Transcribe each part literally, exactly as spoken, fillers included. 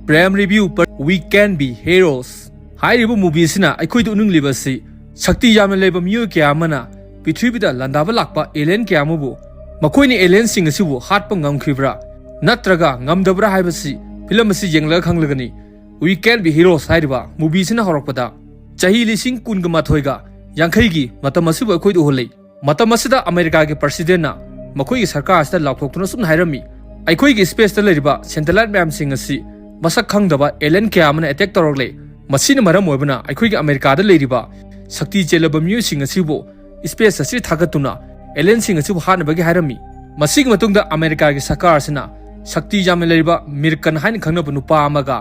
Prime Review per We Can Be Heroes ꯍꯥꯏꯔꯤꯕ movie ꯑꯁꯤꯅ ꯑꯩꯈꯣꯏꯗ ꯎꯠꯅꯤꯡꯂꯤꯕ ꯑꯁꯤ, ꯁꯛꯇꯤ ꯌꯥꯝꯅ ꯂꯩꯕ ꯃꯤꯑꯣꯏ ꯀꯌꯥ ꯑꯃꯅ ꯄ꯭ꯔꯤꯊꯤꯕꯤꯗ ꯂꯥꯟꯗꯥꯕ ꯂꯥꯛꯄ alien ꯀꯌꯥ ꯑꯃꯕꯨ ꯃꯈꯣꯏꯅ alienꯁꯤꯡ ꯑꯁꯤꯕꯨ ꯍꯥꯠꯄ ꯉꯝꯈꯤꯕ꯭ꯔꯥ ꯅꯠꯇ꯭ꯔꯒ ꯉꯝꯗꯕ꯭ꯔꯥ ꯍꯥꯏꯕꯁꯤ film ꯑꯁꯤ ꯌꯦꯡꯂꯒ ꯈꯪꯂꯒꯅꯤ꯫ We Can Be Heroes ꯍꯥꯏꯔꯤꯕ movie ꯑꯁꯤꯅ ꯍꯧꯔꯛꯄꯗ ꯆꯍꯤ ꯂꯤꯁꯤꯡ ꯀꯨꯟꯒ ꯃꯥꯊꯣꯏꯒ ꯌꯥꯡꯈꯩꯒꯤ ꯃꯇꯝ ꯑꯁꯤꯕꯨ ꯑꯩꯈꯣꯏꯗ ꯎꯍꯜꯂꯤ꯫ ꯃꯇꯝ ꯑꯁꯤꯗ ꯑꯃꯦꯔꯤꯀꯥꯒꯤ presidentꯅ ꯃꯈꯣꯏꯒꯤ ꯁꯔꯀꯥꯔ ꯑꯁꯤꯗ ꯂꯥꯎꯊꯣꯛꯇꯨꯅ ꯁꯨꯝꯅ ꯍꯥꯏꯔꯝꯃꯤ, "ꯑꯩꯈꯣꯏꯒꯤ spaceꯇ ꯂꯩꯔꯤꯕ satellite ꯃꯌꯥꯝꯁꯤꯡ ꯑꯁꯤ ꯃꯁꯛ ꯈꯪꯗꯕ alien ꯀꯌꯥ ꯑꯃꯅ attack ꯇꯧꯔꯛꯂꯦ꯫ ꯃꯁꯤꯅ ꯃꯔꯝ ꯑꯣꯏꯕꯅ ꯑꯩꯈꯣꯏꯒꯤ ꯑꯃꯦꯔꯤꯀꯥꯗ ꯂꯩꯔꯤꯕ ꯁꯛꯇꯤ ꯆꯦꯜꯂꯕ ꯃꯤꯑꯣꯏꯁꯤꯡ ꯑꯁꯤꯕꯨ space ꯑꯁꯤꯗ ꯊꯥꯒꯠꯇꯨꯅ alienꯁꯤꯡ ꯑꯁꯤꯕꯨ ꯍꯥꯠꯅꯕꯒꯤ" ꯍꯥꯏꯔꯝꯃꯤ꯫ ꯃꯁꯤꯒꯤ ꯃꯇꯨꯡꯗ ꯑꯃꯦꯔꯤꯀꯥꯒꯤ ꯁꯔꯀꯥꯔ ꯑꯁꯤꯅ ꯁꯛꯇꯤ ꯌꯥꯝꯅ ꯂꯩꯔꯤꯕ ꯃꯤꯔꯀꯟ ꯍꯥꯏꯅ ꯈꯪꯅꯕ ꯅꯨꯄꯥ ꯑꯃꯒ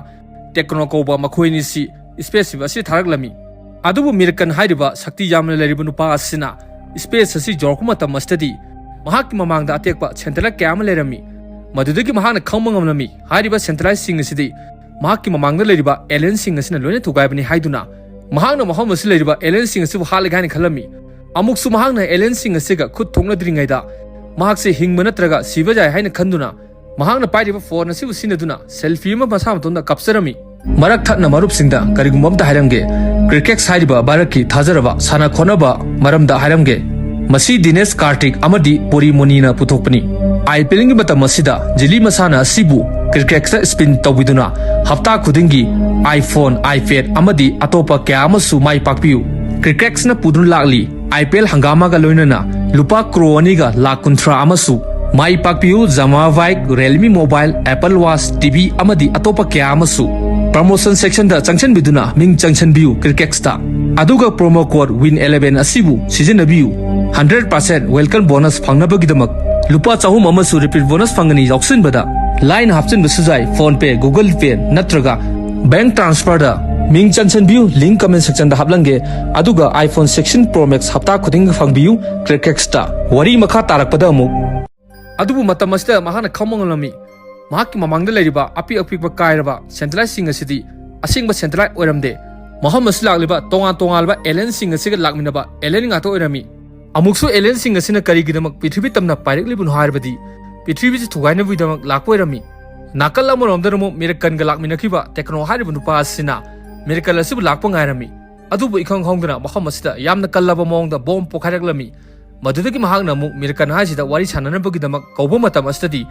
ꯇꯦꯀ꯭ꯔꯣ ꯀꯧꯕ ꯃꯈꯣꯏ ꯑꯅꯤꯁꯤ space ꯑꯁꯤꯗ ꯊꯥꯔꯛꯂꯝꯃꯤ꯫ ꯑꯗꯨꯕꯨ ꯃꯤꯔꯀꯟ ꯍꯥꯏꯔꯤꯕ ꯁꯛꯇꯤ ꯌꯥꯝꯅ ꯂꯩꯔꯤꯕ ꯅꯨꯄꯥ ꯑꯁꯤꯅ space ꯑꯁꯤ ꯌꯧꯔꯛꯄ ꯃꯇꯝ ꯑꯁꯤꯗꯗꯤ ꯃꯍꯥꯛꯀꯤ ꯃꯃꯥꯡꯗ ꯑꯇꯦꯛꯄ satellite ꯀꯌꯥ ꯑꯃ ꯂꯩꯔꯝꯃꯤ꯫ ꯃꯗꯨꯗꯒꯤ ꯃꯍꯥꯛꯅ ꯈꯪꯕ ꯉꯝꯂꯝꯃꯤ, ꯍꯥꯏꯔꯤꯕ satelliteꯁꯤꯡ ꯑꯁꯤꯗꯤ ꯃꯍꯥꯛꯀꯤ ꯃꯃꯥꯡꯗ ꯂꯩꯔꯤꯕ alienꯁꯤꯡ ꯑꯁꯤꯅ ꯂꯣꯏꯅ ꯊꯨꯒꯥꯏꯕꯅꯤ ꯍꯥꯏꯗꯨꯅ ꯃꯍꯥꯛꯅ ꯃꯐꯝ ꯑꯁꯤ ꯂꯩꯔꯤꯕ alienꯁꯤꯡ ꯑꯁꯤꯕꯨ ꯍꯥꯠꯂꯒꯦ ꯍꯥꯏꯅ ꯈꯜꯂꯝꯃꯤ꯫ ꯑꯃꯨꯛꯁꯨ ꯃꯍꯥꯛꯅ alienꯁꯤꯡ ꯑꯁꯤꯒ ꯈꯨꯠ ꯊꯣꯛꯅꯗ꯭ꯔꯤꯉꯩꯗ ꯃꯍꯥꯛꯁꯦ ꯍꯤꯡꯕ ꯅꯠꯇ꯭ꯔꯒ ꯁꯤꯕ ꯌꯥꯏ ꯍꯥꯏꯅ ꯈꯟꯗꯨꯅ ꯃꯍꯥꯛꯅ ꯄꯥꯏꯔꯤꯕ phone ꯑꯁꯤꯕꯨ ꯁꯤꯖꯤꯟꯅꯗꯨꯅ selfie ꯑꯃ ꯃꯁꯥ ꯃꯇꯣꯝꯗ ꯀꯥꯞꯆꯔꯝꯃꯤ꯫ ꯃꯔꯛ ꯊꯠꯅ ꯃꯔꯨꯞꯁꯤꯡꯗ ꯀꯔꯤꯒꯨꯝꯕ ꯑꯝꯇ ꯍꯥꯏꯔꯝꯒꯦ꯫ ꯀ꯭ꯔꯤꯀꯦꯛꯁ ꯍꯥꯏꯔꯤꯕ ꯚꯥꯔꯠꯀꯤ ꯊꯥꯖꯔꯕ ꯁꯥꯟꯅ ꯈꯣꯠꯅꯕ ꯃꯔꯝꯗ ꯍꯥꯏꯔꯝꯒꯦ꯫ ꯃꯁꯤ ꯗꯤꯅꯦꯁ ꯀꯥꯔꯇꯤꯛ ꯑꯃꯗꯤ ꯄꯣꯔꯤ ꯃꯣꯅꯤꯅ ꯄꯨꯊꯣꯛꯄꯅꯤ꯫ IPLꯒꯤ ꯃꯇꯝ ꯑꯁꯤꯗ ꯖꯤꯂꯤ ꯃꯁꯥꯟꯅ ꯑꯁꯤꯕꯨ ꯀ꯭ꯔꯤꯀꯦꯛꯁꯇ spin ꯇꯧꯕꯤꯗꯨꯅ ꯍꯞꯇꯥ ꯈꯨꯗꯤꯡꯒꯤ iPhone, iPad ꯑꯃꯗꯤ ꯑꯇꯣꯞꯄ ꯀꯌꯥ ꯑꯃꯁꯨ ꯃꯥꯏ ꯄꯥꯛꯄꯤꯌꯨ꯫ ꯀ꯭ꯔꯤꯀꯦꯛꯁꯅ ꯄꯨꯗꯨꯅ ꯂꯥꯛꯂꯤ꯫ IPL ꯍꯪꯒꯥꯃꯥꯒ ꯂꯣꯏꯅꯅ ꯂꯨꯄꯥ ꯀ꯭ꯔꯣ ꯑꯅꯤꯒ ꯂꯥꯈ ꯀꯨꯟꯊ꯭ꯔꯥ ꯑꯃꯁꯨ꯫ ꯃꯥꯏ ꯄꯥꯛꯄꯤꯌꯨ ꯖꯃꯥ bike, Realme Mobile, Apple Watch, TV ꯑꯃꯗꯤ ꯑꯇꯣꯞꯄ ꯀꯌꯥ ꯑꯃꯁꯨ꯫ Promotion sectionꯗ ꯆꯪꯁꯤꯟꯕꯤꯗꯨꯅ ꯃꯤꯡ ꯆꯪꯁꯤꯟꯕꯤꯌꯨ ꯀ꯭ꯔꯤꯀꯦꯛꯁꯇ꯫ ꯑꯗꯨꯒ promo code win eleven ꯑꯁꯤꯕꯨ ꯁꯤꯖꯤꯟꯅꯕꯤꯌꯨ꯫ Hundred percent welcome bonus ꯐꯪꯅꯕꯒꯤꯗꯃꯛ ꯂꯨꯄꯥ ꯆꯍꯨꯝ ꯑꯃꯁꯨ repeat bonus ꯐꯪꯒꯅꯤ꯫ ꯌꯥꯎꯁꯤꯟꯕꯗ line ꯍꯥꯞꯆꯤꯟꯕꯁꯨ ꯌꯥꯏ, PhonePe, Google Pay ꯅꯠꯇ꯭ꯔꯒ bank transferꯗ ꯃꯤꯡ ꯆꯟꯁꯤꯟꯕꯤꯌꯨ꯫ Link comment sectionꯗ ꯍꯥꯞꯂꯝꯒꯦ꯫ ꯑꯗꯨꯒ iPhone sixteen Pro Max ꯍꯞꯇꯥ ꯈꯨꯗꯤꯡꯒꯤ ꯐꯪꯕꯤꯌꯨ ꯀ꯭ꯔꯤꯀꯦꯛꯁꯇ꯫ ꯋꯥꯔꯤ ꯃꯈꯥ ꯇꯥꯔꯛꯄꯗ ꯑꯃꯨꯛ꯫ ꯑꯗꯨꯕꯨ ꯃꯇꯝ ꯑꯁꯤꯗ ꯃꯍꯥꯛꯅ ꯈꯪꯕ ꯉꯝꯂꯝꯃꯤ, ꯃꯍꯥꯛꯀꯤ ꯃꯃꯥꯡꯗ ꯂꯩꯔꯤꯕ ꯑꯄꯤꯛ ꯑꯄꯤꯛꯄ ꯀꯥꯏꯔꯕ satelliteꯁꯤꯡ ꯑꯁꯤꯗꯤ ꯑꯁꯦꯡꯕ satellite ꯑꯣꯏꯔꯝꯗꯦ꯫ ꯃꯐꯝ ꯑꯁꯤ ꯂꯥꯛꯂꯤꯕ ꯇꯣꯉꯥꯟ ꯇꯣꯉꯥꯟꯕ alienꯁꯤꯡ ꯑꯁꯤꯒ ꯂꯥꯛꯃꯤꯟꯅꯕ alien ꯉꯥꯛꯇ ꯑꯣꯏꯔꯝꯃꯤ꯫ ꯑꯃꯨꯛꯁꯨ alienꯁꯤꯡ ꯑꯁꯤꯅ ꯀꯔꯤꯒꯤꯗꯃꯛ ꯄ꯭ꯔꯤꯊꯤꯕꯤ ꯇꯝꯅ ꯄꯥꯏꯔꯛꯂꯤꯕꯅꯣ ꯍꯥꯏꯔꯕꯗꯤ ꯄ꯭ꯔꯤꯊꯤꯕꯤꯁꯤ ꯊꯨꯒꯥꯏꯅꯕꯒꯤꯗꯃꯛ ꯂꯥꯛꯄ ꯑꯣꯏꯔꯝꯃꯤ꯫ ꯅꯥꯀꯜ ꯑꯃꯔꯣꯝꯗꯅ ꯑꯃꯨꯛ ꯃꯤꯔꯀꯟꯒ ꯂꯥꯛꯃꯤꯟꯅꯈꯤꯕ ꯇꯦꯀ꯭ꯅꯣ ꯍꯥꯏꯔꯤꯕ ꯅꯨꯄꯥ ꯑꯁꯤꯅ ꯃꯤꯔꯀꯜ ꯑꯁꯤꯕꯨ ꯂꯥꯛꯄ ꯉꯥꯏꯔꯝꯃꯤ꯫ ꯑꯗꯨꯕꯨ ꯏꯈꯪ ꯈꯪꯍꯧꯗꯅ ꯃꯐꯝ ꯑꯁꯤꯗ ꯌꯥꯝꯅ ꯀꯜꯂꯕ ꯃꯑꯣꯡꯗ ꯕꯣꯝ ꯄꯣꯈꯥꯏꯔꯛꯂꯝꯃꯤ꯫ ꯃꯗꯨꯗꯒꯤ ꯃꯍꯥꯛꯅ ꯑꯃꯨꯛ ꯃꯤꯔꯀꯟ ꯍꯥꯏꯁꯤꯗ ꯋꯥꯔꯤ ꯁꯥꯟꯅꯅꯕꯒꯤꯗꯃꯛ ꯀꯧꯕ ꯃꯇꯝ ꯑꯁꯤꯗꯗꯤ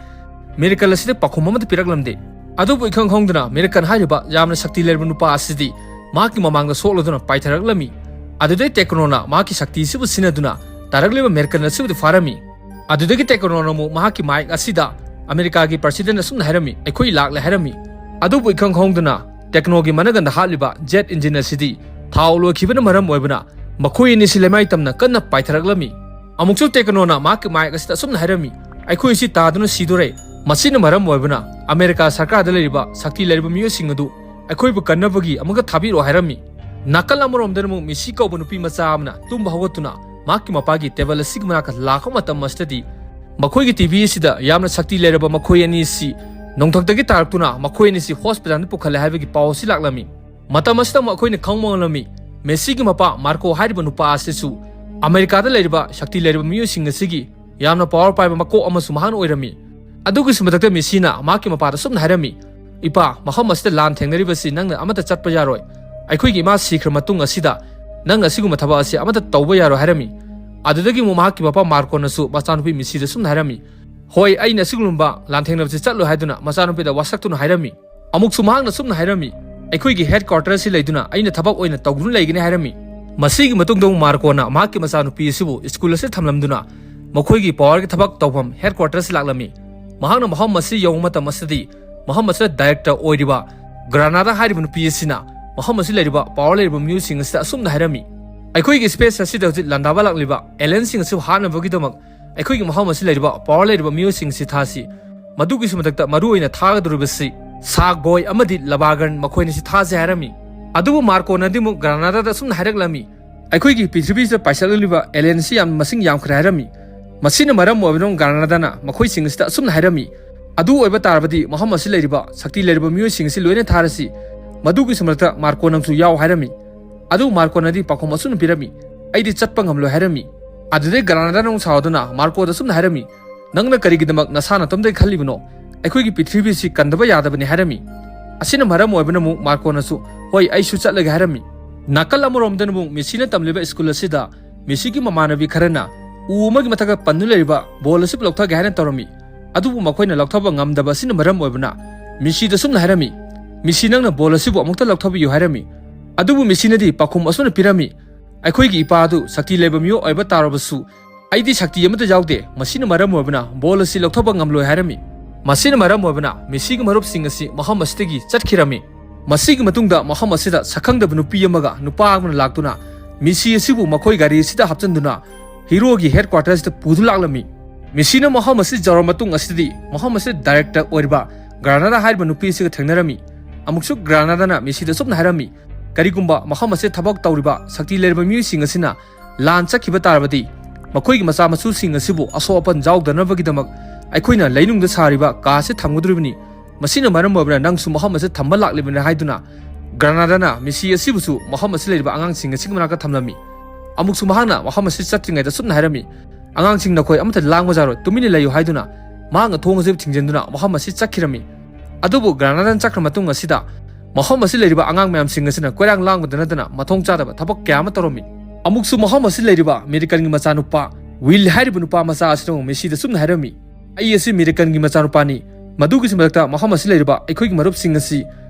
ꯃꯤꯔꯀꯜ ꯑꯁꯤꯗ ꯄꯥꯎꯈꯨꯝ ꯑꯃꯠꯇ ꯄꯤꯔꯛꯂꯝꯗꯦ꯫ ꯑꯗꯨꯕꯨ ꯏꯈꯪ ꯈꯪꯍꯧꯗꯅ ꯃꯤꯔꯀꯟ ꯍꯥꯏꯔꯤꯕ ꯌꯥꯝꯅ ꯁꯛꯇꯤ ꯂꯩꯔꯕ ꯅꯨꯄꯥ ꯑꯁꯤꯗꯤ ꯃꯍꯥꯛꯀꯤ ꯃꯃꯥꯡꯗ ꯁꯣꯛꯂꯗꯨꯅ ꯄꯥꯏꯊꯔꯛꯂꯝꯃꯤ꯫ ꯑꯗꯨꯗꯩ ꯇꯦꯀ꯭ꯅꯣꯅ ꯃꯍꯥꯛꯀꯤ ꯁꯛꯇꯤ ꯑꯁꯤꯕꯨ ꯁꯤꯖꯤꯟꯅꯗꯨꯅ ꯇꯥꯔꯛꯂꯤꯕ ꯃꯤꯔꯀꯟ ꯑꯁꯤꯕꯨꯗꯤ ꯐꯥꯔꯝꯃꯤ꯫ ꯑꯗꯨꯗꯒꯤ ꯇꯦꯀ꯭ꯅꯣꯅ ꯑꯃꯨꯛ ꯃꯍꯥꯛꯀꯤ ꯃꯥꯏꯛ ꯑꯁꯤꯗ ꯑꯃꯦꯔꯤꯀꯥꯒꯤ ꯄ꯭ꯔꯁꯤꯗꯦꯟ ꯑꯁꯨꯝꯅ ꯍꯥꯏꯔꯝꯃꯤ, "ꯑꯩꯈꯣꯏ ꯂꯥꯛꯂꯦ" ꯍꯥꯏꯔꯝꯃꯤ꯫ ꯑꯗꯨꯕꯨ ꯏꯈꯪ ꯈꯪꯍꯧꯗꯅ ꯇꯦꯀ꯭ꯅꯣꯒꯤ ꯃꯅꯒꯟꯗ ꯍꯥꯠꯂꯤꯕ ꯖꯦꯠ ꯏꯟꯖꯤꯟ ꯑꯁꯤꯗꯤ ꯊꯥꯎ ꯂꯣꯏꯈꯤꯕꯅ ꯃꯔꯝ ꯑꯣꯏꯕꯅ ꯃꯈꯣꯏ ꯑꯅꯤꯁꯤ ꯂꯩꯃꯥꯏ ꯇꯝꯅ ꯀꯟꯅ ꯄꯥꯏꯊꯔꯛꯂꯝꯃꯤ꯫ ꯑꯃꯨꯛꯁꯨ ꯇꯦꯀ꯭ꯅꯣꯅ ꯃꯍꯥꯛꯀꯤ ꯃꯥꯏꯛ ꯑꯁꯤꯗ ꯑꯁꯨꯝꯅ ꯍꯥꯏꯔꯝꯃꯤ, "ꯑꯩꯈꯣꯏ ꯑꯁꯤ ꯇꯥꯗꯨꯅ ꯁꯤꯗꯣꯔꯦ꯫ ꯃꯁꯤꯅ ꯃꯔꯝ ꯑꯣꯏꯕꯅ ꯑꯃꯦꯔꯤꯀꯥ ꯁꯔꯀꯥꯔꯗ ꯂꯩꯔꯤꯕ ꯁꯛꯇꯤ ꯂꯩꯔꯕ ꯃꯤꯑꯣꯏꯁꯤꯡ ꯑꯗꯨ ꯑꯩꯈꯣꯏꯕꯨ ꯀꯟꯅꯕꯒꯤ ꯑꯃꯨꯛꯀ ꯊꯥꯕꯤꯔꯛꯑꯣ" ꯍꯥꯏꯔꯝꯃꯤ꯫ ꯅꯥꯀꯜ ꯑꯃꯔꯣꯝꯗꯅ ꯑꯃꯨꯛ ꯃꯤꯁꯤ ꯀꯧꯕ ꯅꯨꯄꯤ ꯃꯆꯥ ꯑꯃꯅ ꯇꯨꯝꯕ ꯍꯧꯒꯠꯇꯨꯅ ꯃꯍꯥꯛꯀꯤ ꯃꯄꯥꯒꯤ ꯇꯦꯕꯜ ꯑꯁꯤꯒꯤ ꯃꯅꯥꯛꯇ ꯂꯥꯛꯄ ꯃꯇꯝ ꯑꯁꯤꯗꯗꯤ ꯃꯈꯣꯏꯒꯤ ꯇꯤ ꯚꯤ ꯑꯁꯤꯗ ꯌꯥꯝꯅ ꯁꯛꯇꯤ ꯂꯩꯔꯕ ꯃꯈꯣꯏ ꯑꯅꯤꯁꯤ ꯅꯣꯡꯊꯛꯇꯒꯤ ꯇꯥꯔꯛꯇꯨꯅ ꯃꯈꯣꯏ ꯑꯅꯤꯁꯤ ꯍꯣꯁꯄꯤꯇꯥꯜꯗ ꯄꯨꯈꯠꯂꯦ ꯍꯥꯏꯕꯒꯤ ꯄꯥꯎ ꯑꯁꯤ ꯂꯥꯛꯂꯝꯃꯤ꯫ ꯃꯇꯝ ꯑꯁꯤꯗ ꯑꯃꯨꯛ ꯑꯩꯈꯣꯏꯅ ꯈꯪꯕ ꯉꯝꯂꯝꯃꯤ, ꯃꯦꯁꯤꯒꯤ ꯃꯄꯥ ꯃꯥꯔꯀꯣ ꯍꯥꯏꯔꯤꯕ ꯅꯨꯄꯥ ꯑꯁꯤꯁꯨ ꯑꯃꯦꯔꯤꯀꯥꯗ ꯂꯩꯔꯤꯕ ꯁꯛꯇꯤ ꯂꯩꯔꯕ ꯃꯤꯑꯣꯏꯁꯤꯡ ꯑꯁꯤꯒꯤ ꯌꯥꯝꯅ ꯄꯥꯋꯔ ꯄꯥꯏꯕ ꯃꯀꯣꯛ ꯑꯃꯁꯨ ꯃꯍꯥꯛꯅ ꯑꯣꯏꯔꯝꯃꯤ꯫ ꯑꯗꯨꯒꯤꯁꯨ ꯃꯊꯛꯇ ꯃꯦꯁꯤꯅ ꯃꯍꯥꯛꯀꯤ ꯃꯄꯥꯗ ꯁꯨꯝꯅ ꯍꯥꯏꯔꯝꯃꯤ, "ꯏꯄꯥ, ꯃꯐꯝ ꯑꯁꯤꯗ ꯂꯥꯟ ꯊꯦꯡꯅꯔꯤꯕꯁꯤ ꯅꯪꯅ ꯑꯃꯠꯇ ꯆꯠꯄ ꯌꯥꯔꯣꯏ꯫ ꯑꯩꯈꯣꯏꯒꯤ ꯏꯃꯥ ꯁꯤꯈ꯭ꯔ ꯃꯇꯨꯡ ꯑꯁꯤꯗ ꯅꯪ ꯑꯁꯤꯒꯨꯝꯕ ꯊꯕꯛ ꯑꯁꯤ ꯑꯃꯠꯇ ꯇꯧꯕ ꯌꯥꯔꯣꯏ" ꯍꯥꯏꯔꯝꯃꯤ꯫ ꯑꯗꯨꯗꯒꯤ ꯑꯃꯨꯛ ꯃꯍꯥꯛꯀꯤ ꯃꯄꯥ ꯃꯥꯔꯀꯣꯅꯁꯨ ꯃꯆꯥꯅꯨꯄꯤ ꯃꯦꯁꯤꯗ ꯁꯨꯝꯅ ꯍꯥꯏꯔꯝꯃꯤ, "ꯍꯣꯏ, ꯑꯩꯅ ꯑꯁꯤꯒꯨꯝꯕ ꯂꯥꯟꯊꯦꯡꯅꯕꯁꯤ ꯆꯠꯂꯣꯏ" ꯍꯥꯏꯗꯨꯅ ꯃꯆꯥꯅꯨꯄꯤꯗ ꯋꯥꯁꯛꯇꯨꯅ ꯍꯥꯏꯔꯝꯃꯤ꯫ ꯑꯃꯨꯛꯁꯨ ꯃꯍꯥꯛꯅ ꯁꯨꯝꯅ ꯍꯥꯏꯔꯝꯃꯤ, "ꯑꯩꯈꯣꯏꯒꯤ ꯍꯦꯗ ꯀ꯭ꯋꯥꯔꯇꯔ ꯑꯁꯤ ꯂꯩꯗꯨꯅ ꯑꯩꯅ ꯊꯕꯛ ꯑꯣꯏꯅ ꯇꯧꯗꯨꯅ ꯂꯩꯒꯅꯤ" ꯍꯥꯏꯔꯝꯃꯤ꯫ ꯃꯁꯤꯒꯤ ꯃꯇꯨꯡꯗ ꯑꯃꯨꯛ ꯃꯥꯔꯀꯣꯅ ꯃꯍꯥꯛꯀꯤ ꯃꯆꯥꯅꯨꯄꯤ ꯑꯁꯤꯕꯨ ꯁ꯭ꯀꯨꯜ ꯑꯁꯤꯗ ꯊꯝꯂꯝꯗꯨꯅ ꯃꯈꯣꯏꯒꯤ ꯄꯥꯋꯔꯒꯤ ꯊꯕꯛ ꯇꯧꯐꯝ ꯍꯦꯗ ꯀ꯭ꯋꯥꯔꯇꯔ ꯑꯁꯤ ꯂꯥꯛꯂꯝꯃꯤ꯫ ꯃꯍꯥꯛꯅ ꯃꯐꯝ ꯑꯁꯤ ꯌꯧꯕ ꯃꯇꯝ ꯑꯁꯤꯗꯗꯤ ꯃꯐꯝ ꯑꯁꯤꯗ ꯗꯥꯏꯔꯦꯛꯇꯔ ꯑꯣꯏꯔꯤꯕ ꯒ꯭ꯔꯥꯅꯥꯗꯥ ꯍꯥꯏꯔꯤꯕ ꯅꯨꯄꯤ ꯑꯁꯤꯅ ꯃꯐꯝ ꯑꯁꯤ ꯂꯩꯔꯤꯕ ꯄꯥꯋꯔ ꯂꯩꯔꯤꯕ ꯃꯤꯑꯣꯏꯁꯤꯡ ꯑꯁꯤꯗ ꯑꯁꯨꯝꯅ ꯍꯥꯏꯔꯝꯃꯤ, "ꯑꯩꯈꯣꯏꯒꯤ ꯁ꯭ꯄꯦꯁ ꯑꯁꯤꯗ ꯍꯧꯖꯤꯛ ꯂꯥꯟꯗꯥꯕ ꯂꯥꯛꯂꯤꯕ ꯑꯦꯂꯤꯌꯟꯁꯤꯡ ꯑꯁꯤꯕꯨ ꯍꯥꯠꯅꯕꯒꯤꯗꯃꯛ ꯑꯩꯈꯣꯏꯒꯤ ꯃꯐꯝ ꯑꯁꯤ ꯂꯩꯔꯤꯕ ꯄꯥꯋꯔ ꯂꯩꯔꯤꯕ ꯃꯤꯑꯣꯏꯁꯤꯡ ꯑꯁꯤ ꯊꯥꯁꯤ꯫ ꯃꯗꯨꯒꯤꯁꯨ ꯃꯊꯛꯇ ꯃꯔꯨꯑꯣꯏꯅ ꯊꯥꯒꯗꯧꯔꯤꯕꯁꯤ ꯁꯥꯔꯛ ꯕꯣꯏ ꯑꯃꯗꯤ ꯂꯕꯥꯒꯟ ꯃꯈꯣꯏ ꯑꯅꯤꯁꯤ ꯊꯥꯁꯤ" ꯍꯥꯏꯔꯝꯃꯤ꯫ ꯑꯗꯨꯕꯨ ꯃꯥꯔꯀꯣꯅꯗꯤ ꯑꯃꯨꯛ ꯒ꯭ꯔꯥꯅꯥꯗꯥꯗ ꯑꯁꯨꯝꯅ ꯍꯥꯏꯔꯛꯂꯝꯃꯤ, "ꯑꯩꯈꯣꯏꯒꯤ ꯄ꯭ꯔꯤꯊꯤꯕꯤꯁꯤꯗ ꯄꯥꯏꯁꯤꯜꯂꯛꯂꯤꯕ ꯑꯦꯂꯤꯌꯟꯁꯤ ꯌꯥꯝꯅ ꯃꯁꯤꯡ ꯌꯥꯝꯈ꯭ꯔꯦ" ꯍꯥꯏꯔꯝꯃꯤ꯫ ꯃꯁꯤꯅ ꯃꯔꯝ ꯑꯣꯏꯕꯅ ꯒ꯭ꯔꯥꯅꯥꯗꯥꯅ ꯃꯈꯣꯏꯁꯤꯡ ꯑꯁꯤꯗ ꯑꯁꯨꯝꯅ ꯍꯥꯏꯔꯝꯃꯤ, "ꯑꯗꯨ ꯑꯣꯏꯕ ꯇꯥꯔꯕꯗꯤ ꯃꯐꯝ ꯑꯁꯤ ꯂꯩꯔꯤꯕ ꯁꯛꯇꯤ ꯂꯩꯔꯕ ꯃꯤꯑꯣꯏꯁꯤꯡ ꯑꯁꯤ ꯂꯣꯏꯅ ꯊꯥꯔꯁꯤ꯫ ꯃꯗꯨꯒꯤꯁꯨ ꯃꯔꯛꯇ ꯃꯥꯔꯀꯣ ꯅꯪꯁꯨ ꯌꯥꯎ" ꯍꯥꯏꯔꯝꯃꯤ꯫ ꯑꯗꯨ ꯃꯥꯔꯀꯣꯅꯗꯤ ꯄꯥꯎꯈꯨꯝ ꯑꯁꯨꯝꯅ ꯄꯤꯔꯝꯃꯤ, "ꯑꯩꯗꯤ ꯆꯠꯄ ꯉꯝꯂꯣꯏ" ꯍꯥꯏꯔꯝꯃꯤ꯫ ꯑꯗꯨꯗꯩ ꯒ꯭ꯔꯥꯅꯥꯗꯥꯅ ꯑꯃꯨꯛ ꯁꯥꯎꯗꯨꯅ ꯃꯥꯔꯀꯣꯗ ꯑꯁꯨꯝꯅ ꯍꯥꯏꯔꯝꯃꯤ, "ꯅꯪꯅ ꯀꯔꯤꯒꯤꯗꯃꯛ ꯅꯁꯥ ꯅꯇꯣꯝꯇꯒꯤ ꯈꯜꯂꯤꯕꯅꯣ? ꯑꯩꯈꯣꯏꯒꯤ ꯄ꯭ꯔꯤꯊꯤꯕꯤꯁꯤ ꯀꯟꯗꯕ ꯌꯥꯗꯕꯅꯤ ꯍꯥꯏꯔꯝꯃꯤ꯫ ꯑꯁꯤꯅ ꯃꯔꯝ ꯑꯣꯏꯕꯅ ꯑꯃꯨꯛ ꯃꯥꯔꯀꯣꯅꯁꯨ, "ꯍꯣꯏ, ꯑꯩꯁꯨ ꯆꯠꯂꯒꯦ" ꯍꯥꯏꯔꯝꯃꯤ꯫ ꯅꯥꯀꯜ ꯑꯃꯔꯣꯝꯗꯅ ꯑꯃꯨꯛ ꯃꯦꯁꯤꯅ ꯇꯝꯂꯤꯕ ꯁ꯭ꯀꯨꯜ ꯑꯁꯤꯗ ꯃꯦꯁꯤꯒꯤ ꯃꯃꯥꯟꯅꯕꯤ ꯈꯔꯅ ꯎ ꯑꯃꯒꯤ ꯃꯊꯛꯇ ꯄꯟꯗꯨꯅ ꯂꯩꯔꯤꯕ ꯕꯣꯜ ꯑꯁꯤꯕꯨ ꯂꯧꯊꯒꯦ ꯍꯥꯏꯅ ꯇꯧꯔꯝꯃꯤ꯫ ꯑꯗꯨꯕꯨ ꯃꯈꯣꯏꯅ ꯂꯧꯊꯕ ꯉꯝꯗꯕ ꯑꯁꯤꯅ ꯃꯔꯝ ꯑꯣꯏꯕꯅ ꯃꯦꯁꯤꯗ ꯁꯨꯝꯅ ꯍꯥꯏꯔꯝꯃꯤ, "ꯃꯦꯁꯤ, ꯅꯪꯅ ꯕꯣꯜ ꯑꯁꯤꯕꯨ ꯑꯃꯨꯛꯇ ꯂꯧꯊꯕꯤꯌꯨ" ꯍꯥꯏꯔꯝꯃꯤ꯫ ꯑꯗꯨꯕꯨ ꯃꯦꯁꯤꯅꯗꯤ ꯄꯥꯎꯈꯨꯝ ꯑꯁꯨꯝꯅ ꯄꯤꯔꯝꯃꯤ, "ꯑꯩꯈꯣꯏꯒꯤ ꯏꯄꯥ ꯑꯗꯨ ꯁꯛꯇꯤ ꯂꯩꯕ ꯃꯤꯑꯣꯏ ꯑꯣꯏꯕ ꯇꯥꯔꯕꯁꯨ ꯑꯩꯗꯤ ꯁꯛꯇꯤ ꯑꯃꯠꯇ ꯌꯥꯎꯗꯦ, ꯃꯁꯤꯅ ꯃꯔꯝ ꯑꯣꯏꯕꯅ ꯕꯣꯜ ꯑꯁꯤ ꯂꯧꯊꯕ ꯉꯝꯂꯣꯏ" ꯍꯥꯏꯔꯝꯃꯤ꯫ ꯃꯁꯤꯅ ꯃꯔꯝ ꯑꯣꯏꯕꯅ ꯃꯦꯁꯤꯒꯤ ꯃꯔꯨꯞꯁꯤꯡ ꯑꯁꯤ ꯃꯐꯝ ꯑꯁꯤꯗꯒꯤ ꯆꯠꯈꯤꯔꯝꯃꯤ꯫ ꯃꯁꯤꯒꯤ ꯃꯇꯨꯡꯗ ꯃꯐꯝ ꯑꯁꯤꯗ ꯁꯛꯈꯪꯗꯕ ꯅꯨꯄꯤ ꯑꯃꯒ ꯅꯨꯄꯥ ꯑꯃꯅ ꯂꯥꯛꯇꯨꯅ ꯃꯦꯁꯤ ꯑꯁꯤꯕꯨ ꯃꯈꯣꯏ ꯒꯥꯔꯤ ꯑꯁꯤꯗ ꯍꯥꯞꯆꯤꯟꯗꯨꯅ ꯍꯤꯔꯣꯒꯤ ꯍꯦꯗ ꯀ꯭ꯋꯥꯇꯔꯁꯤꯗ ꯄꯨꯗꯨꯅ ꯂꯥꯛꯂꯝꯃꯤ꯫ ꯃꯦꯁꯤꯅ ꯃꯐꯝ ꯑꯁꯤ ꯌꯧꯔꯕ ꯃꯇꯨꯡ ꯑꯁꯤꯗꯗꯤ ꯃꯐꯝ ꯑꯁꯤꯗ ꯗꯥꯏꯔꯦꯛꯇꯔ ꯑꯣꯏꯔꯤꯕ ꯒ꯭ꯔꯥꯅꯥꯗꯥ ꯍꯥꯏꯔꯤꯕ ꯅꯨꯄꯤ ꯑꯁꯤꯒ ꯊꯦꯡꯅꯔꯝꯃꯤ꯫ ꯑꯃꯨꯛꯁꯨ ꯒ꯭ꯔꯥꯅꯥꯗꯥꯅ ꯃꯦꯁꯤꯗ ꯁꯨꯝꯅ ꯍꯥꯏꯔꯝꯃꯤ, "ꯀꯔꯤꯒꯨꯝꯕ ꯃꯐꯝ ꯑꯁꯤꯗ ꯊꯕꯛ ꯇꯧꯔꯤꯕ ꯁꯛꯇꯤ ꯂꯩꯔꯕ ꯃꯤꯑꯣꯏꯁꯤꯡ ꯑꯁꯤꯅ ꯂꯥꯟ ꯆꯠꯈꯤꯕ ꯇꯥꯔꯕꯗꯤ ꯃꯈꯣꯏꯒꯤ ꯃꯆꯥ ꯃꯁꯨꯁꯤꯡ ꯑꯁꯤꯕꯨ ꯑꯁꯣꯛ ꯑꯄꯟ ꯌꯥꯎꯗꯅꯕꯒꯤꯗꯃꯛ ꯑꯩꯈꯣꯏꯅ ꯂꯩꯅꯨꯡꯗ ꯁꯥꯔꯤꯕ ꯀꯥ ꯑꯁꯤ ꯊꯝꯒꯗꯧꯔꯤꯕꯅꯤ꯫ ꯃꯁꯤꯅ ꯃꯔꯝ ꯑꯣꯏꯕꯅ ꯅꯪꯁꯨ ꯃꯐꯝ ꯑꯁꯤꯗ ꯊꯝꯕ ꯂꯥꯛꯂꯤꯕꯅꯤ" ꯍꯥꯏꯗꯨꯅ ꯒ꯭ꯔꯥꯅꯥꯗꯥꯅ ꯃꯦꯁꯤ ꯑꯁꯤꯕꯨꯁꯨ ꯃꯐꯝ ꯑꯁꯤꯗ ꯂꯩꯔꯤꯕ ꯑꯉꯥꯡꯁꯤꯡ ꯑꯁꯤꯒꯤ ꯃꯅꯥꯛꯇ ꯊꯝꯂꯝꯃꯤ꯫ ꯑꯃꯨꯛꯁꯨ ꯃꯍꯥꯛꯅ ꯃꯐꯝ ꯑꯁꯤ ꯆꯠꯇ꯭ꯔꯤꯉꯩꯗ ꯁꯨꯝꯅ ꯍꯥꯏꯔꯝꯃꯤ, "ꯑꯉꯥꯡꯁꯤꯡ, ꯅꯈꯣꯏ ꯑꯃꯠꯇ ꯂꯥꯡꯕ ꯌꯥꯔꯣꯏ, ꯇꯨꯃꯤꯟꯅ ꯂꯩꯌꯨ" ꯍꯥꯏꯗꯨꯅ ꯃꯍꯥꯛꯅ ꯊꯣꯡ ꯑꯁꯤꯕꯨ ꯊꯤꯡꯖꯤꯟꯗꯨꯅ ꯃꯐꯝ ꯑꯁꯤ ꯆꯠꯈꯤꯔꯝꯃꯤ꯫ ꯑꯗꯨꯕꯨ ꯒ꯭ꯔꯥꯅꯥꯗꯥꯅ ꯆꯠꯈ꯭ꯔ ꯃꯇꯨꯡ ꯑꯁꯤꯗ ꯃꯐꯝ ꯑꯁꯤ ꯂꯩꯔꯤꯕ ꯑꯉꯥꯡ ꯃꯌꯥꯝꯁꯤꯡ ꯑꯁꯤꯅ ꯀꯣꯏꯔꯥꯡ ꯂꯥꯡꯕꯗ ꯅꯠꯇꯅ ꯃꯊꯣꯡ ꯆꯥꯗꯕ ꯊꯕꯛ ꯀꯌꯥ ꯑꯃ ꯇꯧꯔꯝꯃꯤ꯫ ꯑꯃꯨꯛꯁꯨ ꯃꯐꯝ ꯑꯁꯤ ꯂꯩꯔꯤꯕ ꯑꯃꯦꯔꯤꯀꯟꯒꯤ ꯃꯆꯥꯅꯨꯄꯥ ꯋꯤꯜ ꯍꯥꯏꯔꯤꯕ ꯅꯨꯄꯥ ꯃꯆꯥ ꯑꯁꯤꯅ ꯑꯃꯨꯛ ꯃꯦꯁꯤꯗ ꯁꯨꯝꯅ ꯍꯥꯏꯔꯝꯃꯤ, "ꯑꯩ ꯑꯁꯤ ꯑꯃꯦꯔꯤꯀꯟꯒꯤ ꯃꯆꯥꯅꯨꯄꯥꯅꯤ꯫ ꯃꯗꯨꯒꯤꯁꯨ ꯃꯊꯛꯇ ꯃꯐꯝ ꯑꯁꯤ ꯂꯩꯔꯤꯕ ꯑꯩꯈꯣꯏꯒꯤ ꯃꯔꯨꯞꯁꯤꯡ ꯑꯁꯤ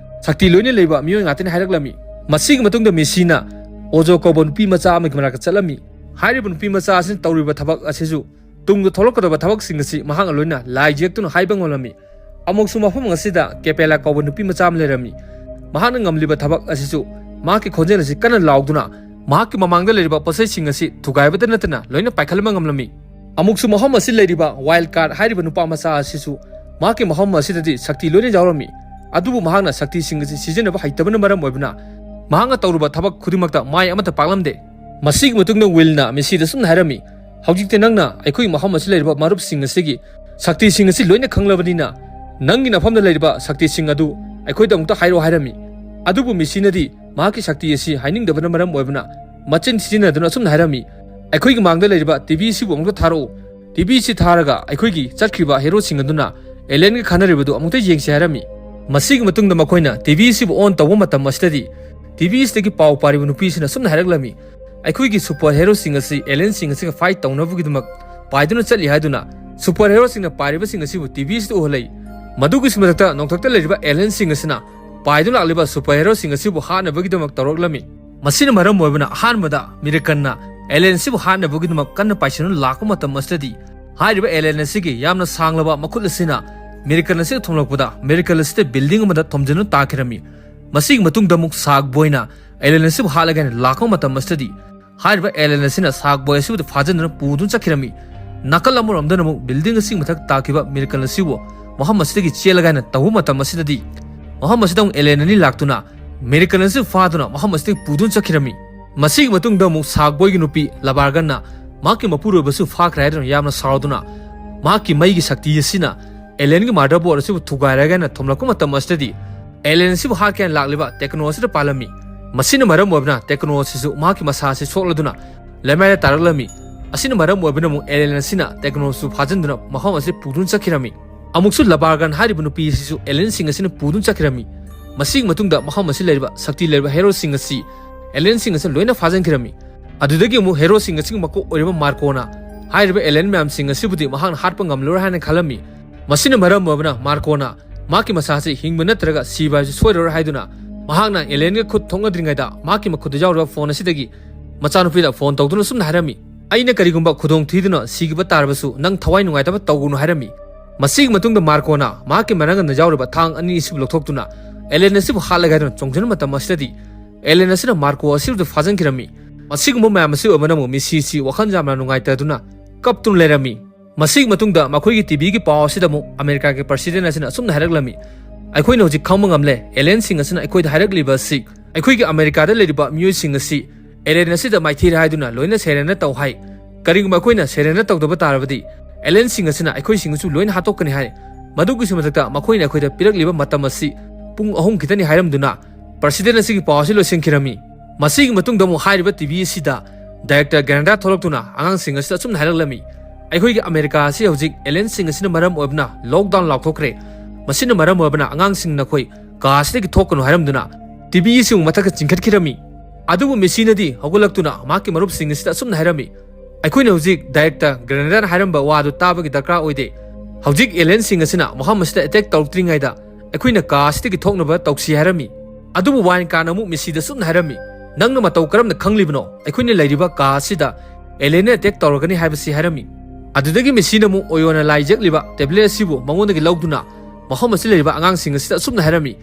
ꯁꯛꯇꯤ ꯂꯣꯏꯅ ꯂꯩꯕ ꯃꯤꯑꯣꯏ ꯉꯥꯛꯇꯅꯤ" ꯍꯥꯏꯔꯛꯂꯝꯃꯤ꯫ ꯃꯁꯤꯒꯤ ꯃꯇꯨꯡꯗ ꯃꯦꯁꯤꯅ ꯑꯣꯖꯣ ꯀꯧꯕ ꯅꯨꯄꯤ ꯃꯆꯥ ꯑꯃꯒꯤ ꯃꯅꯥꯛꯇ ꯆꯠꯂꯝꯃꯤ꯫ ꯍꯥꯏꯔꯤꯕ ꯅꯨꯄꯤ ꯃꯆꯥ ꯑꯁꯤꯅ ꯇꯧꯔꯤꯕ ꯊꯕꯛ ꯑꯁꯤꯁꯨ ꯇꯨꯡꯗ ꯊꯣꯛꯂꯛꯀꯗꯕ ꯊꯕꯛꯁꯤꯡ ꯑꯁꯤ ꯃꯍꯥꯛꯅ ꯂꯣꯏꯅ ꯂꯥꯏ ꯌꯦꯛꯇꯨꯅ ꯍꯥꯏꯕ ꯉꯝꯂꯝꯃꯤ꯫ ꯑꯃꯨꯛꯁꯨ ꯃꯐꯝ ꯑꯁꯤꯗ ꯀꯦꯄꯦꯂꯥ ꯀꯧꯕ ꯅꯨꯄꯤ ꯃꯆꯥ ꯑꯃ ꯂꯩꯔꯝꯃꯤ꯫ ꯃꯍꯥꯛꯅ ꯉꯝꯂꯤꯕ ꯊꯕꯛ ꯑꯁꯤꯁꯨ ꯃꯍꯥꯛꯀꯤ ꯈꯣꯟꯖꯦꯜ ꯑꯁꯤ ꯀꯟꯅ ꯂꯥꯎꯗꯨꯅ ꯃꯍꯥꯛꯀꯤ ꯃꯃꯥꯡꯗ ꯂꯩꯔꯤꯕ ꯄꯣꯠꯆꯩꯁꯤꯡ ꯑꯁꯤ ꯊꯨꯒꯥꯏꯕꯇ ꯅꯠꯇꯅ ꯂꯣꯏꯅ ꯄꯥꯏꯈꯠꯂꯝꯕ ꯉꯝꯂꯝꯃꯤ꯫ ꯑꯃꯨꯛꯁꯨ ꯃꯐꯝ ꯑꯁꯤ ꯂꯩꯔꯤꯕ ꯋꯥꯏꯜꯗ ꯀꯥꯔꯗ ꯍꯥꯏꯔꯤꯕ ꯅꯨꯄꯥ ꯃꯆꯥ ꯑꯁꯤꯁꯨ ꯃꯍꯥꯛꯀꯤ ꯃꯐꯝ ꯑꯁꯤꯗꯗꯤ ꯁꯛꯇꯤ ꯂꯣꯏꯅ ꯌꯥꯎꯔꯝꯃꯤ꯫ ꯑꯗꯨꯕꯨ ꯃꯍꯥꯛꯅ ꯁꯛꯇꯤꯁꯤꯡ ꯑꯁꯤ ꯁꯤꯖꯤꯟꯅꯕ ꯍꯩꯇꯕꯅ ꯃꯔꯝ ꯑꯣꯏꯕꯅ ꯃꯍꯥꯛꯅ ꯇꯧꯔꯨꯕ ꯊꯕꯛ ꯈꯨꯗꯤꯡꯃꯛꯇ ꯃꯥꯏ ꯑꯃꯠꯇ ꯄꯥꯛꯂꯝꯗꯦ꯫ ꯃꯁꯤꯒꯤ ꯃꯇꯨꯡꯗ ꯋꯤꯜꯅ ꯃꯦꯁꯤꯗ ꯁꯨꯝꯅ ꯍꯥꯏꯔꯝꯃꯤ, "ꯍꯧꯖꯤꯛꯇꯤ ꯅꯪꯅ ꯑꯩꯈꯣꯏꯒꯤ ꯃꯐꯝ ꯑꯁꯤ ꯂꯩꯔꯤꯕ ꯃꯔꯨꯞꯁꯤꯡ ꯑꯁꯤꯒꯤ ꯁꯛꯇꯤꯁꯤꯡ ꯑꯁꯤ ꯂꯣꯏꯅ ꯈꯪꯂꯕꯅꯤꯅ ꯅꯪꯒꯤ ꯅꯐꯝꯗ ꯂꯩꯔꯤꯕ ꯁꯛꯇꯤꯁꯤꯡ ꯑꯗꯨ ꯑꯩꯈꯣꯏꯗ ꯑꯃꯨꯛꯇ ꯍꯥꯏꯔꯛꯑꯣ" ꯍꯥꯏꯔꯝꯃꯤ꯫ ꯑꯗꯨꯕꯨ ꯃꯦꯁꯤꯅꯗꯤ ꯃꯍꯥꯛꯀꯤ ꯁꯛꯇꯤ ꯑꯁꯤ ꯍꯥꯏꯅꯤꯡꯗꯕꯅ ꯃꯔꯝ ꯑꯣꯏꯕꯅ ꯃꯆꯤꯟ ꯊꯤꯖꯤꯟꯅꯗꯨꯅ ꯑꯁꯨꯝꯅ ꯍꯥꯏꯔꯝꯃꯤ, "ꯑꯩꯈꯣꯏꯒꯤ ꯃꯥꯡꯗ ꯂꯩꯔꯤꯕ ꯇꯤ ꯚꯤ ꯑꯁꯤꯕꯨ ꯑꯃꯨꯛꯇ ꯊꯥꯔꯛꯎ꯫ ꯇꯤ ꯚꯤ ꯑꯁꯤ ꯊꯥꯔꯒ ꯑꯩꯈꯣꯏꯒꯤ ꯆꯠꯈ꯭ꯔꯤꯕ ꯍꯦꯔꯣꯁꯤꯡ ꯑꯗꯨꯅ ꯑꯦꯂꯦꯟꯒ ꯈꯟꯅꯔꯤꯕꯗꯨ ꯑꯃꯨꯛꯇ ꯌꯦꯡꯁꯤ ꯍꯥꯏꯔꯝꯃꯤ꯫ ꯃꯁꯤꯒꯤ ꯃꯇꯨꯡꯗ ꯃꯈꯣꯏꯅ ꯇꯤ ꯚꯤ ꯑꯁꯤꯕꯨ ꯑꯣꯟ ꯇꯧꯕ ꯃꯇꯝ ꯑꯁꯤꯗꯗꯤ ꯇꯤ ꯚꯤ ꯑꯁꯤꯗꯒꯤ ꯄꯥꯎ ꯄꯥꯔꯤꯕ ꯅꯨꯄꯤꯁꯤꯅ ꯑꯁꯨꯝꯅ ꯍꯥꯏꯔꯛꯂꯝꯃꯤ, "ꯑꯩꯈꯣꯏꯒꯤ ꯁꯨꯄꯔ ꯍꯦꯔꯣꯁꯤꯡ ꯑꯁꯤ ꯑꯦꯂꯦꯟꯁꯤꯡ ꯑꯁꯤꯒ ꯐꯥꯏꯠ ꯇꯧꯅꯕꯒꯤꯗꯃꯛ ꯄꯥꯏꯗꯨꯅ ꯆꯠꯂꯤ" ꯍꯥꯏꯗꯨꯅ ꯁꯨꯄꯔ ꯍꯦꯔꯣꯁꯤꯡꯅ ꯄꯥꯏꯔꯤꯕꯁꯤꯡ ꯑꯁꯤꯕꯨ ꯇꯤ ꯚꯤ ꯑꯁꯤꯗ ꯎꯍꯜꯂꯛꯏ꯫ ꯃꯗꯨꯒꯤꯁꯨ ꯃꯊꯛꯇ ꯅꯣꯡꯊꯛꯇ ꯂꯩꯔꯤꯕ ꯑꯦꯂꯦꯟꯁꯤꯡ ꯑꯁꯤꯅ ꯄꯥꯏꯗꯨꯅ ꯂꯥꯛꯂꯤꯕ ꯁꯨꯄꯔ ꯍꯦꯔꯣꯁꯤꯡ ꯑꯁꯤꯕꯨ ꯍꯥꯠꯅꯕꯒꯤꯗꯃꯛ ꯇꯧꯔꯛꯂꯝꯃꯤ꯫ ꯃꯁꯤꯅ ꯃꯔꯝ ꯑꯣꯏꯕꯅ ꯑꯍꯥꯟꯕꯗ ꯃꯤꯔꯦꯀꯟꯅ ꯑꯦꯂꯦꯟ ꯑꯁꯤꯕꯨ ꯍꯥꯠꯅꯕꯒꯤꯗꯃꯛ ꯀꯟꯅ ꯄꯥꯏꯁꯤꯟꯗꯨꯅ ꯂꯥꯛꯄ ꯃꯇꯝ ꯑꯁꯤꯗꯗꯤ ꯍꯥꯏꯔꯤꯕ ꯑꯦꯂꯦꯟ ꯑꯁꯤꯒꯤ ꯌꯥꯝꯅ ꯁꯥꯡꯂꯕ ꯃꯈꯨꯠ ꯑꯁꯤꯅ ꯃꯤꯔꯦꯀꯟ ꯑꯁꯤꯗ ꯊꯣꯝꯂꯛꯄꯗ ꯃꯤꯔꯦꯀꯟ ꯑꯁꯤꯗ ꯕꯤꯜꯗꯤꯡ ꯑꯃꯗ ꯊꯣꯝꯖꯤꯟꯗꯨꯅ ꯇꯥꯈꯤꯔꯝꯃꯤ꯫ ꯃꯁꯤꯒꯤ ꯃꯇꯨꯡꯗ ꯑꯃꯨꯛ ꯁꯥꯔꯛ ꯕꯣꯏꯅ ꯑꯦꯂꯦꯟ ꯑꯁꯤꯕꯨ ꯍꯥꯠꯂꯒꯦ ꯍꯥꯏꯅ ꯂꯥꯛꯄ ꯃꯇꯝ ꯑꯁꯤꯗꯗꯤ ꯍꯥꯏꯔꯤꯕ ꯑꯦꯂꯦꯟ ꯑꯁꯤꯅ ꯁꯥꯔꯛ ꯕꯣꯏ ꯑꯁꯤꯕꯨ ꯐꯥꯖꯤꯟꯗꯨꯅ ꯄꯨꯗꯨꯅ ꯆꯠꯈꯤꯔꯝꯃꯤ꯫ ꯅꯥꯀꯜ ꯑꯃꯔꯣꯝꯗꯅ ꯑꯃꯨꯛ ꯕꯤꯜꯗꯤꯡ ꯑꯁꯤꯒꯤ ꯃꯊꯛ ꯇꯥꯈꯤꯕ ꯃꯤꯔꯦꯀꯟ ꯑꯁꯤꯕꯨ ꯃꯐꯝ ꯑꯁꯤꯗꯒꯤ ꯆꯦꯜꯂꯒꯦ ꯍꯥꯏꯅ ꯇꯧꯕ ꯃꯇꯝ ꯑꯁꯤꯗꯗꯤ ꯃꯐꯝ ꯑꯁꯤꯗ ꯑꯃꯨꯛ ꯑꯦꯂꯦꯟ ꯑꯅꯤ ꯂꯥꯛꯇꯨꯅ ꯃꯤꯔꯦꯀꯟ ꯑꯁꯤ ꯐꯥꯗꯨꯅ ꯃꯐꯝ ꯑꯁꯤꯗꯒꯤ ꯄꯨꯗꯨꯅ ꯆꯠꯈꯤꯔꯝꯃꯤ꯫ ꯃꯁꯤꯒꯤ ꯃꯇꯨꯡꯗ ꯑꯃꯨꯛ ꯁꯥꯔꯛ ꯕꯣꯏꯒꯤ ꯅꯨꯄꯤ ꯂꯕꯥꯔꯒꯟꯅ ꯃꯍꯥꯛꯀꯤ ꯃꯄꯨꯔꯣꯏꯕꯁꯨ ꯐꯥꯈ꯭ꯔꯦ ꯍꯥꯏꯗꯨꯅ ꯌꯥꯝꯅ ꯁꯥꯎꯗꯨꯅ ꯃꯍꯥꯛꯀꯤ ꯃꯩꯒꯤ ꯁꯛꯇꯤ ꯑꯁꯤꯅ ꯑꯦꯂꯦꯟꯒꯤ ꯃꯥꯗꯔꯕꯣꯔꯗ ꯑꯁꯤꯕꯨ ꯊꯨꯒꯥꯏꯔꯒꯦ ꯍꯥꯏꯅ ꯊꯣꯝꯂꯛꯄ ꯃꯇꯝ ꯑꯁꯤꯗꯗꯤ ꯑꯦꯂꯦꯟ ꯑꯁꯤꯕꯨ ꯍꯥꯠꯀꯦ ꯍꯥꯏꯅ ꯂꯥꯛꯂꯤꯕ ꯇꯦꯀꯅꯣ ꯑꯁꯤꯗ ꯄꯥꯜꯂꯝꯃꯤ꯫ ꯃꯁꯤꯅ ꯃꯔꯝ ꯑꯣꯏꯕꯅ ꯇꯦꯀꯅꯣ ꯑꯁꯤꯁꯨ ꯃꯍꯥꯛꯀꯤ ꯃꯁꯥ ꯑꯁꯤ ꯁꯣꯛꯂꯗꯨꯅ ꯂꯩꯃꯥꯏꯗ ꯇꯥꯔꯛꯂꯝꯃꯤ꯫ ꯑꯁꯤꯅ ꯃꯔꯝ ꯑꯣꯏꯕꯅ ꯑꯃꯨꯛ ꯑꯦꯂꯦꯟ ꯑꯁꯤꯅ ꯇꯦꯀꯅꯣꯁꯨ ꯐꯥꯖꯤꯟꯗꯨꯅ ꯃꯐꯝ ꯑꯁꯤ ꯄꯨꯗꯨꯅ ꯆꯠꯈꯤꯔꯝꯃꯤ꯫ ꯑꯃꯨꯛꯁꯨ ꯂꯕꯥꯔꯒꯟ ꯍꯥꯏꯔꯤꯕ ꯅꯨꯄꯤ ꯑꯁꯤꯁꯨ ꯑꯦꯂꯦꯟꯁꯤꯡ ꯑꯁꯤꯅ ꯄꯨꯗꯨꯅ ꯆꯠꯈꯤꯔꯝꯃꯤ꯫ ꯃꯁꯤꯒꯤ ꯃꯇꯨꯡꯗ ꯃꯐꯝ ꯑꯁꯤ ꯂꯩꯔꯤꯕ ꯁꯛꯇꯤ ꯂꯩꯔꯕ ꯍꯦꯔꯣꯁꯤꯡ ꯑꯁꯤ ꯑꯦꯂꯦꯟꯁꯤꯡ ꯑꯁꯤꯅ ꯂꯣꯏꯅ ꯐꯥꯖꯤꯟꯈꯤꯔꯝꯃꯤ꯫ ꯑꯗꯨꯗꯒꯤ ꯑꯃꯨꯛ ꯍꯦꯔꯣꯁꯤꯡ ꯑꯁꯤꯒꯤ ꯃꯀꯣꯛ ꯑꯣꯏꯔꯤꯕ ꯃꯥꯔꯀꯣꯅ ꯍꯥꯏꯔꯤꯕ ꯑꯦꯂꯦꯟ ꯃꯌꯥꯝꯁꯤꯡ ꯑꯁꯤꯕꯨꯗꯤ ꯃꯍꯥꯛꯅ ꯍꯥꯠꯄ ꯉꯝꯂꯔꯣꯏ ꯍꯥꯏꯅ ꯈꯜꯂꯝꯃꯤ꯫ ꯃꯁꯤꯅ ꯃꯔꯝ ꯑꯣꯏꯕꯅ ꯃꯥꯔꯀꯣꯅ ꯃꯍꯥꯛꯀꯤ ꯃꯁꯥꯁꯤ ꯍꯤꯡꯕ ꯅꯠꯇ꯭ꯔꯒ ꯁꯤꯕ ꯍꯥꯏꯕꯁꯤ ꯁꯣꯏꯔꯔꯣꯏ ꯍꯥꯏꯗꯨꯅ ꯃꯍꯥꯛꯅ ꯑꯦꯂꯦꯟꯒ ꯈꯨꯠ ꯊꯣꯛꯅꯗ꯭ꯔꯤꯉꯩꯗ ꯃꯍꯥꯛꯀꯤ ꯃꯈꯨꯠꯇ ꯌꯥꯎꯔꯤꯕ ꯐꯣꯟ ꯑꯁꯤꯗꯒꯤ ꯃꯆꯥꯅꯨꯄꯤꯗ ꯐꯣꯟ ꯇꯧꯗꯨꯅ ꯑꯁꯨꯝꯅ ꯍꯥꯏꯔꯝꯃꯤ, "ꯑꯩꯅ ꯀꯔꯤꯒꯨꯝꯕ ꯈꯨꯗꯣꯡ ꯊꯤꯗꯨꯅ ꯁꯤꯈꯤꯕ ꯇꯥꯔꯕꯁꯨ ꯅꯪ ꯊꯋꯥꯏ ꯅꯨꯡꯉꯥꯏꯇꯕ ꯇꯧꯒꯅꯨ" ꯍꯥꯏꯔꯝꯃꯤ꯫ ꯃꯁꯤꯒꯤ ꯃꯇꯨꯡꯗ ꯃꯥꯔꯀꯣꯅ ꯃꯍꯥꯛꯀꯤ ꯃꯅꯪꯒꯟꯗ ꯌꯥꯎꯔꯤꯕ ꯊꯥꯡ ꯑꯅꯤ ꯑꯁꯤꯕꯨ ꯂꯧꯊꯣꯛꯇꯨꯅ ꯑꯦꯂꯦꯟ ꯑꯁꯤꯕꯨ ꯍꯥꯠꯂꯒꯦ ꯍꯥꯏꯗꯨꯅ ꯆꯣꯡꯁꯤꯟꯕ ꯃꯇꯝ ꯑꯁꯤꯗꯗꯤ ꯑꯦꯂꯦꯟ ꯑꯁꯤꯅ ꯃꯥꯔꯀꯣ ꯑꯁꯤꯕꯨ ꯐꯥꯖꯤꯟꯈꯤꯔꯝꯃꯤ꯫ ꯑꯁꯤꯒꯨꯝꯕ ꯃꯌꯥꯝ ꯑꯁꯤ ꯑꯣꯏꯕꯅ ꯑꯃꯨꯛ ꯃꯤꯁꯤꯁꯤ ꯋꯥꯈꯜ ꯌꯥꯝꯅ ꯅꯨꯡꯉꯥꯏꯇꯗꯨꯅ ꯀꯞꯇꯨꯅ ꯂꯩꯔꯝꯃꯤ꯫ ꯃꯁꯤꯒꯤ ꯃꯇꯨꯡꯗ ꯃꯈꯣꯏꯒꯤ ꯇꯤ ꯚꯤꯒꯤ ꯄꯥꯎ ꯑꯁꯤꯗ ꯑꯃꯨꯛ ꯑꯃꯦꯔꯤꯀꯥꯒꯤ ꯄ꯭ꯔꯁꯤꯗꯦꯟ ꯑꯁꯤꯅ ꯑꯁꯨꯝꯅ ꯍꯥꯏꯔꯛꯂꯝꯃꯤ, "ꯑꯩꯈꯣꯏꯅ ꯍꯧꯖꯤꯛ ꯈꯪꯕ ꯉꯝꯂꯦ, ꯑꯦꯂꯦꯟꯁꯤꯡ ꯑꯁꯤꯅ ꯑꯩꯈꯣꯏꯗ ꯍꯥꯏꯔꯛꯂꯤꯕ ꯑꯁꯤ ꯑꯩꯈꯣꯏꯒꯤ ꯑꯃꯦꯔꯤꯀꯥꯗ ꯂꯩꯔꯤꯕ ꯃꯤꯑꯣꯏꯁꯤꯡ ꯑꯁꯤ ꯑꯦꯂꯦꯟ ꯑꯁꯤꯗ ꯃꯥꯏꯊꯤꯔꯦ ꯍꯥꯏꯗꯨꯅ ꯂꯣꯏꯅ ꯁꯦꯔꯦꯟꯗꯔ ꯇꯧ ꯍꯥꯏ꯫ ꯀꯔꯤꯒꯨꯝꯕ ꯑꯩꯈꯣꯏꯅ ꯁꯦꯔꯦꯟꯗꯔ ꯇꯧꯗꯕ ꯇꯥꯔꯕꯗꯤ ꯑꯦꯂꯦꯟꯁꯤꯡ ꯑꯁꯤꯅ ꯑꯩꯈꯣꯏꯁꯤꯡꯁꯨ ꯂꯣꯏꯅ ꯍꯥꯠꯇꯣꯛꯀꯅꯤ" ꯍꯥꯏ꯫ ꯃꯗꯨꯒꯤꯁꯨ ꯃꯊꯛꯇ ꯃꯈꯣꯏꯅ ꯑꯩꯈꯣꯏꯗ ꯄꯤꯔꯛꯂꯤꯕ ꯃꯇꯝ ꯑꯁꯤ ꯄꯨꯡ ꯑꯍꯨꯝ ꯈꯤꯇꯅꯤ ꯍꯥꯏꯔꯝꯗꯨꯅ ꯄ꯭ꯔꯁꯤꯗꯦꯟ ꯑꯁꯤꯒꯤ ꯄꯥꯎ ꯑꯁꯤ ꯂꯣꯏꯁꯤꯟꯈꯤꯔꯝꯃꯤ꯫ ꯃꯁꯤꯒꯤ ꯃꯇꯨꯡꯗ ꯑꯃꯨꯛ ꯍꯥꯏꯔꯤꯕ ꯇꯤ ꯚꯤ ꯑꯁꯤꯗ ꯗꯥꯏꯔꯦꯛꯇꯔ ꯒ꯭ꯔꯦꯟꯗꯥ ꯊꯣꯛꯂꯛꯇꯨꯅ ꯑꯉꯥꯡꯁꯤꯡ ꯑꯁꯤꯗ ꯑꯆꯨꯝꯅ ꯍꯥꯏꯔꯛꯂꯝꯃꯤ, ꯑꯩꯈꯣꯏꯒꯤ ꯑꯃꯦꯔꯤꯀꯥ ꯑꯁꯤ ꯍꯧꯖꯤꯛ ꯑꯦꯂꯤꯌꯟꯁꯤꯡ ꯑꯁꯤꯅ ꯃꯔꯝ ꯑꯣꯏꯕꯅ ꯂꯣꯛꯗꯥꯎꯟ ꯂꯥꯎꯊꯣꯛꯈ꯭ꯔꯦ꯫ ꯃꯁꯤꯅ ꯃꯔꯝ ꯑꯣꯏꯕꯅ ꯑꯉꯥꯡꯁꯤꯡꯅ ꯑꯩꯈꯣꯏ ꯀꯥ ꯑꯁꯤꯗꯒꯤ ꯊꯣꯛꯀꯅꯨ ꯍꯥꯏꯔꯝꯗꯨꯅ ꯇꯤꯚꯤ ꯑꯁꯤꯕꯨ ꯃꯊꯛꯇ ꯆꯤꯡꯈꯠꯈꯤꯔꯝꯃꯤ꯫ ꯑꯗꯨꯕꯨ ꯃꯦꯁꯤꯅꯗꯤ ꯍꯧꯒꯠꯂꯛꯇꯨꯅ ꯃꯍꯥꯛꯀꯤ ꯃꯔꯨꯞꯁꯤꯡ ꯑꯁꯤꯗ ꯑꯁꯨꯝꯅ ꯍꯥꯏꯔꯝꯃꯤ, "ꯑꯩꯈꯣꯏꯅ ꯍꯧꯖꯤꯛ ꯗꯥꯏꯔꯦꯛꯇ ꯒ꯭ꯔꯦꯅꯦꯗꯥꯅ ꯍꯥꯏꯔꯝꯕ ꯋꯥꯗꯨ ꯇꯥꯕꯒꯤ ꯗꯔꯀꯥꯔ ꯑꯣꯏꯗꯦ꯫ ꯍꯧꯖꯤꯛ ꯑꯦꯂꯤꯌꯟꯁꯤꯡ ꯑꯁꯤꯅ ꯃꯐꯝ ꯑꯁꯤꯗ ꯑꯦꯇꯦꯛ ꯇꯧꯔꯛꯇ꯭ꯔꯤꯉꯩꯗ ꯑꯩꯈꯣꯏꯅ ꯀꯥ ꯑꯁꯤꯗꯒꯤ ꯊꯣꯛꯅꯕ ꯇꯧꯁꯤ" ꯍꯥꯏꯔꯝꯃꯤ꯫ ꯑꯗꯨꯕꯨ ꯋꯥꯏꯟ ꯀꯥꯔꯅ ꯑꯃꯨꯛ ꯃꯦꯁꯤꯗ ꯑꯁꯨꯝꯅ ꯍꯥꯏꯔꯝꯃꯤ, "ꯅꯪꯅ ꯃꯇꯧ ꯀꯔꯝꯅ ꯈꯪꯂꯤꯕꯅꯣ ꯑꯩꯈꯣꯏꯅ ꯂꯩꯔꯤꯕ ꯀꯥ ꯑꯁꯤꯗ ꯑꯦꯂꯤꯌꯟꯅ ꯑꯦꯇꯦꯛ ꯇꯧꯔꯒꯅꯤ ꯍꯥꯏꯕꯁꯤ?" ꯍꯥꯏꯔꯝꯃꯤ꯫ ꯑꯗꯨꯗꯒꯤ ꯃꯦꯁꯤꯅ ꯑꯃꯨꯛ ꯑꯣꯌꯣꯅ ꯂꯥꯏ ꯌꯦꯛꯂꯤꯕ ꯇꯦꯕ꯭ꯂꯦꯠ ꯑꯁꯤꯕꯨ ꯃꯉꯣꯟꯗꯒꯤ ꯂꯧꯗꯨꯅ ꯃꯐꯝ ꯑꯁꯤꯗ ꯂꯩꯔꯤꯕ ꯑꯉꯥꯡꯁꯤꯡ ꯑꯁꯤꯗ ꯑꯁꯨꯝꯅ ꯍꯥꯏꯔꯝꯃꯤ,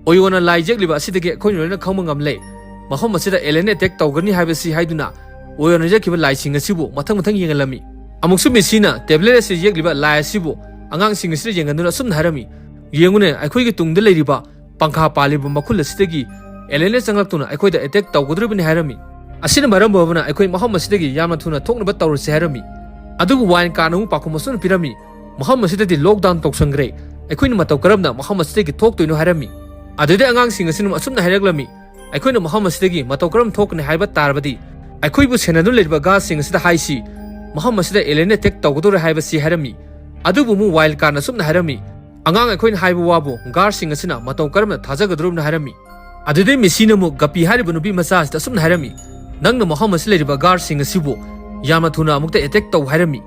"ꯑꯣꯌꯣꯅ ꯂꯥꯏ ꯌꯦꯛꯂꯤꯕ ꯑꯁꯤꯗꯒꯤ ꯑꯩꯈꯣꯏꯅ ꯂꯣꯏꯅ ꯈꯪꯕ ꯉꯝꯂꯦ꯫ ꯃꯐꯝ ꯑꯁꯤꯗ ꯑꯦꯂꯤꯌꯟꯅ ꯑꯦꯇꯦꯛ ꯇꯧꯒꯅꯤ ꯍꯥꯏꯕꯁꯤ" ꯍꯥꯏꯗꯨꯅ ꯑꯣꯌꯣꯅ ꯌꯦꯛꯈꯤꯕ ꯂꯥꯏꯁꯤꯡ ꯑꯁꯤꯕꯨ ꯃꯊꯪ ꯃꯊꯪ ꯌꯦꯡꯍꯜꯂꯝꯃꯤ꯫ ꯑꯃꯨꯛꯁꯨ ꯃꯦꯁꯤꯅ ꯇꯦꯕ꯭ꯂꯦꯠ ꯑꯁꯤꯗ ꯌꯦꯛꯂꯤꯕ ꯂꯥꯏ ꯑꯁꯤꯕꯨ ꯑꯉꯥꯡꯁꯤꯡ ꯑꯁꯤꯗ ꯌꯦꯡꯍꯟꯗꯨꯅ ꯑꯁꯨꯝꯅ ꯍꯥꯏꯔꯝꯃꯤ, "ꯌꯦꯡꯉꯨꯅꯦ, ꯑꯩꯈꯣꯏꯒꯤ ꯇꯨꯡꯗ ꯂꯩꯔꯤꯕ ꯄꯪꯈꯥ ꯄꯥꯜꯂꯤꯕ ꯃꯈꯨꯜ ꯑꯁꯤꯗꯒꯤ ꯑꯦꯂꯤꯌꯟꯅ ꯆꯪꯂꯛꯇꯨꯅ ꯑꯩꯈꯣꯏꯗ ꯑꯦꯇꯦꯛ ꯇꯧꯒꯗꯧꯔꯤꯕꯅꯤ" ꯍꯥꯏꯔꯝꯃꯤ꯫ ꯑꯁꯤꯅ ꯃꯔꯝ ꯑꯣꯏꯔꯕꯅ ꯑꯩꯈꯣꯏ ꯃꯐꯝ ꯑꯁꯤꯗꯒꯤ ꯌꯥꯝꯅ ꯊꯨꯅ ꯊꯣꯛꯅꯕ ꯇꯧꯔꯁꯤ ꯍꯥꯏꯔꯝꯃꯤ꯫ ꯑꯗꯨꯕꯨ ꯋꯥꯏꯟ ꯀꯥꯔꯅ ꯑꯃꯨꯛ ꯄꯥꯎꯈꯨꯝ ꯑꯁꯨꯝꯅ ꯄꯤꯔꯝꯃꯤ, "ꯃꯐꯝ ꯑꯁꯤꯗꯗꯤ ꯂꯣꯛꯗꯥꯎꯟ ꯇꯧꯁꯟꯈ꯭ꯔꯦ꯫ ꯑꯩꯈꯣꯏꯅ ꯃꯇꯧ ꯀꯔꯝꯅ ꯃꯐꯝ ꯑꯁꯤꯗꯒꯤ ꯊꯣꯛꯇꯣꯏꯅꯣ?" ꯍꯥꯏꯔꯝꯃꯤ꯫ ꯑꯗꯨꯗꯩ ꯑꯉꯥꯡꯁꯤꯡ ꯑꯁꯤꯅ ꯑꯁꯨꯝꯅ ꯍꯥꯏꯔꯛꯂꯝꯃꯤ, "ꯑꯩꯈꯣꯏꯅ ꯃꯐꯝ ꯑꯁꯤꯗꯒꯤ ꯃꯇꯧ ꯀꯔꯝ ꯊꯣꯛꯀꯅꯤ ꯍꯥꯏꯕ ꯇꯥꯔꯕꯗꯤ ꯑꯩꯈꯣꯏꯕꯨ ꯁꯦꯟꯅꯗꯨꯅ ꯂꯩꯔꯤꯕ ꯒꯥꯔꯗꯁꯤꯡ ꯑꯁꯤꯗ ꯍꯥꯏꯁꯤ, ꯃꯐꯝ ꯑꯁꯤꯗ ꯑꯦꯂꯤꯌꯟ ꯑꯦꯇꯦꯛ ꯇꯧꯒꯗꯧꯔꯦ" ꯍꯥꯏꯕꯁꯤ ꯍꯥꯏꯔꯝꯃꯤ꯫ ꯑꯗꯨꯕꯨ ꯑꯃꯨꯛ ꯋꯥꯏꯜ ꯀꯥꯔꯅ ꯑꯁꯨꯝꯅ ꯍꯥꯏꯔꯝꯃꯤ, "ꯑꯉꯥꯡ ꯑꯩꯈꯣꯏꯅ ꯍꯥꯏꯕ ꯋꯥꯕꯨ ꯒꯥꯔꯗꯁꯤꯡ ꯑꯁꯤꯅ ꯃꯇꯧ ꯀꯔꯝꯅ ꯊꯥꯖꯒꯗꯧꯔꯤꯕꯅꯣ?" ꯍꯥꯏꯔꯝꯃꯤ꯫ ꯑꯗꯨꯗꯩ ꯃꯦꯁꯤꯅ ꯑꯃꯨꯛ ꯒꯄꯤ ꯍꯥꯏꯔꯤꯕ ꯅꯨꯄꯤ ꯃꯆꯥ ꯑꯁꯤꯗ ꯑꯁꯨꯝꯅ ꯍꯥꯏꯔꯝꯃꯤ, "ꯅꯪꯅ ꯃꯐꯝ ꯑꯁꯤꯗ ꯂꯩꯔꯤꯕ ꯒꯥꯔꯗꯁꯤꯡ ꯑꯁꯤꯕꯨ ꯌꯥꯝꯅ ꯊꯨꯅ ꯑꯃꯨꯛꯇ ꯑꯦꯇꯦꯛ ꯇꯧ" ꯍꯥꯏꯔꯝꯃꯤ꯫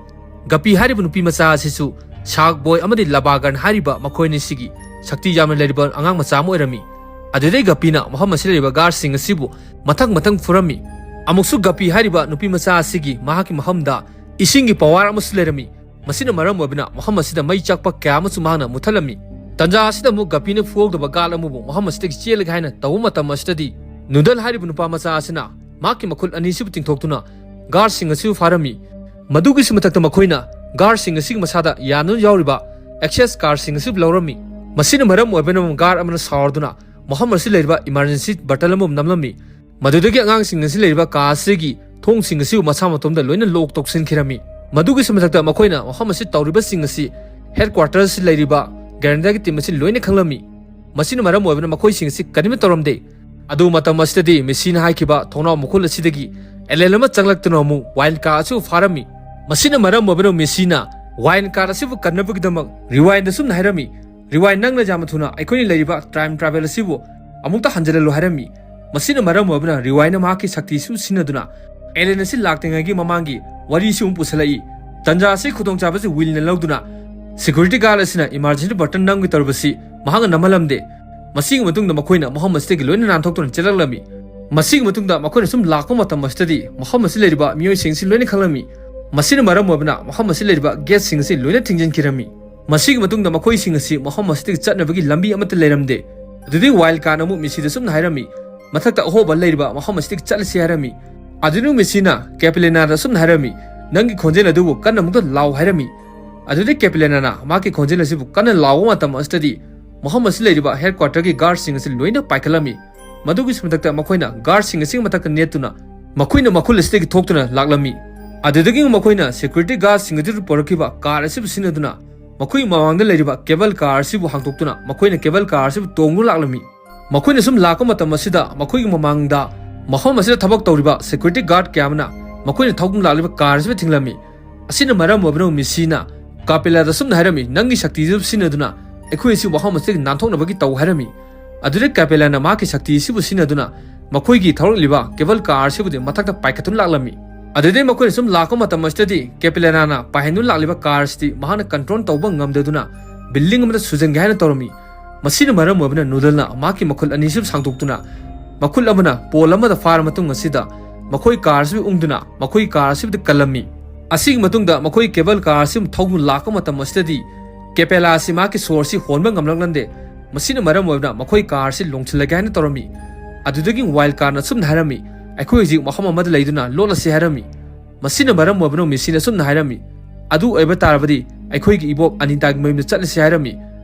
ꯒꯄꯤ ꯍꯥꯏꯔꯤꯕ ꯅꯨꯄꯤ ꯃꯆꯥ ꯑꯁꯤꯁꯨ ꯁꯥꯔꯛ ꯕꯣꯏ ꯑꯃꯗꯤ ꯂꯕꯥꯒꯟ ꯍꯥꯏꯔꯤꯕ ꯃꯈꯣꯏ ꯑꯅꯤꯁꯤꯒꯤ ꯁꯛꯇꯤ ꯌꯥꯝꯅ ꯂꯩꯔꯤꯕ ꯑꯉꯥꯡ ꯃꯆꯥ ꯑꯃ ꯑꯣꯏꯔꯝꯃꯤ꯫ ꯑꯗꯨꯗꯩ ꯒꯄꯤꯅ ꯃꯐꯝ ꯑꯁꯤꯗ ꯂꯩꯔꯤꯕ ꯒꯥꯔꯗꯁꯤꯡ ꯑꯁꯤꯕꯨ ꯃꯊꯪ ꯃꯊꯪ ꯐꯨꯔꯝꯃꯤ꯫ ꯑꯃꯨꯛꯁꯨ ꯒꯄꯤ ꯍꯥꯏꯔꯤꯕ ꯅꯨꯄꯤ ꯃꯆꯥ ꯑꯁꯤꯒꯤ ꯃꯍꯥꯛꯀꯤ ꯃꯐꯝꯗ ꯏꯁꯤꯡꯒꯤ ꯄꯋꯥꯔ ꯑꯃꯁꯨ ꯂꯩꯔꯝꯃꯤ꯫ ꯃꯁꯤꯅ ꯃꯔꯝ ꯑꯣꯏꯕꯅ ꯃꯐꯝ ꯑꯁꯤꯗ ꯃꯩ ꯆꯥꯛꯄ ꯀꯌꯥ ꯑꯃꯁꯨ ꯃꯍꯥꯛꯅ ꯃꯨꯠꯊꯠꯂꯝꯃꯤ꯫ ꯇꯟꯖꯥ ꯑꯁꯤꯗ ꯑꯃꯨꯛ ꯒꯄꯤꯅ ꯐꯨꯍꯧꯗꯕ ꯒꯥꯔꯗ ꯑꯃꯕꯨ ꯃꯐꯝ ꯑꯁꯤꯗꯒꯤ ꯆꯦꯜꯂꯒꯦ ꯍꯥꯏꯅ ꯇꯧꯕ ꯃꯇꯝ ꯑꯁꯤꯗꯗꯤ ꯅꯨꯗꯜ ꯍꯥꯏꯔꯤꯕ ꯅꯨꯄꯥ ꯃꯆꯥ ꯑꯁꯤꯅ ꯃꯍꯥꯛꯀꯤ ꯃꯈꯨꯠ ꯑꯅꯤꯁꯤꯕꯨ ꯇꯤꯡꯊꯣꯛꯇꯨꯅ ꯒꯥꯔꯗꯁꯤꯡ ꯑꯁꯤꯕꯨ ꯐꯥꯔꯝꯃꯤ꯫ ꯃꯗꯨꯒꯤꯁꯨ ꯃꯊꯛꯇ ꯃꯈꯣꯏꯅ ꯒꯥꯔꯗꯁꯤꯡ ꯑꯁꯤꯒꯤ ꯃꯁꯥꯗ ꯌꯥꯟꯗꯨꯅ ꯌꯥꯎꯔꯤꯕ ꯑꯦꯛꯁꯦꯁ ꯀꯥꯔꯗꯁꯤꯡ ꯑꯁꯤꯕꯨ ꯂꯧꯔꯝꯃꯤ꯫ ꯃꯁꯤꯅ ꯃꯔꯝ ꯑꯣꯏꯕꯅ ꯒꯥꯔꯗ ꯑꯃꯅ ꯁꯥꯎꯔꯗꯨꯅ ꯃꯐꯝ ꯑꯁꯤꯗ ꯂꯩꯔꯤꯕ ꯏꯃꯥꯔꯖꯦꯟꯁꯤ ꯕꯇꯟ ꯑꯃꯕꯨ ꯅꯝꯂꯝꯃꯤ꯫ ꯃꯗꯨꯗꯒꯤ ꯑꯉꯥꯡꯁꯤꯡ ꯑꯁꯤ ꯂꯩꯔꯤꯕ ꯀꯥ ꯑꯁꯤꯒꯤ ꯊꯣꯡꯁꯤꯡ ꯑꯁꯤꯕꯨ ꯃꯁꯥ ꯃꯇꯣꯝꯗ ꯂꯣꯏꯅ ꯂꯣꯛ ꯇꯧꯁꯤꯟꯈꯤꯔꯝꯃꯤ꯫ ꯃꯗꯨꯒꯤꯁꯨ ꯃꯊꯛꯇ ꯃꯈꯣꯏꯅ ꯃꯐꯝ ꯑꯁꯤ ꯇꯧꯔꯤꯕꯁꯤꯡ ꯑꯁꯤ ꯍꯦꯗ ꯀ꯭ꯋꯥꯔꯇꯔꯁꯤ ꯂꯩꯔꯤꯕ ꯒ꯭ꯔꯦꯅꯦꯗꯥꯒꯤ ꯇꯤꯝ ꯑꯁꯤ ꯂꯣꯏꯅ ꯈꯪꯂꯝꯃꯤ꯫ ꯃꯁꯤꯅ ꯃꯔꯝ ꯑꯣꯏꯕꯅ ꯃꯈꯣꯏꯁꯤꯡ ꯑꯁꯤ ꯀꯔꯤꯝꯇ ꯇꯧꯔꯝꯗꯦ꯫ ꯑꯗꯨ ꯃꯇꯝ ꯑꯁꯤꯗꯗꯤ ꯃꯦꯁꯤꯅ ꯍꯥꯏꯈꯤꯕ ꯊꯣꯡꯅꯥꯎ ꯃꯈꯨꯜ ꯑꯁꯤꯗꯒꯤ ꯑꯦꯂꯦꯟ ꯑꯃ ꯆꯪꯂꯛꯇꯨꯅ ꯑꯃꯨꯛ ꯋꯥꯏꯜ ꯀꯥꯔ ꯑꯁꯤꯕꯨ ꯐꯥꯔꯝꯃꯤ꯫ ꯃꯁꯤꯅ ꯃꯔꯝ ꯑꯣꯏꯗꯨꯅ ꯃꯤꯁꯤꯅ ꯋꯥꯏꯜ ꯀꯥꯔꯗ ꯑꯁꯤꯕꯨ ꯀꯟꯅꯕꯒꯤꯗꯃꯛ ꯔꯤꯋꯥꯏꯟꯗ ꯑꯁꯨꯝꯅ ꯍꯥꯏꯔꯝꯃꯤ, "ꯔꯤꯋꯥꯏꯟ, ꯅꯪꯅ ꯌꯥꯝꯅ ꯊꯨꯅ ꯑꯩꯈꯣꯏꯅ ꯂꯩꯔꯤꯕ ꯇꯥꯏꯝ ꯇ꯭ꯔꯥꯚꯦꯜ ꯑꯁꯤꯕꯨ ꯑꯃꯨꯛꯇ ꯍꯟꯖꯤꯜꯍꯜꯂꯨ" ꯍꯥꯏꯔꯝꯃꯤ꯫ ꯃꯁꯤꯅ ꯃꯔꯝ ꯑꯣꯏꯗꯨꯅ ꯔꯤꯋꯥꯏꯟꯅ ꯃꯍꯥꯛꯀꯤ ꯁꯛꯇꯤꯁꯨ ꯁꯤꯖꯤꯟꯅꯗꯨꯅ ꯑꯦꯂꯦꯟ ꯑꯁꯤ ꯂꯥꯛꯇ꯭ꯔꯤꯉꯩꯒꯤ ꯃꯃꯥꯡꯒꯤ ꯋꯥꯔꯤꯁꯤ ꯑꯃꯨꯛ ꯄꯨꯁꯜꯂꯛꯏ꯫ ꯇꯟꯖꯥ ꯑꯁꯤ ꯈꯨꯗꯣꯡꯆꯥꯕꯁꯤ ꯋꯤꯜꯅ ꯂꯧꯗꯨꯅ ꯁꯦꯀ꯭ꯌꯨꯔꯤꯇꯤ ꯒꯥꯔꯗ ꯑꯁꯤꯅ ꯏꯃꯥꯔꯖꯦꯟꯁꯤ ꯕꯇꯟ ꯅꯝꯒꯦ ꯇꯧꯔꯕꯁꯤ ꯃꯍꯥꯛꯅ ꯅꯝꯍꯜꯂꯝꯗꯦ꯫ ꯃꯁꯤꯒꯤ ꯃꯇꯨꯡꯗ ꯃꯈꯣꯏꯅ ꯃꯐꯝ ꯑꯁꯤꯗꯒꯤ ꯂꯣꯏꯅ ꯅꯥꯟꯊꯣꯛꯇꯨꯅ ꯆꯦꯜꯂꯛꯂꯝꯃꯤ꯫ ꯃꯁꯤꯒꯤ ꯃꯇꯨꯡꯗ ꯃꯈꯣꯏꯅ ꯁꯨꯝ ꯂꯥꯛꯄ ꯃꯇꯝ ꯑꯁꯤꯗꯗꯤ ꯃꯐꯝ ꯑꯁꯤꯗ ꯂꯩꯔꯤꯕ ꯃꯤꯑꯣꯏꯁꯤꯡꯁꯤ ꯂꯣꯏꯅ ꯈꯪꯂꯝꯃꯤ꯫ ꯃꯁꯤꯅ ꯃꯔꯝ ꯑꯣꯏꯗꯨꯅ ꯃꯐꯝ ꯑꯁꯤꯗ ꯂꯩꯔꯤꯕ ꯒꯦꯠꯁꯤꯡ ꯑꯁꯤ ꯂꯣꯏꯅ ꯊꯤꯡꯖꯤꯟꯈꯤꯔꯝꯃꯤ꯫ ꯃꯁꯤꯒꯤ ꯃꯇꯨꯡꯗ ꯃꯈꯣꯏꯁꯤꯡ ꯑꯁꯤ ꯃꯐꯝ ꯑꯁꯤꯗꯒꯤ ꯆꯠꯅꯕꯒꯤ ꯂꯝꯕꯤ ꯑꯃꯠꯇ ꯂꯩꯔꯝꯗꯦ꯫ ꯑꯗꯨꯗꯒꯤ ꯋꯥꯏꯜ ꯀꯥꯔꯗꯅ ꯑꯃꯨꯛ ꯃꯤꯁꯤꯗ ꯁꯨꯝꯅ ꯍꯥꯏꯔꯝꯃꯤ, "ꯃꯊꯛꯇ ꯑꯍꯣꯕ ꯂꯩꯔꯤꯕ ꯃꯐꯝ ꯑꯁꯤꯗꯒꯤ ꯆꯠꯂꯁꯤ" ꯍꯥꯏꯔꯝꯃꯤ꯫ ꯑꯗꯨꯗꯒꯤ ꯃꯤꯁꯤꯅ ꯀꯦꯄꯤꯂꯦꯅꯥꯗ ꯁꯨꯝꯅ ꯍꯥꯏꯔꯝꯃꯤ, "ꯅꯪꯒꯤ ꯈꯣꯟꯖꯦꯜ ꯑꯗꯨꯕꯨ ꯀꯟꯅ ꯑꯃꯨꯛꯇ ꯂꯥꯎ" ꯍꯥꯏꯔꯝꯃꯤ꯫ ꯑꯗꯨꯗꯒꯤ ꯀꯦꯄꯤꯂꯦꯅꯥꯅ ꯃꯍꯥꯛꯀꯤ ꯈꯣꯟꯖꯦꯜ ꯑꯁꯤꯕꯨ ꯀꯟꯅ ꯂꯥꯎꯕ ꯃꯇꯝ ꯑꯁꯤꯗꯗꯤ ꯃꯐꯝ ꯑꯁꯤꯗ ꯂꯩꯔꯤꯕ ꯍꯦꯗ ꯀ꯭ꯋꯥꯇꯔꯒꯤ ꯒꯥꯔꯗꯁꯤꯡ ꯑꯁꯤ ꯂꯣꯏꯅ ꯄꯥꯏꯈꯠꯂꯝꯃꯤ꯫ ꯃꯗꯨꯒꯤ ꯃꯊꯛꯇ ꯃꯈꯣꯏꯅ ꯒꯥꯔꯗꯁꯤꯡ ꯑꯁꯤꯒꯤ ꯃꯊꯛꯇ ꯅꯦꯠꯇꯨꯅ ꯃꯈꯣꯏꯅ ꯃꯈꯨꯜ ꯑꯁꯤꯗꯒꯤ ꯊꯣꯛꯇꯨꯅ ꯂꯥꯛꯂꯝꯃꯤ꯫ ꯑꯗꯨꯗꯒꯤ ꯃꯈꯣꯏꯅ ꯁꯦꯀ꯭ꯌꯨꯔꯤꯇꯤ ꯒꯥꯔꯗꯁꯤꯡ ꯑꯗꯨ ꯄꯨꯔꯛꯈꯤꯕ ꯀꯥꯔ ꯑꯁꯤꯕꯨ ꯁꯤꯖꯤꯟꯅꯗꯨꯅ ꯃꯈꯣꯏꯒꯤ ꯃꯃꯥꯡꯗ ꯂꯩꯔꯤꯕ ꯀꯦꯕꯜ ꯀꯥꯔ ꯑꯁꯤꯕꯨ ꯍꯥꯡꯗꯣꯛꯇꯨꯅ ꯃꯈꯣꯏꯅ ꯀꯦꯕꯜ ꯀꯥꯔ ꯑꯁꯤꯕꯨ ꯇꯣꯡꯗꯨꯅ ꯂꯥꯛꯂꯝꯃꯤ꯫ ꯃꯈꯣꯏꯅ ꯁꯨꯝ ꯂꯥꯛꯄ ꯃꯇꯝ ꯑꯁꯤꯗ ꯃꯈꯣꯏꯒꯤ ꯃꯃꯥꯡꯗ ꯃꯐꯝ ꯑꯁꯤꯗ ꯊꯕꯛ ꯇꯧꯔꯤꯕ ꯁꯦꯀ꯭ꯌꯨꯔꯤꯇꯤ ꯒꯥꯔꯗ ꯀꯌꯥ ꯑꯃꯅ ꯃꯈꯣꯏꯅ ꯊꯧꯗꯨꯅ ꯂꯥꯛꯂꯤꯕ ꯀꯥꯔ ꯑꯁꯤꯕꯨ ꯊꯤꯡꯂꯝꯃꯤ꯫ ꯑꯁꯤꯅ ꯃꯔꯝ ꯑꯣꯏꯗꯨꯅ ꯃꯤꯁꯤꯅ ꯀꯥꯄꯦꯂꯥꯗ ꯑꯁꯨꯝꯅ ꯍꯥꯏꯔꯝꯃꯤ, "ꯅꯪꯒꯤ ꯁꯛꯇꯤꯗꯨ ꯁꯤꯖꯤꯟꯅꯗꯨꯅ ꯑꯩꯈꯣꯏ ꯑꯁꯤ ꯃꯐꯝ ꯑꯁꯤꯗꯒꯤ ꯅꯥꯟꯊꯣꯛꯅꯕꯒꯤ ꯇꯧ" ꯍꯥꯏꯔꯝꯃꯤ꯫ ꯑꯗꯨꯗ ꯀꯥꯄꯦꯂꯥꯅ ꯃꯍꯥꯛꯀꯤ ꯁꯛꯇꯤ ꯑꯁꯤꯕꯨ ꯁꯤꯖꯤꯟꯅꯗꯨꯅ ꯃꯈꯣꯏꯒꯤ ꯊꯧꯔꯛꯂꯤꯕ ꯀꯦꯕꯜ ꯀꯥꯔ ꯑꯁꯤꯕꯨꯗꯤ ꯃꯊꯛꯇ ꯄꯥꯏꯈꯠꯇꯨꯅ ꯂꯥꯛꯂꯝꯃꯤ꯫ ꯑꯗꯨꯗꯩ ꯃꯈꯣꯏꯅ ꯁꯨꯝ ꯂꯥꯛꯄ ꯃꯇꯝ ꯑꯁꯤꯗꯗꯤ ꯀꯦꯄꯦꯂꯦꯅꯥꯅ ꯄꯥꯏꯍꯟꯗꯨꯅ ꯂꯥꯛꯂꯤꯕ ꯀꯥꯔ ꯑꯁꯤꯗꯤ ꯃꯍꯥꯛꯅ ꯀꯟꯇ꯭ꯔꯣꯜ ꯇꯧꯕ ꯉꯝꯗꯗꯨꯅ ꯕꯤꯜꯗꯤꯡ ꯑꯃꯗ ꯁꯨꯖꯟꯒꯦ ꯍꯥꯏꯅ ꯇꯧꯔꯝꯃꯤ꯫ ꯃꯁꯤꯅ ꯃꯔꯝ ꯑꯣꯏꯗꯨꯅ ꯅꯨꯗꯜꯅ ꯃꯍꯥꯛꯀꯤ ꯃꯈꯨꯠ ꯑꯅꯤꯁꯤ ꯁꯥꯡꯗꯣꯛꯇꯨꯅ ꯃꯈꯨꯠ ꯑꯃꯅ ꯄꯣꯜ ꯑꯃꯗ ꯐꯥꯔ ꯃꯇꯨꯡ ꯑꯁꯤꯗ ꯃꯈꯣꯏ ꯀꯥꯔ ꯑꯁꯤꯕꯨ ꯎꯪꯗꯨꯅ ꯃꯈꯣꯏ ꯀꯥꯔ ꯑꯁꯤꯕꯨꯗꯤ ꯀꯜꯂꯝꯃꯤ꯫ ꯑꯁꯤꯒꯤ ꯃꯇꯨꯡꯗ ꯃꯈꯣꯏ ꯀꯦꯕꯜ ꯀꯥꯔ ꯑꯁꯤꯕꯨ ꯊꯧꯗꯨꯅ ꯂꯥꯛꯄ ꯃꯇꯝ ꯑꯁꯤꯗꯗꯤ ꯀꯦꯄꯦꯂꯥ ꯑꯁꯤ ꯃꯍꯥꯛꯀꯤ ꯁꯣꯔ ꯑꯁꯤ ꯍꯣꯟꯕ ꯉꯝꯂꯛꯂꯝꯗꯦ꯫ ꯃꯁꯤꯅ ꯃꯔꯝ ꯑꯣꯏꯗꯨꯅ ꯃꯈꯣꯏ ꯀꯥꯔ ꯑꯁꯤ ꯂꯣꯡꯁꯤꯜꯂꯒꯦ ꯍꯥꯏꯅ ꯇꯧꯔꯝꯃꯤ꯫ ꯑꯗꯨꯗꯒꯤ ꯋꯥꯏꯜ ꯀꯥꯔꯅ ꯑꯁꯨꯝꯅ ꯍꯥꯏꯔꯝꯃꯤ, "ꯑꯩꯈꯣꯏ ꯍꯧꯖꯤꯛ ꯃꯐꯝ ꯑꯃꯗ ꯂꯩꯗꯨꯅ ꯂꯣꯠꯂꯁꯤ" ꯍꯥꯏꯔꯝꯃꯤ꯫ ꯃꯁꯤꯅ ꯃꯔꯝ ꯑꯣꯏꯗꯨꯅ ꯃꯤꯁꯤꯅ ꯑꯁꯨꯝꯅ ꯍꯥꯏꯔꯝꯃꯤ, "ꯑꯗꯨ ꯑꯣꯏꯕ ꯇꯥꯔꯕꯗꯤ ꯑꯩꯈꯣꯏꯒꯤ ꯏꯕꯣꯛ ꯑꯅꯤꯇꯥꯒꯤ ꯃꯌꯨꯝꯗ ꯆꯠꯂꯁꯤ" ꯍꯥꯏꯔꯝꯃꯤ꯫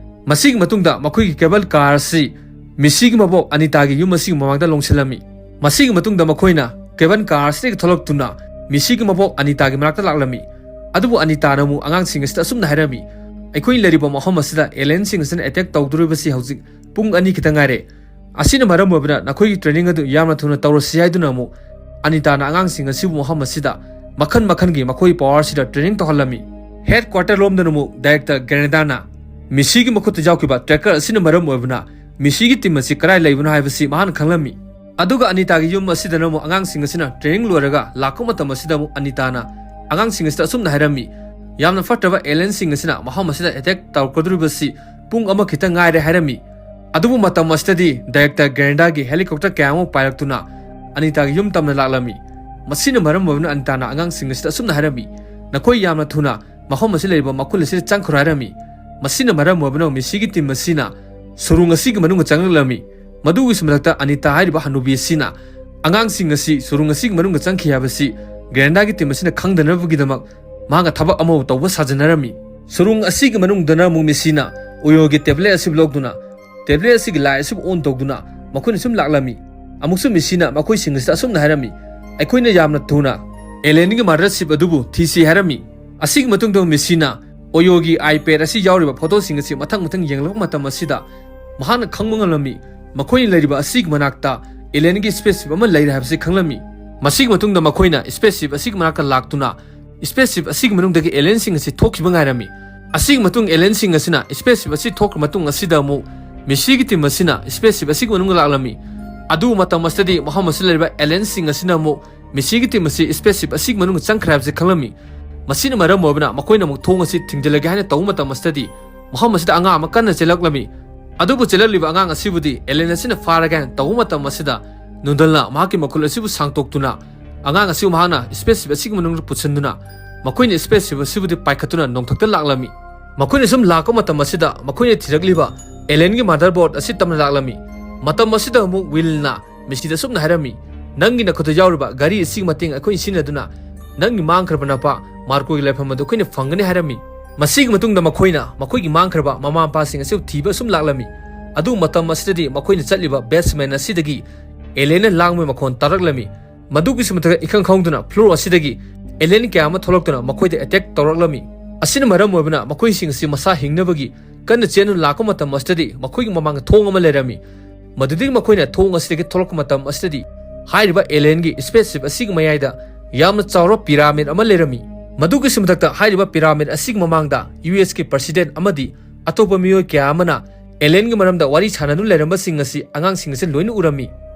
ꯃꯁꯤꯒꯤ ꯃꯇꯨꯡꯗ ꯃꯈꯣꯏꯒꯤ ꯀꯦꯕꯜ ꯀꯥꯔ ꯑꯁꯤ ꯃꯤꯁꯤꯒꯤ ꯃꯕꯣꯛ ꯑꯅꯤꯇꯥꯒꯤ ꯌꯨꯝ ꯑꯁꯤꯒꯤ ꯃꯃꯥꯡꯗ ꯂꯣꯡꯁꯤꯜꯂꯝꯃꯤ꯫ ꯃꯁꯤꯒꯤ ꯃꯇꯨꯡꯗ ꯃꯈꯣꯏꯅ ꯀꯦꯕꯜ ꯀꯥꯔ ꯑꯁꯤꯗꯒꯤ ꯊꯣꯛꯂꯛꯇꯨꯅ ꯃꯤꯁꯤꯒꯤ ꯃꯕꯣꯛ ꯑꯅꯤꯇꯥꯒꯤ ꯃꯅꯥꯛꯇ ꯂꯥꯛꯂꯝꯃꯤ꯫ ꯑꯗꯨꯕꯨ ꯑꯅꯤꯇꯥꯅ ꯑꯃꯨꯛ ꯑꯉꯥꯡꯁꯤꯡ ꯑꯁꯤꯗ ꯑꯁꯨꯝꯅ ꯍꯥꯏꯔꯝꯃꯤ, "ꯑꯩꯈꯣꯏ ꯂꯩꯔꯤꯕ ꯃꯐꯝ ꯑꯁꯤꯗ ꯑꯦꯂꯦꯟꯁꯤꯡ ꯑꯁꯤꯅ ꯑꯦꯇꯦꯛ ꯇꯧꯗꯣꯔꯤꯕꯁꯤ ꯍꯧꯖꯤꯛ ꯄꯨꯡ ꯑꯅꯤ ꯈꯤꯇꯪ ꯉꯥꯏꯔꯦ꯫ ꯑꯁꯤꯅ ꯃꯔꯝ ꯑꯣꯏꯗꯨꯅ ꯅꯈꯣꯏꯒꯤ ꯇ꯭ꯔꯦꯅꯤꯡ ꯑꯗꯨ ꯌꯥꯝꯅ ꯊꯨꯅ ꯇꯧꯔꯁꯤ" ꯍꯥꯏꯗꯨꯅ ꯑꯃꯨꯛ ꯑꯅꯤꯇꯥꯅ ꯑꯉꯥꯡꯁꯤꯡ ꯑꯁꯤꯕꯨ ꯃꯐꯝ ꯑꯁꯤꯗ ꯃꯈꯜ ꯃꯈꯜꯒꯤ ꯃꯈꯣꯏ ꯄꯋꯥꯔꯁꯤꯗ ꯇ꯭ꯔꯦꯅꯤꯡ ꯇꯧꯍꯜꯂꯝꯃꯤ꯫ ꯍꯦꯗ ꯀ꯭ꯋꯥꯔꯇꯔ ꯂꯣꯝꯗꯅ ꯑꯃꯨꯛ ꯗꯥꯏꯔꯦꯛꯇꯔ ꯒ꯭ꯔꯦꯅꯦꯗꯥꯅ ꯃꯤꯁꯤꯒꯤ ꯃꯈꯨꯠꯇ ꯌꯥꯎꯈꯤꯕ ꯇ꯭ꯔꯦꯀꯔ ꯑꯁꯤꯅ ꯃꯔꯝ ꯑꯣꯏꯕꯅ ꯃꯤꯁꯤꯒꯤ ꯇꯤꯝ ꯑꯁꯤ ꯀꯗꯥꯏ ꯂꯩꯕꯅꯣ ꯍꯥꯏꯕꯁꯤ ꯃꯍꯥꯛꯅ ꯈꯪꯂꯝꯃꯤ꯫ ꯑꯗꯨꯒ ꯑꯅꯤꯇꯥꯒꯤ ꯌꯨꯝ ꯑꯁꯤꯗꯅ ꯑꯃꯨꯛ ꯑꯉꯥꯡꯁꯤꯡ ꯑꯁꯤꯅ ꯇ꯭ꯔꯦꯅꯤꯡ ꯂꯣꯏꯔꯒ ꯂꯥꯛꯄ ꯃꯇꯝ ꯑꯁꯤꯗ ꯑꯃꯨꯛ ꯑꯅꯤꯇꯥꯅ ꯑꯉꯥꯡꯁꯤꯡ ꯑꯁꯤꯗ ꯑꯁꯨꯝꯅ ꯍꯥꯏꯔꯝꯃꯤ, "ꯌꯥꯝꯅ ꯐꯠꯇꯕ ꯑꯦꯂꯤꯌꯟꯁꯤꯡ ꯑꯁꯤꯅ ꯃꯐꯝ ꯑꯁꯤꯗ ꯑꯦꯇꯦꯛ ꯇꯧꯔꯛꯀꯗꯧꯔꯤꯕꯁꯤ ꯄꯨꯡ ꯑꯃ ꯈꯤꯇꯪ ꯉꯥꯏꯔꯦ" ꯍꯥꯏꯔꯝꯃꯤ꯫ ꯑꯗꯨꯕꯨ ꯃꯇꯝ ꯑꯁꯤꯗꯗꯤ ꯗꯥꯏꯔꯦꯛꯇꯔ ꯒ꯭ꯔꯦꯅꯦꯗꯥꯒꯤ ꯍꯦꯂꯤꯀꯣꯞꯇꯔ ꯀꯌꯥ ꯑꯃ ꯄꯥꯏꯔꯛꯇꯨꯅ ꯑꯅꯤꯇꯥꯒꯤ ꯌꯨꯝ ꯇꯝꯅ ꯂꯥꯛꯂꯝꯃꯤ꯫ ꯃꯁꯤꯅ ꯃꯔꯝ ꯑꯣꯏꯗꯨꯅ ꯑꯅꯤꯇꯥꯅ ꯑꯉꯥꯡꯁꯤꯡ ꯑꯁꯤꯗ ꯑꯁꯨꯝꯅ ꯍꯥꯏꯔꯝꯃꯤ, "ꯅꯈꯣꯏ ꯌꯥꯝꯅ ꯊꯨꯅ ꯃꯐꯝ ꯑꯁꯤꯗ ꯂꯩꯔꯤꯕ ꯃꯈꯨꯜ ꯑꯁꯤꯗ ꯆꯪꯈ꯭ꯔꯣ" ꯍꯥꯏꯔꯝꯃꯤ꯫ ꯃꯁꯤꯅ ꯃꯔꯝ ꯑꯣꯏꯗꯨꯅ ꯃꯤꯁꯤꯒꯤ ꯇꯤꯝ ꯑꯁꯤꯅ ꯁꯨꯔꯨꯡ ꯑꯁꯤꯒꯤ ꯃꯅꯨꯡꯗ ꯆꯪꯂꯛꯂꯝꯃꯤ꯫ ꯃꯗꯨꯒꯤꯁꯨ ꯃꯊꯛꯇ ꯑꯅꯤꯇꯥ ꯍꯥꯏꯔꯤꯕ ꯍꯅꯨꯕꯤ ꯑꯁꯤꯅ ꯑꯉꯥꯡꯁꯤꯡ ꯑꯁꯤ ꯁꯨꯔꯨꯡ ꯑꯁꯤꯒꯤ ꯃꯅꯨꯡꯗ ꯆꯪꯈꯤ ꯍꯥꯏꯕꯁꯤ ꯒ꯭ꯔꯦꯅꯦꯗꯥꯒꯤ ꯇꯤꯝ ꯑꯁꯤꯅ ꯈꯪꯗꯅꯕꯒꯤꯗꯃꯛ ꯃꯍꯥꯛꯅ ꯊꯕꯛ ꯑꯃꯕꯨ ꯇꯧꯕ ꯁꯥꯖꯤꯟꯅꯔꯝꯃꯤ꯫ ꯁꯨꯔꯨꯡ ꯑꯁꯤꯒꯤ ꯃꯅꯨꯡꯗꯅ ꯑꯃꯨꯛ ꯃꯤꯁꯤꯅ ꯑꯣꯌꯣꯒꯤ ꯇꯦꯕ꯭ꯂꯦꯠ ꯑꯁꯤꯕꯨ ꯂꯧꯗꯨꯅ ꯇꯦꯕ꯭ꯂꯦꯠ ꯑꯁꯤꯒꯤ ꯂꯥꯏ ꯑꯁꯤꯕꯨ ꯑꯣꯟ ꯇꯧꯗꯨꯅ ꯃꯈꯣꯏꯅ ꯁꯨꯝ ꯂꯥꯛꯂꯝꯃꯤ꯫ ꯑꯃꯨꯛꯁꯨ ꯃꯤꯁꯤꯅ ꯃꯈꯣꯏꯁꯤꯡ ꯑꯁꯤꯗ ꯑꯁꯨꯝꯅ ꯍꯥꯏꯔꯝꯃꯤ, "ꯑꯩꯈꯣꯏꯅ ꯌꯥꯝꯅ ꯊꯨꯅ ꯑꯦꯂꯦꯟꯒꯤ ꯃꯥꯗꯔꯁꯤꯞ ꯑꯗꯨꯕꯨ ꯊꯤꯁꯤ" ꯍꯥꯏꯔꯝꯃꯤ꯫ ꯑꯁꯤꯒꯤ ꯃꯇꯨꯡꯗ ꯃꯤꯁꯤꯅ ꯑꯣꯌꯣꯒꯤ ꯑꯥꯏꯄꯦꯗ ꯑꯁꯤ ꯌꯥꯎꯔꯤꯕ ꯐꯣꯇꯣꯁꯤꯡ ꯑꯁꯤ ꯃꯊꯪ ꯃꯊꯪ ꯌꯦꯡꯂꯛꯄ ꯃꯇꯝ ꯑꯁꯤꯗ ꯃꯍꯥꯛꯅ ꯈꯪꯕ ꯉꯝꯂꯝꯃꯤ, ꯃꯈꯣꯏꯅ ꯂꯩꯔꯤꯕ ꯑꯁꯤꯒꯤ ꯃꯅꯥꯛꯇ ꯑꯦꯂꯦꯟꯒꯤ ꯁ꯭ꯄꯦꯁꯁꯤꯞ ꯑꯃ ꯂꯩꯔꯦ ꯍꯥꯏꯕꯁꯤ ꯈꯪꯂꯝꯃꯤ꯫ ꯃꯁꯤꯒꯤ ꯃꯇꯨꯡꯗ ꯃꯈꯣꯏꯅ ꯁ꯭ꯄꯦꯁꯁꯤꯞ ꯑꯁꯤꯒꯤ ꯃꯅꯥꯛꯇ ꯂꯥꯛꯇꯨꯅ ꯁ꯭ꯄꯦꯁꯁꯤꯞ ꯑꯁꯤꯒꯤ ꯃꯅꯨꯡꯗꯒꯤ ꯑꯦꯂꯤꯌꯟꯁꯤꯡ ꯑꯁꯤ ꯊꯣꯛꯈꯤꯕ ꯉꯥꯏꯔꯝꯃꯤ꯫ ꯑꯁꯤꯒꯤ ꯃꯇꯨꯡ ꯑꯦꯂꯤꯌꯟꯁꯤꯡ ꯑꯁꯤꯅ ꯁ꯭ꯄꯦꯁꯁꯤꯞ ꯑꯁꯤ ꯊꯣꯛꯈ꯭ꯔ ꯃꯇꯨꯡ ꯑꯁꯤꯗ ꯑꯃꯨꯛ ꯃꯤꯁꯤꯒꯤ ꯇꯤꯝ ꯑꯁꯤꯅ ꯁ꯭ꯄꯦꯁꯁꯤꯞ ꯑꯁꯤꯒꯤ ꯃꯅꯨꯡꯗ ꯂꯥꯛꯂꯝꯃꯤ꯫ ꯑꯗꯨ ꯃꯇꯝ ꯑꯁꯤꯗꯗꯤ ꯃꯐꯝ ꯑꯁꯤꯗ ꯂꯩꯔꯤꯕ ꯑꯦꯂꯤꯌꯟꯁꯤꯡ ꯑꯁꯤꯅ ꯑꯃꯨꯛ ꯃꯤꯁꯤꯒꯤ ꯇꯤꯝ ꯑꯁꯤ ꯁ꯭ꯄꯦꯁꯁꯤꯞ ꯑꯁꯤꯒꯤ ꯃꯅꯨꯡꯗ ꯆꯪꯈ꯭ꯔꯦ ꯍꯥꯏꯕꯁꯤ ꯈꯪꯂꯝꯃꯤ꯫ ꯃꯁꯤꯅ ꯃꯔꯝ ꯑꯣꯏꯕꯅ ꯃꯈꯣꯏꯅ ꯑꯃꯨꯛ ꯊꯣꯡ ꯑꯁꯤ ꯊꯤꯡꯖꯤꯜꯂꯒꯦ ꯍꯥꯏꯅ ꯇꯧꯕ ꯃꯇꯝ ꯑꯁꯤꯗꯗꯤ ꯃꯐꯝ ꯑꯁꯤꯗ ꯑꯉꯥꯡ ꯑꯃ ꯀꯟꯅ ꯆꯦꯜꯂꯛꯂꯝꯃꯤ꯫ ꯑꯗꯨꯕꯨ ꯆꯦꯜꯂꯛꯂꯤꯕ ꯑꯉꯥꯡ ꯑꯁꯤꯕꯨꯗꯤ ꯑꯦꯂꯦꯟ ꯑꯁꯤꯅ ꯐꯥꯔꯒꯦ ꯍꯥꯏꯅ ꯇꯧꯕ ꯃꯇꯝ ꯑꯁꯤꯗ ꯅꯨꯗꯜꯅ ꯃꯍꯥꯛꯀꯤ ꯃꯈꯨꯜ ꯑꯁꯤꯕꯨ ꯁꯥꯡꯗꯣꯛꯇꯨꯅ ꯑꯉꯥꯡ ꯑꯁꯤꯕꯨ ꯃꯍꯥꯛꯅ ꯁ꯭ꯄꯦꯁꯁꯤꯞ ꯑꯁꯤꯒꯤ ꯃꯅꯨꯡꯗ ꯄꯨꯁꯤꯟꯗꯨꯅ ꯃꯈꯣꯏꯅ ꯁ꯭ꯄꯦꯁꯁꯤꯞ ꯑꯁꯤꯕꯨꯗꯤ ꯄꯥꯏꯈꯠꯇꯨꯅ ꯅꯣꯡꯊꯛꯇ ꯂꯥꯛꯂꯝꯃꯤ꯫ ꯃꯈꯣꯏꯅ ꯁꯨꯝ ꯂꯥꯛꯄ ꯃꯇꯝ ꯑꯁꯤꯗ ꯃꯈꯣꯏꯅ ꯊꯤꯔꯛꯂꯤꯕ ꯑꯦꯂꯦꯟꯒꯤ ꯃꯥꯗꯔꯕꯣꯔꯗ ꯑꯁꯤ ꯇꯝꯅ ꯂꯥꯛꯂꯝꯃꯤ꯫ ꯃꯇꯝ ꯑꯁꯤꯗ ꯑꯃꯨꯛ ꯋꯤꯜꯅ ꯃꯤꯁꯤꯗ ꯑꯁꯨꯝꯅ ꯍꯥꯏꯔꯝꯃꯤ, "ꯅꯪꯒꯤ ꯅꯈꯨꯠꯇ ꯌꯥꯎꯔꯤꯕ ꯘꯔꯤ ꯑꯁꯤꯒꯤ ꯃꯇꯦꯡ ꯑꯩꯈꯣꯏꯅ ꯁꯤꯖꯤꯟꯅꯗꯨꯅ ꯅꯪꯒꯤ ꯃꯥꯡꯈ꯭ꯔꯕ ꯅꯄꯥ ꯃꯥꯔꯀꯣꯒꯤ ꯂꯩꯐꯝ ꯑꯗꯨ ꯑꯩꯈꯣꯏꯅ ꯐꯪꯒꯅꯤ" ꯍꯥꯏꯔꯝꯃꯤ꯫ ꯃꯁꯤꯒꯤ ꯃꯇꯨꯡꯗ ꯃꯈꯣꯏꯅ ꯃꯈꯣꯏꯒꯤ ꯃꯥꯡꯈ꯭ꯔꯕ ꯃꯃꯥ ꯃꯄꯥꯁꯤꯡ ꯑꯁꯤꯕꯨ ꯊꯤꯕ ꯑꯁꯨꯝ ꯂꯥꯛꯂꯝꯃꯤ꯫ ꯑꯗꯨ ꯃꯇꯝ ꯑꯁꯤꯗꯗꯤ ꯃꯈꯣꯏꯅ ꯆꯠꯂꯤꯕ ꯕꯦꯁꯃꯦꯟ ꯑꯁꯤꯗꯒꯤ ꯑꯦꯂꯦꯟꯅ ꯂꯥꯡꯕꯒꯤ ꯃꯈꯣꯟ ꯇꯥꯔꯛꯂꯝꯃꯤ꯫ ꯃꯗꯨꯒꯤꯁꯨ ꯃꯊꯛꯇ ꯏꯈꯪ ꯈꯪꯍꯧꯗꯅ ꯐ꯭ꯂꯣꯔ ꯑꯁꯤꯗꯒꯤ ꯑꯦꯂꯦꯟ ꯀꯌꯥ ꯑꯃ ꯊꯣꯛꯂꯛꯇꯨꯅ ꯃꯈꯣꯏꯗ ꯑꯦꯇꯦꯛ ꯇꯧꯔꯛꯂꯝꯃꯤ꯫ ꯑꯁꯤꯅ ꯃꯔꯝ ꯑꯣꯏꯕꯅ ꯃꯈꯣꯏꯁꯤꯡ ꯑꯁꯤ ꯃꯁꯥ ꯍꯤꯡꯅꯕꯒꯤ ꯀꯟꯅ ꯆꯦꯟꯗꯨꯅ ꯂꯥꯛꯄ ꯃꯇꯝ ꯑꯁꯤꯗꯗꯤ ꯃꯈꯣꯏꯒꯤ ꯃꯃꯥꯡꯗ ꯊꯣꯡ ꯑꯃ ꯂꯩꯔꯝꯃꯤ꯫ ꯃꯗꯨꯗꯒꯤ ꯃꯈꯣꯏꯅ ꯊꯣꯡ ꯑꯁꯤꯗꯒꯤ ꯊꯣꯛꯂꯛꯄ ꯃꯇꯝ ꯑꯁꯤꯗꯗꯤ ꯍꯥꯏꯔꯤꯕ ꯑꯦꯂꯦꯟꯒꯤ ꯁ꯭ꯄꯦꯁꯁꯤꯞ ꯑꯁꯤꯒꯤ ꯃꯌꯥꯏꯗ ꯌꯥꯝꯅ ꯆꯥꯎꯔꯕ ꯄꯤꯔꯥꯃꯤꯗ ꯑꯃ ꯂꯩꯔꯝꯃꯤ꯫ ꯃꯗꯨꯒꯤꯁꯨ ꯃꯊꯛꯇ ꯍꯥꯏꯔꯤꯕ ꯄꯤꯔꯥꯃꯤꯗ ꯑꯁꯤꯒꯤ ꯃꯃꯥꯡꯗ ꯌꯨ ꯑꯦꯁꯀꯤ ꯄ꯭ꯔꯁꯤꯗꯦꯟꯠ ꯑꯃꯗꯤ ꯑꯇꯣꯞꯄ ꯃꯤꯑꯣꯏ ꯀꯌꯥ ꯑꯃꯅ ꯑꯦꯂꯦꯟꯒꯤ ꯃꯔꯝꯗ ꯋꯥꯔꯤ ꯁꯥꯟꯅꯗꯨꯅ ꯂꯩꯔꯝꯕꯁꯤꯡ ꯑꯁꯤ ꯑꯉꯥꯡꯁꯤꯡ ꯑꯁꯤ ꯂꯣꯏꯅ ꯎꯔꯝꯃꯤ꯫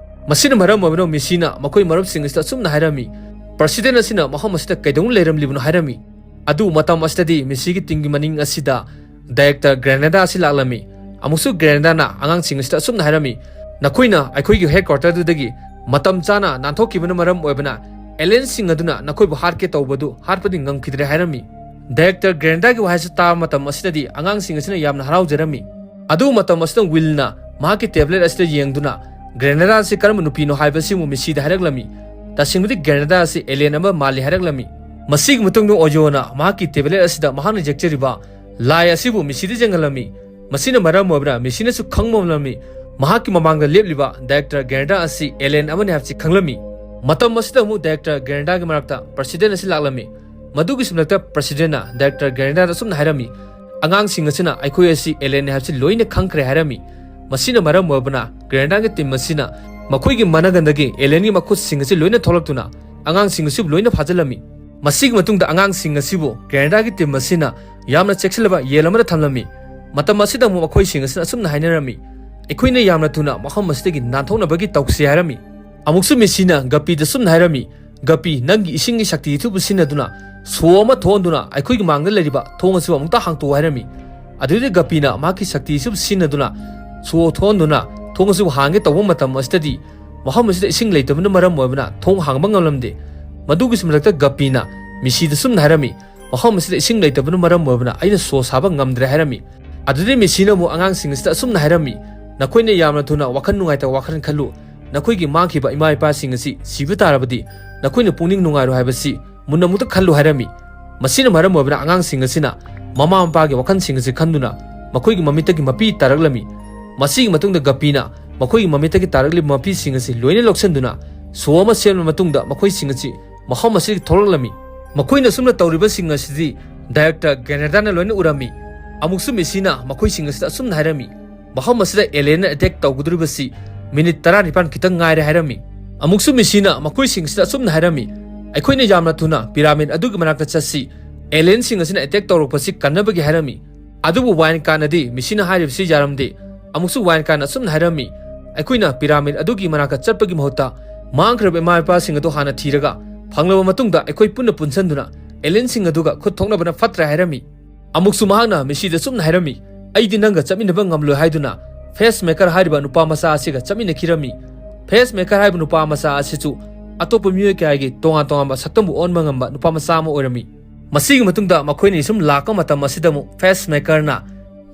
ꯃꯁꯤꯅ ꯃꯔꯝ ꯑꯣꯏꯗꯨꯅ ꯃꯤꯁꯤꯅ ꯃꯈꯣꯏ ꯃꯔꯨꯞꯁꯤꯡ ꯑꯁꯤꯗ ꯑꯁꯨꯝꯅ ꯍꯥꯏꯔꯝꯃꯤ, "ꯄ꯭ꯔꯁꯤꯗꯦꯟꯠ ꯑꯁꯤꯅ ꯃꯐꯝ ꯑꯁꯤꯗ ꯀꯩꯗꯧꯅ ꯂꯩꯔꯝꯂꯤꯕꯅꯣ?" ꯍꯥꯏꯔꯝꯃꯤ꯫ ꯑꯗꯨ ꯃꯇꯝ ꯑꯁꯤꯗꯗꯤ ꯃꯤꯁꯤꯒꯤ ꯇꯤꯝꯒꯤ ꯃꯅꯤꯡ ꯑꯁꯤꯗ ꯗꯥꯏꯔꯦꯛꯇꯔ ꯒ꯭ꯔꯦꯅꯦꯗꯥ ꯑꯁꯤ ꯂꯥꯛꯂꯝꯃꯤ꯫ ꯑꯃꯨꯛꯁꯨ ꯒ꯭ꯔꯦꯅꯦꯗꯥꯅ ꯑꯉꯥꯡꯁꯤꯡ ꯑꯁꯤꯗ ꯑꯁꯨꯝꯅ ꯍꯥꯏꯔꯝꯃꯤ, "ꯅꯈꯣꯏꯅ ꯑꯩꯈꯣꯏꯒꯤ ꯍꯦꯗꯀ꯭ꯋꯥꯇꯔꯗꯨꯗꯒꯤ ꯃꯇꯝ ꯆꯥꯅ ꯅꯥꯟꯊꯣꯛꯈꯤꯕꯅ ꯃꯔꯝ ꯑꯣꯏꯕꯅ ꯑꯦꯂꯦꯟꯁꯤꯡ ꯑꯗꯨꯅ ꯅꯈꯣꯏꯕꯨ ꯍꯥꯠꯀꯦ ꯇꯧꯕꯗꯨ ꯍꯥꯠꯄꯗꯤ ꯉꯝꯈꯤꯗ꯭ꯔꯦ" ꯍꯥꯏꯔꯝꯃꯤ꯫ ꯗꯥꯏꯔꯦꯛꯇꯔ ꯒ꯭ꯔꯦꯅꯦꯗꯥꯒꯤ ꯋꯥꯍꯩꯁꯤ ꯇꯥꯕ ꯃꯇꯝ ꯑꯁꯤꯗꯗꯤ ꯑꯉꯥꯡꯁꯤꯡ ꯑꯁꯤꯅ ꯌꯥꯝꯅ ꯍꯔꯥꯎꯖꯔꯝꯃꯤ꯫ ꯑꯗꯨ ꯃꯇꯝ ꯑꯁꯤꯗ ꯋꯤꯜꯅ ꯃꯍꯥꯛꯀꯤ ꯇꯦꯕ꯭ꯂꯦꯠ ꯑꯁꯤꯗ ꯌꯦꯡꯗꯨꯅ ꯒ꯭ꯔꯦꯅꯦꯗꯥ ꯑꯁꯤ ꯀꯔꯝꯕ ꯅꯨꯄꯤꯅꯣ ꯍꯥꯏꯕꯁꯤꯕꯨ ꯃꯤꯁꯤꯗ ꯍꯥꯏꯔꯛꯂꯝꯃꯤ꯫ ꯇꯁꯦꯡꯕꯗꯤ ꯒ꯭ꯔꯦꯅꯦꯗꯥ ꯑꯁꯤ ꯑꯦꯂꯦꯟ ꯑꯃ ꯃꯥꯜꯂꯤ ꯍꯥꯏꯔꯛꯂꯝꯃꯤ꯫ ꯃꯁꯤꯒꯤ ꯃꯇꯨꯡꯗ ꯑꯣꯖꯣꯅ ꯃꯍꯥꯛꯀꯤ ꯇꯦꯕ꯭ꯂꯦꯠ ꯑꯁꯤꯗ ꯃꯍꯥꯛꯅ ꯌꯦꯛꯆꯔꯤꯕ ꯂꯥꯏ ꯑꯁꯤꯕꯨ ꯃꯤꯁꯤꯗ ꯌꯦꯡꯍꯜꯂꯝꯃꯤ꯫ ꯃꯁꯤꯅ ꯃꯔꯝ ꯑꯣꯏꯕꯅ ꯃꯤꯁꯤꯅꯁꯨ ꯈꯪꯕ ꯉꯝꯂꯝꯃꯤ꯫ ꯃꯍꯥꯛꯀꯤ ꯃꯃꯥꯡꯗ ꯂꯦꯞꯂꯤꯕ ꯗꯥꯏꯔꯦꯛꯇꯔ ꯒ꯭ꯔꯦꯅꯦꯗꯥ ꯑꯁꯤ ꯑꯦꯂꯦꯟ ꯑꯃꯅꯤ ꯍꯥꯏꯕꯁꯤ ꯈꯪꯂꯝꯃꯤ꯫ ꯃꯇꯝ ꯑꯁꯤꯗ ꯑꯃꯨꯛ ꯗꯥꯏꯔꯦꯛꯇꯔ ꯒ꯭ꯔꯦꯅꯦꯗꯥꯒꯤ ꯃꯅꯥꯛꯇ ꯄ꯭ꯔꯁꯤꯗꯦꯟꯠ ꯑꯁꯤ ꯂꯥꯛꯂꯝꯃꯤ꯫ ꯃꯗꯨꯒꯤ ꯁꯨꯝꯂꯛꯇ ꯄ꯭ꯔꯁꯤꯗꯦꯟꯠꯅ ꯗꯥꯏꯔꯦꯛꯇꯔ ꯒ꯭ꯔꯦꯅꯦꯗꯥꯗ ꯑꯁꯨꯝꯅ ꯍꯥꯏꯔꯝꯃꯤ, "ꯑꯉꯥꯡꯁꯤꯡ ꯑꯁꯤꯅ ꯑꯩꯈꯣꯏ ꯑꯁꯤ ꯑꯦꯂꯦꯟꯅꯤ ꯍꯥꯏꯕꯁꯤ ꯂꯣꯏꯅ ꯈꯪꯈ꯭ꯔꯦ" ꯍꯥꯏꯔꯝꯃꯤ꯫ ꯃꯁꯤꯅ ꯃꯔꯝ ꯑꯣꯏꯕꯅ ꯒ꯭ꯔꯦꯅꯦꯗꯥꯒꯤ ꯇꯤꯝ ꯑꯁꯤꯅ ꯃꯈꯣꯏꯒꯤ ꯃꯅꯒꯟꯗꯒꯤ ꯑꯦꯂꯦꯟꯒꯤ ꯃꯈꯨꯠꯁꯤꯡ ꯑꯁꯤ ꯂꯣꯏꯅ ꯊꯣꯛꯂꯛꯇꯨꯅ ꯑꯉꯥꯡꯁꯤꯡ ꯑꯁꯤꯕꯨ ꯂꯣꯏꯅ ꯐꯥꯖꯤꯜꯂꯝꯃꯤ꯫ ꯃꯁꯤꯒꯤ ꯃꯇꯨꯡꯗ ꯑꯉꯥꯡꯁꯤꯡ ꯑꯁꯤꯕꯨ ꯒ꯭ꯔꯦꯅꯦꯗꯥꯒꯤ ꯇꯤꯝ ꯑꯁꯤꯅ ꯌꯥꯝꯅ ꯆꯦꯛꯁꯤꯜꯂꯕ ꯌꯦꯜ ꯑꯃꯗ ꯊꯝꯂꯝꯃꯤ꯫ ꯃꯇꯝ ꯑꯁꯤꯗ ꯑꯃꯨꯛ ꯃꯈꯣꯏꯁꯤꯡ ꯑꯁꯤꯅ ꯑꯁꯨꯝꯅ ꯍꯥꯏꯅꯔꯝꯃꯤ, "ꯑꯩꯈꯣꯏꯅ ꯌꯥꯝꯅ ꯊꯨꯅ ꯃꯐꯝ ꯑꯁꯤꯗꯒꯤ ꯅꯥꯟꯊꯣꯛꯅꯕꯒꯤ ꯇꯧꯁꯤ" ꯍꯥꯏꯔꯝꯃꯤ꯫ ꯑꯃꯨꯛꯁꯨ ꯃꯤꯁꯤꯅ ꯒꯄꯤꯗ ꯑꯁꯨꯝꯅ ꯍꯥꯏꯔꯝꯃꯤ, "ꯒꯄꯤ, ꯅꯪꯒꯤ ꯏꯁꯤꯡꯒꯤ ꯁꯛꯇꯤ ꯑꯗꯨꯕꯨ ꯁꯤꯖꯤꯟꯅꯗꯨꯅ ꯁꯣ ꯑꯃ ꯊꯣꯛꯍꯟꯗꯨꯅ ꯑꯩꯈꯣꯏꯒꯤ ꯃꯥꯡꯗ ꯂꯩꯔꯤꯕ ꯊꯣꯡ ꯑꯁꯤꯕꯨ ꯑꯃꯨꯛꯇ ꯍꯥꯡꯇꯣꯛꯎ" ꯍꯥꯏꯔꯝꯃꯤ꯫ ꯑꯗꯨꯗꯤ ꯒꯄꯤꯅ ꯃꯍꯥꯛꯀꯤ ꯁꯛꯇꯤ ꯑꯁꯤꯕꯨ ꯁꯤꯖꯤꯟꯅꯗꯨꯅ ꯁꯣ ꯊꯣꯛꯍꯟꯗꯨꯅ ꯊꯣꯡ ꯑꯁꯤꯕꯨ ꯍꯥꯡꯒꯦ ꯇꯧꯕ ꯃꯇꯝ ꯑꯁꯤꯗꯗꯤ ꯃꯐꯝ ꯑꯁꯤꯗ ꯏꯁꯤꯡ ꯂꯩꯇꯕꯅ ꯃꯔꯝ ꯑꯣꯏꯕꯅ ꯊꯣꯡ ꯍꯥꯡꯕ ꯉꯝꯂꯝꯗꯦ꯫ ꯃꯗꯨꯒꯤꯁꯨ ꯃꯊꯛꯇ ꯒꯄꯤꯅ ꯃꯤꯁꯤꯗ ꯑꯁꯨꯝꯅ ꯍꯥꯏꯔꯝꯃꯤ, "ꯃꯐꯝ ꯑꯁꯤꯗ ꯏꯁꯤꯡ ꯂꯩꯇꯕꯅ ꯃꯔꯝ ꯑꯣꯏꯕꯅ ꯑꯩꯅ ꯁꯣ ꯁꯥꯕ ꯉꯝꯗ꯭ꯔꯦ" ꯍꯥꯏꯔꯝꯃꯤ꯫ ꯑꯗꯨꯗꯩ ꯃꯤꯁꯤꯅ ꯑꯃꯨꯛ ꯑꯉꯥꯡꯁꯤꯡ ꯑꯁꯤꯗ ꯑꯁꯨꯝꯅ ꯍꯥꯏꯔꯝꯃꯤ, "ꯅꯈꯣꯏꯅ ꯌꯥꯝꯅ ꯊꯨꯅ ꯋꯥꯈꯜ ꯅꯨꯡꯉꯥꯏꯇꯕ ꯋꯥꯈꯜ ꯈꯜꯂꯨ꯫ ꯅꯈꯣꯏꯒꯤ ꯃꯥꯡꯈꯤꯕ ꯏꯃꯥ ꯏꯄꯥꯁꯤꯡ ꯑꯁꯤ ꯁꯤꯕ ꯇꯥꯔꯕꯗꯤ ꯅꯈꯣꯏꯅ ꯄꯨꯛꯅꯤꯡ ꯅꯨꯡꯉꯥꯏꯔꯣꯏ ꯍꯥꯏꯕꯁꯤ ꯃꯨꯟꯅ ꯑꯃꯨꯛꯇ ꯈꯜꯂꯨ" ꯍꯥꯏꯔꯝꯃꯤ꯫ ꯃꯁꯤꯅ ꯃꯔꯝ ꯑꯣꯏꯕꯅ ꯑꯉꯥꯡꯁꯤꯡ ꯑꯁꯤꯅ ꯃꯃꯥ ꯃꯄꯥꯒꯤ ꯋꯥꯈꯜꯁꯤꯡ ꯑꯁꯤ ꯈꯟꯗꯨꯅ ꯃꯈꯣꯏꯒꯤ ꯃꯃꯤꯠꯇꯒꯤ ꯃꯄꯤ ꯇꯥꯔꯛꯂꯝꯃꯤ꯫ ꯃꯁꯤꯒꯤ ꯃꯇꯨꯡꯗ ꯒꯄꯤꯅ ꯃꯈꯣꯏꯒꯤ ꯃꯃꯤꯠꯇꯒꯤ ꯇꯥꯔꯛꯂꯤꯕ ꯃꯄꯤꯁꯤꯡ ꯑꯁꯤ ꯂꯣꯏꯅ ꯂꯧꯁꯤꯟꯗꯨꯅ ꯁꯣ ꯑꯃ ꯁꯦꯝꯂꯕ ꯃꯇꯨꯡꯗ ꯃꯈꯣꯏꯁꯤꯡ ꯑꯁꯤ ꯃꯐꯝ ꯑꯁꯤꯗꯒꯤ ꯊꯣꯛꯂꯛꯂꯝꯃꯤ꯫ ꯃꯈꯣꯏꯅ ꯑꯁꯨꯝꯅ ꯇꯧꯔꯤꯕꯁꯤꯡ ꯑꯁꯤꯗꯤ ꯗꯥꯏꯔꯦꯛꯇꯔ ꯒ꯭ꯔꯦꯅꯦꯗꯥꯅ ꯂꯣꯏꯅ ꯎꯔꯝꯃꯤ꯫ ꯑꯃꯨꯛꯁꯨ ꯃꯤꯁꯤꯅ ꯃꯈꯣꯏꯁꯤꯡ ꯑꯁꯤꯗ ꯑꯁꯨꯝꯅ ꯍꯥꯏꯔꯝꯃꯤ, "ꯃꯐꯝ ꯑꯁꯤꯗ ꯑꯦꯂꯦꯟꯅ ꯑꯦꯇꯦꯛ ꯇꯧꯒꯗꯧꯔꯤꯕꯁꯤ ꯃꯤꯅꯤꯠ ꯇꯔꯥꯅꯤꯄꯥꯟ ꯈꯤꯇꯪ ꯉꯥꯏꯔꯦ" ꯍꯥꯏꯔꯝꯃꯤ꯫ ꯑꯃꯨꯛꯁꯨ ꯃꯤꯁꯤꯅ ꯃꯈꯣꯏꯁꯤꯡ ꯑꯁꯤꯗ ꯑꯁꯨꯝꯅ ꯍꯥꯏꯔꯝꯃꯤ, "ꯑꯩꯈꯣꯏꯅ ꯌꯥꯝꯅ ꯊꯨꯅ ꯄꯤꯔꯥꯃꯤꯗ ꯑꯗꯨꯒꯤ ꯃꯅꯥꯛꯇ ꯆꯠꯁꯤ, ꯑꯦꯂꯤꯌꯟꯁꯤꯡ ꯑꯁꯤꯅ ꯑꯦꯇꯦꯛ ꯇꯧꯔꯛꯄꯁꯤ ꯀꯟꯅꯕꯒꯤ" ꯍꯥꯏꯔꯝꯃꯤ꯫ ꯑꯗꯨꯕꯨ ꯋꯥꯏꯟ ꯀꯥꯔꯅꯗꯤ ꯃꯤꯁꯤꯅ ꯍꯥꯏꯔꯤꯕꯁꯤ ꯌꯥꯔꯝꯗꯦ꯫ ꯑꯃꯨꯛꯁꯨ ꯋꯥꯏꯟ ꯀꯥꯔꯅ ꯑꯁꯨꯝꯅ ꯍꯥꯏꯔꯝꯃꯤ, "ꯑꯩꯈꯣꯏꯅ ꯄꯤꯔꯥꯃꯤꯗ ꯑꯗꯨꯒꯤ ꯃꯅꯥꯛꯇ ꯆꯠꯄꯒꯤ ꯃꯍꯨꯠꯇ ꯃꯥꯡꯈ꯭ꯔꯕ ꯏꯃꯥ ꯏꯄꯥꯁꯤꯡ ꯑꯗꯨ ꯍꯥꯟꯅ ꯊꯤꯔꯒ ꯐꯪꯂꯕ ꯃꯇꯨꯡꯗ ꯑꯩꯈꯣꯏ ꯄꯨꯟꯅ ꯄꯨꯟꯁꯤꯟꯗꯨꯅ ꯑꯦꯂꯤꯌꯟꯁꯤꯡ ꯑꯗꯨꯒ ꯈꯨꯠ ꯊꯣꯛꯅꯕꯅ ꯐꯠꯇ꯭ꯔꯦ" ꯍꯥꯏꯔꯝꯃꯤ꯫ ꯑꯃꯨꯛꯁꯨ ꯃꯍꯥꯛꯅ ꯃꯤꯁꯤꯗ ꯆꯨꯝꯅ ꯍꯥꯏꯔꯝꯃꯤ, "ꯑꯩꯗꯤ ꯅꯪꯒ ꯆꯠꯃꯤꯟꯅꯕ ꯉꯝꯂꯣꯏ" ꯍꯥꯏꯗꯨꯅ ꯐꯦꯁ ꯃꯦꯀꯔ ꯍꯥꯏꯔꯤꯕ ꯅꯨꯄꯥ ꯃꯆꯥ ꯑꯁꯤꯒ ꯆꯠꯃꯤꯟꯅꯈꯤꯔꯝꯃꯤ꯫ ꯐꯦꯁ ꯃꯦꯀꯔ ꯍꯥꯏꯔꯤꯕ ꯅꯨꯄꯥ ꯃꯆꯥ ꯑꯁꯤꯁꯨ ꯑꯇꯣꯞꯄ ꯃꯤꯑꯣꯏ ꯀꯌꯥꯒꯤ ꯇꯣꯉꯥꯟ ꯇꯣꯉꯥꯟꯕ ꯁꯛꯇꯝꯕꯨ ꯑꯣꯟꯕ ꯉꯝꯕ ꯅꯨꯄꯥ ꯃꯆꯥ ꯑꯃ ꯑꯣꯏꯔꯝꯃꯤ꯫ ꯃꯁꯤꯒꯤ ꯃꯇꯨꯡꯗ ꯃꯈꯣꯏꯅꯤ ꯁꯨꯝ ꯂꯥꯛꯄ ꯃꯇꯝ ꯑꯁꯤꯗ ꯑꯃꯨꯛ ꯐꯦꯁ ꯃꯦꯀꯔꯅ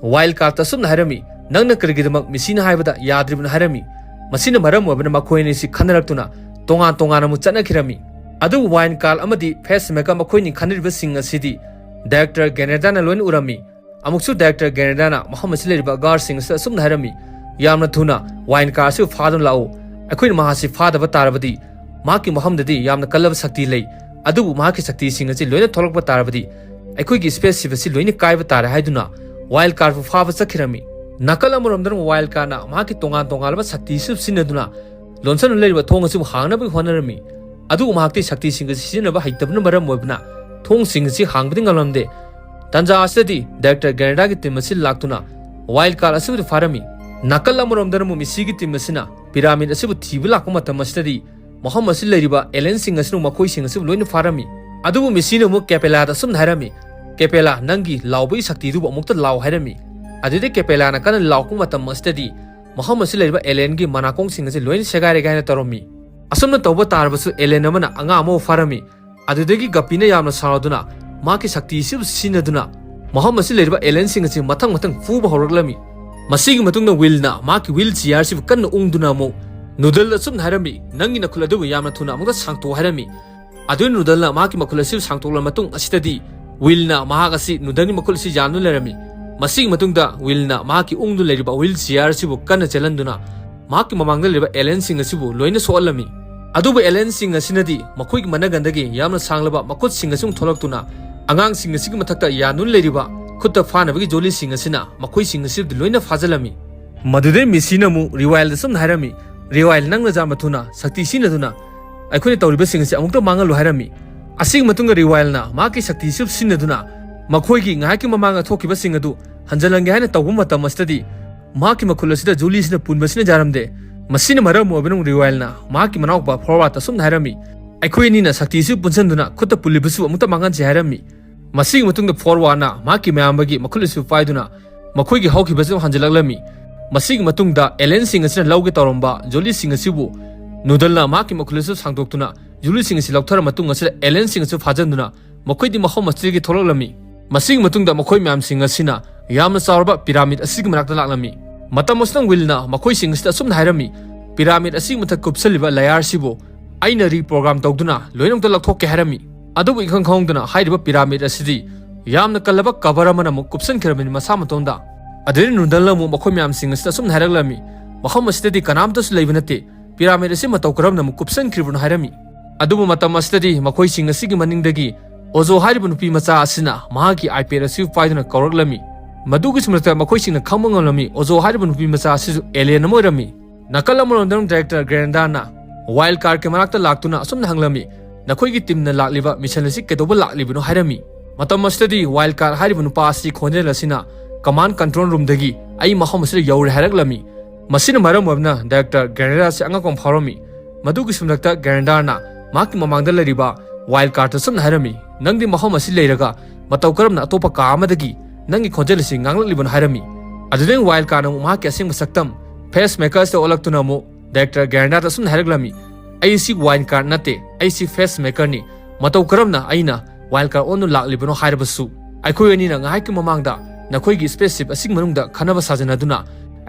ꯋꯥꯏꯜ ꯀꯥꯔꯠꯇ ꯑꯁꯨꯝꯅ ꯍꯥꯏꯔꯝꯃꯤ, "ꯅꯪꯅ ꯀꯔꯤꯒꯤꯗꯃꯛ ꯃꯤꯁꯤꯅ ꯍꯥꯏꯕꯗ ꯌꯥꯗ꯭ꯔꯤꯕꯅꯣ?" ꯍꯥꯏꯔꯝꯃꯤ꯫ ꯃꯁꯤꯅ ꯃꯔꯝ ꯑꯣꯏꯕꯅ ꯃꯈꯣꯏ ꯑꯅꯤꯁꯤ ꯈꯟꯅꯔꯛꯇꯨꯅ ꯇꯣꯉꯥꯟ ꯇꯣꯉꯥꯟꯅ ꯑꯃꯨꯛ ꯆꯠꯅꯈꯤꯔꯝꯃꯤ꯫ ꯑꯗꯨꯕꯨ ꯋꯥꯏꯟ ꯀꯥꯔ ꯑꯃꯗꯤ ꯐꯦꯁ ꯃꯦꯀꯔ ꯃꯈꯣꯏꯅꯤ ꯈꯟꯅꯔꯤꯕꯁꯤꯡ ꯑꯁꯤꯗꯤ ꯗꯥꯏꯔꯦꯛꯇꯔ ꯒꯦꯅꯦꯗꯥꯅ ꯂꯣꯏꯅ ꯎꯔꯝꯃꯤ꯫ ꯑꯃꯨꯛꯁꯨ ꯗꯥꯏꯔꯦꯛꯇꯔ ꯒꯦꯅꯦꯗꯥꯅ ꯃꯐꯝ ꯑꯁꯤꯗ ꯂꯩꯔꯤꯕ ꯒꯥꯔꯗꯁꯤꯡ ꯑꯁꯤꯗ ꯑꯁꯨꯝꯅ ꯍꯥꯏꯔꯝꯃꯤ, "ꯌꯥꯝꯅ ꯊꯨꯅ ꯋꯥꯏꯟ ꯀꯥꯔ ꯑꯁꯤꯕꯨ ꯐꯥꯗꯨꯅ ꯂꯥꯛꯎ꯫ ꯑꯩꯈꯣꯏꯅ ꯃꯍꯥꯛꯁꯤ ꯐꯥꯗꯕ ꯇꯥꯔꯕꯗꯤ ꯃꯍꯥꯛꯀꯤ ꯃꯐꯝꯗꯗꯤ ꯌꯥꯝꯅ ꯀꯜꯂꯕ ꯁꯛꯇꯤ ꯂꯩ꯫ ꯑꯗꯨꯕꯨ ꯃꯍꯥꯛꯀꯤ ꯁꯛꯇꯤꯁꯤꯡ ꯑꯁꯤ ꯂꯣꯏꯅ ꯊꯣꯛꯂꯛꯄ ꯇꯥꯔꯕꯗꯤ ꯑꯩꯈꯣꯏꯒꯤ ꯁ꯭ꯄꯦꯁ ꯁꯤꯞ ꯑꯁꯤ ꯂꯣꯏꯅ ꯀꯥꯏꯕ ꯇꯥꯔꯦ" ꯍꯥꯏꯗꯨꯅ ꯋꯥꯏꯜ ꯀꯥꯔꯕꯨ ꯐꯥꯕ ꯆꯠꯈꯤꯔꯝꯃꯤ꯫ ꯅꯥꯀꯜ ꯑꯃꯔꯣꯝꯗꯅ ꯋꯥꯏꯜ ꯀꯥꯔꯅ ꯃꯍꯥꯛꯀꯤ ꯇꯣꯉꯥꯟ ꯇꯣꯉꯥꯟꯕ ꯁꯛꯇꯤꯁꯨ ꯁꯤꯖꯤꯟꯅꯗꯨꯅ ꯂꯣꯟꯁꯤꯟꯗꯨꯅ ꯂꯩꯔꯤꯕ ꯊꯣꯡ ꯑꯁꯤꯕꯨ ꯍꯥꯡꯅꯕꯒꯤ ꯍꯣꯠꯅꯔꯝꯃꯤ꯫ ꯑꯗꯨꯕꯨ ꯃꯍꯥꯛꯇꯤ ꯁꯛꯇꯤꯁꯤꯡ ꯑꯁꯤ ꯁꯤꯖꯤꯟꯅꯕ ꯍꯩꯇꯕꯅ ꯃꯔꯝ ꯑꯣꯏꯕꯅ ꯊꯣꯡꯁꯤꯡ ꯑꯁꯤ ꯍꯥꯡꯕꯗꯤ ꯉꯝꯂꯝꯗꯦ꯫ ꯇꯥꯟꯖꯥ ꯑꯁꯤꯗꯗꯤ ꯗꯥꯏꯔꯦꯛꯇꯔ ꯒꯦꯅꯦꯗꯥꯒꯤ ꯇꯤꯝ ꯑꯁꯤ ꯂꯥꯛꯇꯨꯅ ꯋꯥꯏꯜ ꯀꯥꯔ ꯑꯁꯤꯕꯨꯗꯤ ꯐꯥꯔꯝꯃꯤ꯫ ꯅꯥꯀꯜ ꯑꯃꯔꯣꯝꯗꯅ ꯑꯃꯨꯛ ꯃꯤꯁꯤꯒꯤ ꯇꯤꯝ ꯑꯁꯤꯅ ꯄꯤꯔꯥꯃꯤꯗ ꯑꯁꯤꯕꯨ ꯊꯤꯕ ꯂꯥꯛꯄ ꯃꯇꯝ ꯑꯁꯤꯗꯗꯤ ꯃꯐꯝ ꯑꯁꯤ ꯂꯩꯔꯤꯕ ꯑꯦꯂꯤꯌꯟꯁꯤꯡ ꯑꯁꯤꯅ ꯃꯈꯣꯏꯁꯤꯡ ꯑꯁꯤꯕꯨ ꯂꯣꯏꯅ ꯐꯥꯔꯝꯃꯤ꯫ ꯑꯗꯨꯕꯨ ꯃꯤꯁꯤꯅ ꯑꯃꯨꯛ ꯀꯦꯄꯦꯂꯥꯗ ꯑꯁꯨꯝꯅ ꯍꯥꯏꯔꯝꯃꯤ, "ꯀꯦꯄꯦꯂꯥ, ꯅꯪꯒꯤ ꯂꯥꯎꯕꯒꯤ ꯁꯛꯇꯤꯗꯨꯕꯨ ꯑꯃꯨꯛꯇ ꯂꯥꯎ" ꯍꯥꯏꯔꯝꯃꯤ꯫ ꯑꯗꯨꯗꯩ ꯀꯦꯄꯦꯂꯥꯅ ꯀꯟꯅ ꯂꯥꯎꯔꯛꯄ ꯃꯇꯝ ꯑꯁꯤꯗꯗꯤ ꯃꯐꯝ ꯑꯁꯤ ꯂꯩꯔꯤꯕ ꯑꯦꯂꯤꯌꯟꯒꯤ ꯃꯅꯥꯀꯣꯡꯁꯤꯡ ꯑꯁꯤ ꯂꯣꯏꯅ ꯁꯦꯒꯥꯏꯔꯒꯦ ꯍꯥꯏꯅ ꯇꯧꯔꯝꯃꯤ꯫ ꯑꯁꯨꯝꯅ ꯇꯧꯕ ꯇꯥꯔꯕꯁꯨ ꯑꯦꯂꯤꯌꯟ ꯑꯃꯅ ꯑꯉꯥꯡ ꯑꯃꯕꯨ ꯐꯥꯔꯝꯃꯤ꯫ ꯑꯗꯨꯗꯒꯤ ꯒꯞꯄꯤꯅ ꯌꯥꯝꯅ ꯁꯥꯎꯔꯗꯨꯅ ꯃꯍꯥꯛꯀꯤ ꯁꯛꯇꯤ ꯑꯁꯤꯕꯨ ꯁꯤꯖꯤꯟꯅꯗꯨꯅ ꯃꯐꯝ ꯑꯁꯤ ꯂꯩꯔꯤꯕ ꯑꯦꯂꯤꯌꯟꯁꯤꯡ ꯑꯁꯤ ꯃꯊꯪ ꯃꯊꯪ ꯐꯨꯕ ꯍꯧꯔꯛꯂꯝꯃꯤ꯫ ꯃꯁꯤꯒꯤ ꯃꯇꯨꯡꯗ ꯋꯤꯜꯅ ꯃꯍꯥꯛꯀꯤ ꯋꯤꯜ ꯆꯤꯌꯥꯔ ꯑꯁꯤꯕꯨ ꯀꯟꯅ ꯎꯪꯗꯨꯅ ꯑꯃꯨꯛ ꯅꯨꯗꯜꯗ ꯑꯁꯨꯝꯅ ꯍꯥꯏꯔꯝꯃꯤ, "ꯅꯪꯒꯤ ꯅꯈꯨꯠ ꯑꯗꯨꯕꯨ ꯌꯥꯝꯅ ꯊꯨꯅ ꯑꯃꯨꯛꯇ ꯁꯥꯡꯇꯣꯛ" ꯍꯥꯏꯔꯝꯃꯤ꯫ ꯑꯗꯨ ꯅꯨꯗꯜꯅ ꯃꯍꯥꯛꯀꯤ ꯃꯈꯨꯠ ꯑꯁꯤꯕꯨ ꯁꯥꯡꯇꯣꯛꯂꯕ ꯃꯇꯨꯡ ꯑꯁꯤꯗꯗꯤ ꯋꯤꯜꯅ ꯃꯍꯥꯛ ꯑꯁꯤ ꯅꯨꯗꯜꯒꯤ ꯃꯈꯨꯠ ꯑꯁꯤ ꯌꯥꯟꯗꯨꯅ ꯂꯩꯔꯝꯃꯤ꯫ ꯃꯁꯤꯒꯤ ꯃꯇꯨꯡꯗ ꯋꯤꯜꯅ ꯃꯍꯥꯛꯀꯤ ꯎꯪꯗꯨꯅ ꯂꯩꯔꯤꯕ ꯋꯤꯜ ꯆꯤꯌꯥꯔ ꯑꯁꯤꯕꯨ ꯀꯟꯅ ꯆꯦꯜꯍꯟꯗꯨꯅ ꯃꯍꯥꯛꯀꯤ ꯃꯃꯥꯡꯗ ꯂꯩꯔꯤꯕ ꯑꯦꯂꯤꯌꯟꯁꯤꯡ ꯑꯁꯤꯕꯨ ꯂꯣꯏꯅ ꯁꯣꯛꯍꯜꯂꯝꯃꯤ꯫ ꯑꯗꯨꯕꯨ ꯑꯦꯂꯤꯌꯟꯁꯤꯡ ꯑꯁꯤꯅꯗꯤ ꯃꯈꯣꯏꯒꯤ ꯃꯅꯒꯟꯗꯒꯤ ꯌꯥꯝꯅ ꯁꯥꯡꯂꯕ ꯃꯈꯨꯠꯁꯤꯡ ꯑꯁꯤ ꯊꯣꯛꯂꯛꯇꯨꯅ ꯑꯉꯥꯡꯁꯤꯡ ꯑꯁꯤꯒꯤ ꯃꯊꯛꯇ ꯌꯥꯟꯗꯨꯅ ꯂꯩꯔꯤꯕ ꯈꯨꯠꯇ ꯐꯥꯅꯕꯒꯤ ꯖꯣꯂꯤꯁꯤꯡ ꯑꯁꯤꯅ ꯃꯈꯣꯏꯁꯤꯡ ꯑꯁꯤꯕꯨꯗꯤ ꯂꯣꯏꯅ ꯐꯥꯖꯤꯜꯂꯝꯃꯤ꯫ ꯃꯗꯨꯗꯩ ꯃꯤꯁꯤꯅ ꯑꯃꯨꯛ ꯔꯤꯋꯥꯏꯜꯗ ꯑꯁꯨꯝꯅ ꯍꯥꯏꯔꯝꯃꯤ, "ꯔꯤꯋꯥꯏꯜ, ꯅꯪꯅ ꯌꯥꯝꯅ ꯊꯨꯅ ꯁꯛꯇꯤ ꯁꯤꯖꯤꯟꯅꯗꯨꯅ ꯑꯩꯈꯣꯏꯅ ꯇꯧꯔꯤꯕꯁꯤꯡ ꯑꯁꯤ ꯑꯃꯨꯛꯇ ꯃꯥꯡꯍꯜꯂꯨ ꯍꯥꯏꯔꯝꯃꯤ꯫ ꯑꯁꯤꯒꯤ ꯃꯇꯨꯡꯗ ꯔꯤꯋꯥꯏꯜꯅ ꯃꯍꯥꯛꯀꯤ ꯁꯛꯇꯤꯁꯨ ꯁꯤꯖꯤꯟꯅꯗꯨꯅ ꯃꯈꯣꯏꯒꯤ ꯉꯥꯏꯍꯥꯛꯀꯤ ꯃꯃꯥꯡꯗ ꯊꯣꯛꯈꯤꯕꯁꯤꯡ ꯑꯗꯨ ꯍꯟꯖꯤꯜꯍꯟꯒꯦ ꯍꯥꯏꯅ ꯇꯧꯕ ꯃꯇꯝ ꯑꯁꯤꯗꯗꯤ ꯃꯍꯥꯛꯀꯤ ꯃꯈꯨꯜ ꯑꯁꯤꯗ ꯖꯨꯂꯤꯁꯤꯅ ꯄꯨꯟꯕꯁꯤꯅ ꯌꯥꯔꯝꯗꯦ꯫ ꯃꯁꯤꯅ ꯃꯔꯝ ꯑꯣꯏꯕꯅ ꯔꯤꯋꯥꯏꯜꯅ ꯃꯍꯥꯛꯀꯤ ꯃꯅꯥꯎꯄꯥ ꯐꯣꯔꯋꯥꯔꯗ ꯑꯁꯨꯝꯅ ꯍꯥꯏꯔꯝꯃꯤ, "ꯑꯩꯈꯣꯏ ꯑꯅꯤꯅ ꯁꯛꯇꯤꯁꯨ ꯄꯨꯟꯁꯤꯟꯗꯨꯅ ꯈꯨꯠꯇ ꯄꯨꯜꯂꯤꯕꯁꯨ ꯑꯃꯨꯛꯇ ꯃꯥꯡꯍꯟꯁꯤ" ꯍꯥꯏꯔꯝꯃꯤ꯫ ꯃꯁꯤꯒꯤ ꯃꯇꯨꯡꯗ ꯐꯣꯔꯋꯥꯔꯗꯅ ꯃꯍꯥꯛꯀꯤ ꯃꯌꯥꯝꯕꯒꯤ ꯃꯈꯨꯠ ꯑꯁꯤ ꯄꯥꯏꯗꯨꯅ ꯃꯈꯣꯏꯒꯤ ꯍꯧꯈꯤꯕꯁꯨ ꯍꯟꯖꯤꯜꯂꯛꯂꯝꯃꯤ꯫ ꯃꯁꯤꯒꯤ ꯃꯇꯨꯡꯗ ꯑꯦꯂꯦꯟꯁꯤꯡ ꯑꯁꯤꯅ ꯂꯧꯒꯦ ꯇꯧꯔꯝꯕ ꯖꯨꯂꯤꯁꯤꯡ ꯑꯁꯤꯕꯨ ꯅꯨꯗꯜꯅ ꯃꯍꯥꯛꯀꯤ ꯃꯈꯨꯜ ꯑꯁꯤ ꯁꯥꯡꯗꯣꯛꯇꯨꯅ ꯖꯨꯂꯤꯁꯤꯡ ꯑꯁꯤ ꯂꯧꯊꯔ ꯃꯇꯨꯡ ꯑꯁꯤꯗ ꯑꯦꯂꯦꯟꯁꯤꯡ ꯑꯁꯤ ꯐꯥꯖꯤꯟꯗꯨꯅ ꯃꯈꯣꯏꯗꯤ ꯃꯐꯝ ꯑꯁꯤꯗꯒꯤ ꯊꯣꯛꯂꯛꯂꯝꯃꯤ꯫ ꯃꯁꯤꯒꯤ ꯃꯇꯨꯡꯗ ꯃꯈꯣꯏ ꯃꯌꯥꯝꯁꯤꯡ ꯑꯁꯤꯅ ꯌꯥꯝꯅ ꯆꯥꯎꯔꯕ ꯄꯤꯔꯥꯃꯤꯗ ꯑꯁꯤꯒꯤ ꯃꯅꯥꯛꯇ ꯂꯥꯛꯂꯝꯃꯤ꯫ ꯃꯇꯝ ꯑꯁꯤꯗ ꯋꯤꯜꯅ ꯃꯈꯣꯏꯁꯤꯡ ꯑꯁꯤꯗ ꯑꯁꯨꯝꯅ ꯍꯥꯏꯔꯝꯃꯤ, "ꯄꯤꯔꯥꯃꯤꯗ ꯑꯁꯤꯒꯤ ꯃꯊꯛ ꯀꯨꯞꯁꯜꯂꯤꯕ ꯂꯌꯥꯔꯁꯤꯕꯨ ꯑꯩꯅ ꯔꯤꯄ꯭ꯔꯣꯒ꯭ꯔꯥꯝ ꯇꯧꯗꯨꯅ ꯂꯣꯏꯅꯃꯛꯇ ꯂꯧꯊꯣꯛꯀꯦ" ꯍꯥꯏꯔꯝꯃꯤ꯫ ꯑꯗꯨꯕꯨ ꯏꯈꯪ ꯈꯪꯍꯧꯗꯅ ꯍꯥꯏꯔꯤꯕ ꯄꯤꯔꯥꯃꯤꯗ ꯑꯁꯤꯗꯤ ꯌꯥꯝꯅ ꯀꯜꯂꯕ ꯀꯚꯔ ꯑꯃꯅ ꯑꯃꯨꯛ ꯀꯨꯞꯁꯟꯈ꯭ꯔꯕꯅꯤ ꯃꯁꯥ ꯃꯇꯣꯝꯗ꯫ ꯑꯗꯨꯗꯩ ꯅꯨꯗꯜꯅ ꯑꯃꯨꯛ ꯃꯈꯣꯏ ꯃꯌꯥꯝꯁꯤꯡ ꯑꯁꯤꯗ ꯑꯁꯨꯝꯅ ꯍꯥꯏꯔꯛꯂꯝꯃꯤ, "ꯃꯐꯝ ꯑꯁꯤꯗꯗꯤ ꯀꯅꯥꯝꯇꯁꯨ ꯂꯩꯕ ꯅꯠꯇꯦ꯫ ꯄꯤꯔꯥꯃꯤꯗ ꯑꯁꯤ ꯃꯇꯧ ꯀꯔꯝꯅ ꯑꯃꯨꯛ ꯀꯨꯞꯁꯟꯈ꯭ꯔꯤꯕꯅꯣ?" ꯍꯥꯏꯔꯝꯃꯤ꯫ ꯑꯗꯨꯕꯨ ꯃꯇꯝ ꯑꯁꯤꯗꯗꯤ ꯃꯈꯣꯏꯁꯤꯡ ꯑꯁꯤꯒꯤ ꯃꯅꯤꯡꯗꯒꯤ ꯑꯣꯖꯣ ꯍꯥꯏꯔꯤꯕ ꯅꯨꯄꯤ ꯃꯆꯥ ꯑꯁꯤꯅ ꯃꯍꯥꯛꯀꯤ ꯑꯥꯏꯄꯦꯗ ꯑꯁꯤ ꯄꯥꯏꯗꯨꯅ ꯀꯧꯔꯛꯂꯝꯃꯤ꯫ ꯃꯗꯨꯒꯤ ꯁꯨꯝꯂꯛꯇ ꯃꯈꯣꯏꯁꯤꯡꯅ ꯈꯪꯕ ꯉꯝꯂꯝꯃꯤ ꯑꯣꯖꯣ ꯍꯥꯏꯔꯤꯕ ꯅꯨꯄꯤ ꯃꯆꯥ ꯑꯁꯤꯁꯨ ꯑꯦꯂꯤꯌꯟ ꯑꯃ ꯑꯣꯏꯔꯝꯃꯤ꯫ ꯅꯥꯀꯜ ꯑꯃꯔꯣꯝꯗ ꯗꯥꯏꯔꯦꯛꯇꯔ ꯒ꯭ꯔꯦꯟꯗꯥꯅ ꯋꯥꯏꯜꯗ ꯀꯥꯔꯗꯀꯤ ꯃꯅꯥꯛꯇ ꯂꯥꯛꯇꯨꯅ ꯑꯁꯨꯝꯅ ꯍꯪꯂꯝꯃꯤ, "ꯅꯈꯣꯏꯒꯤ ꯇꯤꯝꯅ ꯂꯥꯛꯂꯤꯕ ꯃꯤꯁꯟ ꯑꯁꯤ ꯀꯩꯗꯧꯕ ꯂꯥꯛꯂꯤꯕꯅꯣ?" ꯍꯥꯏꯔꯝꯃꯤ꯫ ꯃꯇꯝ ꯑꯁꯤꯗꯗꯤ ꯋꯥꯏꯜꯗ ꯀꯥꯔꯗ ꯍꯥꯏꯔꯤꯕ ꯅꯨꯄꯥ ꯑꯁꯤ ꯈꯣꯟꯖꯦꯜ ꯑꯁꯤꯅ ꯀꯃꯥꯟ ꯀꯟꯇ꯭ꯔꯣꯜ ꯔꯨꯝꯗꯒꯤ "ꯑꯩ ꯃꯐꯝ ꯑꯁꯤꯗ ꯌꯧꯔꯦ" ꯍꯥꯏꯔꯛꯂꯝꯃꯤ꯫ ꯃꯁꯤꯅ ꯃꯔꯝ ꯑꯣꯏꯗꯨꯅ ꯗꯥꯏꯔꯦꯛꯇꯔ ꯒ꯭ꯔꯦꯟꯗꯥ ꯑꯁꯤ ꯑꯉꯛꯄ ꯑꯃ ꯐꯥꯎꯔꯝꯃꯤ꯫ ꯃꯗꯨꯒꯤ ꯁꯨꯝꯂꯛꯇ ꯒ꯭ꯔꯦꯟꯗꯥꯅ ꯃꯍꯥꯛꯀꯤ ꯃꯃꯥꯡꯗ ꯂꯩꯔꯤꯕ ꯋꯥꯏꯜꯗ ꯀꯥꯔꯗꯇ ꯁꯨꯝꯅ ꯍꯥꯏꯔꯝꯃꯤ, "ꯅꯪꯗꯤ ꯃꯐꯝ ꯑꯁꯤ ꯂꯩꯔꯒ ꯃꯇꯧ ꯀꯔꯝꯅ ꯑꯇꯣꯞꯄ ꯀꯥ ꯑꯃꯗꯒꯤ ꯅꯪꯒꯤ ꯈꯣꯟꯖꯦꯜ ꯑꯁꯤ ꯉꯥꯡꯂꯛꯂꯤꯕꯅꯣ?" ꯍꯥꯏꯔꯝꯃꯤ꯫ ꯑꯗꯨꯗꯩ ꯋꯥꯏꯜꯗ ꯀꯥꯔꯗꯅ ꯑꯃꯨꯛ ꯃꯍꯥꯛꯀꯤ ꯑꯁꯦꯡꯕ ꯁꯛꯇꯝ ꯐꯦꯁ ꯃꯦꯀꯔꯁꯇ ꯑꯣꯜꯂꯛꯇꯨꯅ ꯑꯃꯨꯛ ꯗꯥꯏꯔꯦꯛꯇꯔ ꯒ꯭ꯔꯦꯟꯗꯥꯗ ꯑꯁꯨꯝꯅ ꯍꯥꯏꯔꯛꯂꯝꯃꯤ, "ꯑꯩ ꯁꯤ ꯋꯥꯏꯜꯗ ꯀꯥꯔꯗ ꯅꯠꯇꯦ, ꯑꯩ ꯁꯤ ꯐꯦꯁ ꯃꯦꯀꯔꯅꯤ꯫ ꯃꯇꯧ ꯀꯔꯝꯅ ꯑꯩꯅ ꯋꯥꯏꯜꯗ ꯀꯥꯔꯗ ꯑꯣꯟꯗꯨꯅ ꯂꯥꯛꯂꯤꯕꯅꯣ ꯍꯥꯏꯔꯕꯁꯨ, ꯑꯩꯈꯣꯏ ꯑꯅꯤꯅ ꯉꯥꯏꯍꯥꯛꯀꯤ ꯃꯃꯥꯡꯗ ꯅꯈꯣꯏꯒꯤ ꯁ꯭ꯄꯦꯁ ꯁꯤꯞ ꯑꯁꯤꯒꯤ ꯃꯅꯨꯡꯗ ꯈꯟꯅꯕ ꯁꯥꯖꯅꯗꯨꯅ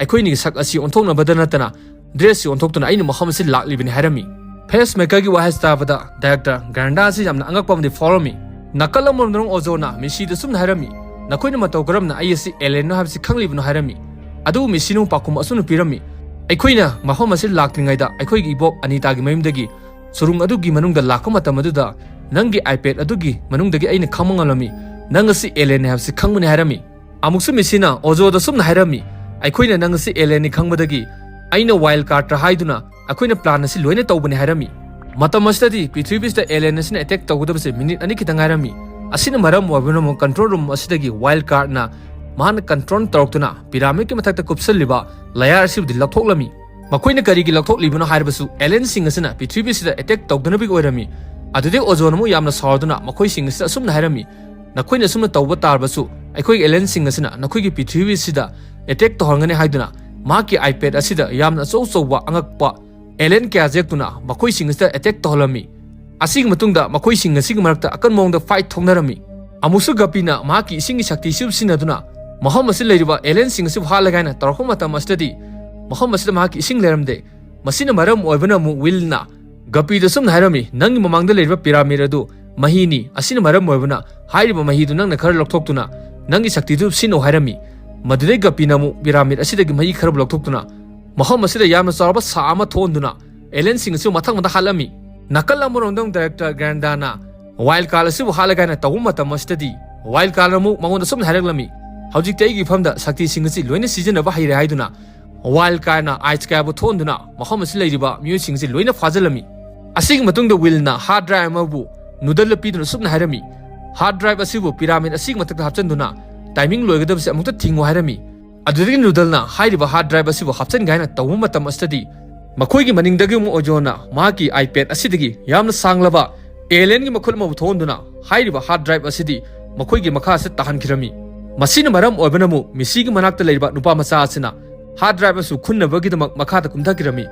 ꯑꯩꯈꯣꯏ ꯑꯅꯤꯒꯤ ꯁꯛ ꯑꯁꯤ ꯑꯣꯟꯊꯣꯛꯅꯕꯗ ꯅꯠꯇꯅ ꯗ꯭ꯔꯦꯁꯁꯤ ꯑꯣꯟꯊꯣꯛꯇꯨꯅ ꯑꯩꯅ ꯃꯐꯝ ꯑꯁꯤꯗ ꯂꯥꯛꯂꯤꯕꯅꯤ" ꯍꯥꯏꯔꯝꯃꯤ꯫ ꯐꯦꯁ ꯃꯦꯀꯔꯒꯤ ꯋꯥꯍꯩ ꯇꯥꯕꯗ ꯗꯥꯏꯔꯦꯛꯇꯔ ꯒ꯭ꯔꯦꯟꯗꯥ ꯑꯁꯤ ꯌꯥꯝꯅ ꯑꯉꯛꯄ ꯑꯃꯗꯤ ꯐꯥꯎꯔꯝꯃꯤ꯫ ꯅꯥꯀꯜ ꯑꯃꯔꯣꯝꯗ ꯑꯣꯖꯣꯅ ꯃꯤꯁꯤꯗ ꯑꯁꯨꯝꯅ ꯍꯥꯏꯔꯝꯃꯤ, "ꯅꯈꯣꯏꯅ ꯃꯇꯧ ꯀꯔꯝꯅ ꯑꯩ ꯑꯁꯤ ꯑꯦꯂꯤꯌꯟꯅꯣ ꯍꯥꯏꯕꯁꯤ ꯈꯪꯂꯤꯕꯅꯣ?" ꯍꯥꯏꯔꯝꯃꯤ꯫ ꯑꯗꯨꯕꯨ ꯃꯤꯁꯤꯅ ꯑꯃꯨꯛ ꯄꯥꯎꯈꯨꯝ ꯑꯁꯨꯝꯅ ꯄꯤꯔꯝꯃꯤ, "ꯑꯩꯈꯣꯏꯅ ꯃꯐꯝ ꯑꯁꯤꯗ ꯂꯥꯛꯇ꯭ꯔꯤꯉꯩꯗ ꯑꯩꯈꯣꯏꯒꯤ ꯏꯕꯣꯛ ꯑꯅꯤꯇꯥꯒꯤ ꯃꯌꯨꯝꯗꯒꯤ ꯁꯨꯔꯨꯡ ꯑꯗꯨꯒꯤ ꯃꯅꯨꯡꯗ ꯂꯥꯛꯄ ꯃꯇꯝ ꯑꯗꯨꯗ ꯅꯪꯒꯤ ꯑꯥꯏꯄꯦꯗ ꯑꯗꯨꯒꯤ ꯃꯅꯨꯡꯗꯒꯤ ꯑꯩꯅ ꯈꯪꯕ ꯉꯝꯂꯝꯃꯤ, ꯅꯪ ꯑꯁꯤ ꯑꯦꯂꯤꯌꯟꯅꯤ ꯍꯥꯏꯕꯁꯤ ꯈꯪꯕꯅꯤ" ꯍꯥꯏꯔꯝꯃꯤ꯫ ꯑꯃꯨꯛꯁꯨ ꯃꯤꯁꯤꯅ ꯑꯣꯖꯣꯗ ꯁꯨꯝꯅ ꯍꯥꯏꯔꯝꯃꯤ, "ꯑꯩꯈꯣꯏꯅ ꯅꯪ ꯑꯁꯤ ꯑꯦꯂꯤꯌꯟꯅꯤ ꯈꯪꯕꯗꯒꯤ ꯑꯩꯅ ꯋꯥꯏꯜꯗ ꯀꯥꯔꯗꯇ ꯍꯥꯏꯗꯨꯅ ꯑꯩꯈꯣꯏꯅ ꯄ꯭ꯂꯥꯟ ꯑꯁꯤ ꯂꯣꯏꯅ ꯇꯧꯕꯅꯤ" ꯍꯥꯏꯔꯝꯃꯤ꯫ ꯃꯇꯝ ꯑꯁꯤꯗꯗꯤ ꯄ꯭ꯔꯤꯊꯤꯕꯤꯁꯤꯗ ꯑꯦꯂꯤꯌꯟ ꯑꯁꯤꯅ ꯑꯦꯇꯦꯛ ꯇꯧꯒꯗꯕꯁꯦ ꯃꯤꯅꯤꯠ ꯑꯅꯤ ꯈꯤꯇꯪ ꯉꯥꯏꯔꯝꯃꯤ꯫ ꯑꯁꯤꯅ ꯃꯔꯝ ꯑꯣꯏꯕꯅ ꯑꯃꯨꯛ ꯀꯟꯇ꯭ꯔꯣꯜ ꯔꯨꯝ ꯑꯁꯤꯗꯒꯤ ꯋꯥꯏꯜꯗ ꯀꯥꯔꯗꯅ ꯃꯍꯥꯛꯅ ꯀꯟꯇ꯭ꯔꯣꯜ ꯇꯧꯔꯛꯇꯨꯅ ꯄꯤꯔꯥꯃꯤꯗꯀꯤ ꯃꯊꯛꯇ ꯀꯨꯞꯁꯜꯂꯤꯕ ꯂꯌꯥꯔ ꯑꯁꯤꯕꯨꯗꯤ ꯂꯧꯊꯣꯛꯂꯝꯃꯤ꯫ ꯃꯈꯣꯏꯅ ꯀꯔꯤꯒꯤ ꯂꯧꯊꯣꯛꯂꯤꯕꯅꯣ ꯍꯥꯏꯔꯕꯁꯨ ꯑꯦꯂꯤꯌꯟꯁꯤꯡ ꯑꯁꯤꯅ ꯄ꯭ꯔꯤꯊꯤꯕꯤꯁꯤꯗ ꯑꯦꯇꯦꯛ ꯇꯧꯗꯅꯕꯒꯤ ꯑꯣꯏꯔꯝꯃꯤ꯫ ꯑꯗꯨꯗꯩ ꯑꯣꯖꯣꯟ ꯑꯃꯨꯛ ꯌꯥꯝꯅ ꯁꯥꯎꯗꯨꯅ ꯃꯈꯣꯏꯁꯤꯡ ꯑꯁꯤꯗ ꯑꯁꯨꯝꯅ ꯍꯥꯏꯔꯝꯃꯤ, "ꯅꯈꯣꯏꯅ ꯑꯁꯨꯝꯅ ꯇꯧꯕ ꯇꯥꯔꯕꯁꯨ ꯑꯩꯈꯣꯏ ꯑꯦꯂꯤꯌꯟꯁꯤꯡ ꯑꯁꯤꯅ ꯅꯈꯣꯏꯒꯤ ꯄ꯭ꯔꯤꯊꯤꯕꯤꯁꯤꯗ ꯑꯦꯇꯦꯛ ꯇꯧꯍꯟꯒꯅꯤ" ꯍꯥꯏꯗꯨꯅ ꯃꯍꯥꯛꯀꯤ ꯑꯥꯏꯄꯦꯗ ꯑꯁꯤꯗ ꯌꯥꯝꯅ ꯑꯆꯧ ꯑꯆꯧꯕ ꯑꯉꯛꯄ ꯑꯦꯂꯤꯌꯟ ꯀꯌꯥ ꯌꯦꯛꯇꯨꯅ ꯃꯈꯣꯏꯁꯤꯡ ꯑꯁꯤꯗ ꯑꯦꯇꯦꯛ ꯇꯧꯍꯜꯂꯝꯃꯤ꯫ ꯑꯁꯤꯒꯤ ꯃꯇꯨꯡꯗ ꯃꯈꯣꯏꯁꯤꯡ ꯑꯁꯤꯒꯤ ꯃꯔꯛꯇ ꯑꯀꯟꯕ ꯃꯑꯣꯡꯗ ꯐꯥꯏꯠ ꯊꯣꯛꯅꯔꯝꯃꯤ꯫ ꯑꯃꯨꯛꯁꯨ ꯒꯄꯤꯅ ꯃꯍꯥꯛꯀꯤ ꯏꯁꯤꯡꯒꯤ ꯁꯛꯇꯤꯁꯤꯕꯨ ꯁꯤꯖꯤꯟꯅꯗꯨꯅ ꯃꯐꯝ ꯑꯁꯤꯗ ꯂꯩꯔꯤꯕ ꯑꯦꯂꯤꯌꯟꯁꯤꯡ ꯑꯁꯤꯕꯨ ꯍꯥꯠꯂꯒꯦ ꯍꯥꯏꯅ ꯇꯧꯔꯛꯄ ꯃꯇꯝ ꯑꯁꯤꯗꯗꯤ ꯃꯐꯝ ꯑꯁꯤꯗ ꯃꯍꯥꯛꯀꯤ ꯏꯁꯤꯡ ꯂꯩꯔꯝꯗꯦ꯫ ꯃꯁꯤꯅ ꯃꯔꯝ ꯑꯣꯏꯕꯅ ꯑꯃꯨꯛ ꯋꯤꯜꯅ ꯒꯄꯤꯗ ꯑꯁꯨꯝꯅ ꯍꯥꯏꯔꯝꯃꯤ, "ꯅꯪꯒꯤ ꯃꯃꯥꯡꯗ ꯂꯩꯔꯤꯕ ꯄꯤꯔꯥꯃꯤꯗ ꯑꯗꯨ ꯃꯍꯤꯅꯤ꯫ ꯑꯁꯤꯅ ꯃꯔꯝ ꯑꯣꯏꯕꯅ ꯍꯥꯏꯔꯤꯕ ꯃꯍꯤꯗꯨ ꯅꯪꯅ ꯈꯔ ꯂꯧꯊꯣꯛꯇꯨꯅ ꯅꯪꯒꯤ ꯁꯛꯇꯤꯗꯨ ꯁꯤꯖꯤꯟꯅꯧ" ꯍꯥꯏꯔꯝꯃꯤ꯫ ꯃꯗꯨꯗꯩ ꯒꯄꯤꯅ ꯑꯃꯨꯛ ꯄꯤꯔꯥꯃꯤꯗ ꯑꯁꯤꯗꯒꯤ ꯃꯍꯤ ꯈꯔꯕꯨ ꯂꯧꯊꯣꯛꯇꯨꯅ ꯃꯐꯝ ꯑꯁꯤꯗ ꯌꯥꯝꯅ ꯆꯥꯎꯔꯕ ꯁꯥ ꯑꯃ ꯊꯣꯛꯍꯟꯗꯨꯅ ꯑꯦꯂꯤꯌꯟꯁꯤꯡ ꯑꯁꯤꯕꯨ ꯃꯊꯪ ꯃꯊꯪ ꯍꯥꯠꯂꯝꯃꯤ꯫ ꯅꯥꯀꯜ ꯑꯃꯔꯣꯝꯗ ꯑꯃꯨꯛ ꯗꯥꯏꯔꯦꯛꯇꯔ ꯒ꯭ꯔꯥꯟꯗꯥꯅ ꯋꯥꯏꯜꯗ ꯀꯥꯔꯗ ꯑꯁꯤꯕꯨ ꯍꯥꯠꯂꯒꯦ ꯍꯥꯏꯅ ꯇꯧꯕ ꯃꯇꯝ ꯑꯁꯤꯗꯗꯤ ꯋꯥꯏꯜꯗ ꯀꯥꯔꯗ ꯑꯃꯨꯛ ꯃꯉꯣꯟꯗ ꯑꯁꯨꯝꯅ ꯍꯥꯏꯔꯛꯂꯝꯃꯤ, "ꯍꯧꯖꯤꯛꯇꯤ ꯑꯩꯒꯤ ꯏꯐꯝꯗ ꯁꯛꯇꯤꯁꯤꯡ ꯑꯁꯤ ꯂꯣꯏꯅ ꯁꯤꯖꯤꯟꯅꯕ ꯍꯩꯔꯦ" ꯍꯥꯏꯗꯨꯅ ꯋꯥꯏꯜꯗ ꯀꯥꯔꯗꯅ ꯑꯥꯏꯁ ꯀꯌꯥꯕꯨ ꯊꯣꯛꯍꯟꯗꯨꯅ ꯃꯐꯝ ꯑꯁꯤꯗ ꯂꯩꯔꯤꯕ ꯃꯤꯑꯣꯏꯁꯤꯡ ꯑꯁꯤ ꯂꯣꯏꯅ ꯐꯥꯖꯤꯜꯂꯝꯃꯤ꯫ ꯑꯁꯤꯒꯤ ꯃꯇꯨꯡꯗ ꯋꯤꯜꯅ ꯍꯥꯔꯗ ꯗ꯭ꯔꯥꯏꯚ ꯑꯃꯕꯨ ꯅꯨꯗꯜꯗ ꯄꯤꯗꯨꯅ ꯑꯁꯨꯝꯅ ꯍꯥꯏꯔꯝꯃꯤ, "ꯍꯥꯔꯗ ꯗ꯭ꯔꯥꯏꯚ ꯑꯁꯤꯕꯨ ꯄꯤꯔꯥꯃꯤꯗ ꯑꯁꯤꯒꯤ ꯃꯊꯛꯇ ꯍꯥꯞꯆꯤꯟꯗꯨꯅ ꯇꯥꯏꯃꯤꯡ ꯂꯣꯏꯒꯗꯕꯁꯤ ꯑꯃꯨꯛꯇ ꯊꯤꯡꯉꯨ" ꯍꯥꯏꯔꯝꯃꯤ꯫ ꯑꯗꯨꯗꯒꯤ ꯅꯨꯗꯜꯅ ꯍꯥꯏꯔꯤꯕ ꯍꯥꯔꯗ ꯗ꯭ꯔꯥꯏꯚ ꯑꯁꯤꯕꯨ ꯍꯥꯞꯆꯤꯟꯒꯦ ꯍꯥꯏꯅ ꯇꯧꯕ ꯃꯇꯝ ꯑꯁꯤꯗꯗꯤ ꯃꯈꯣꯏꯒꯤ ꯃꯅꯤꯡꯗꯒꯤ ꯑꯃꯨꯛ ꯑꯣꯖꯣꯟꯅ ꯃꯍꯥꯛꯀꯤ ꯑꯥꯏꯄꯦꯗ ꯑꯁꯤꯗꯒꯤ ꯌꯥꯝꯅ ꯁꯥꯡꯂꯕ ꯑꯦꯂꯤꯌꯟꯒꯤ ꯃꯈꯨꯠ ꯑꯃꯕꯨ ꯊꯣꯛꯍꯟꯗꯨꯅ ꯍꯥꯏꯔꯤꯕ ꯍꯥꯔꯗ ꯗ꯭ꯔꯥꯏꯚ ꯑꯁꯤꯗꯤ ꯃꯈꯣꯏꯒꯤ ꯃꯈꯥ ꯑꯁꯤꯗ ꯇꯥꯍꯟꯈꯤꯔꯝꯃꯤ꯫ ꯃꯁꯤꯅ ꯃꯔꯝ ꯑꯣꯏꯕꯅ ꯑꯃꯨꯛ ꯃꯤꯁꯤꯒꯤ ꯃꯅꯥꯛꯇ ꯂꯩꯔꯤꯕ ꯅꯨꯄꯥ ꯃꯆꯥ ꯑꯁꯤꯅ ꯍꯥꯔꯗ ꯗ꯭ꯔꯥꯏꯚ ꯑꯁꯤ ꯈꯨꯟꯅꯕꯒꯤꯗꯃꯛ ꯃꯈꯥꯗ ꯀꯨꯝꯊꯈꯤꯔꯝꯃꯤ꯫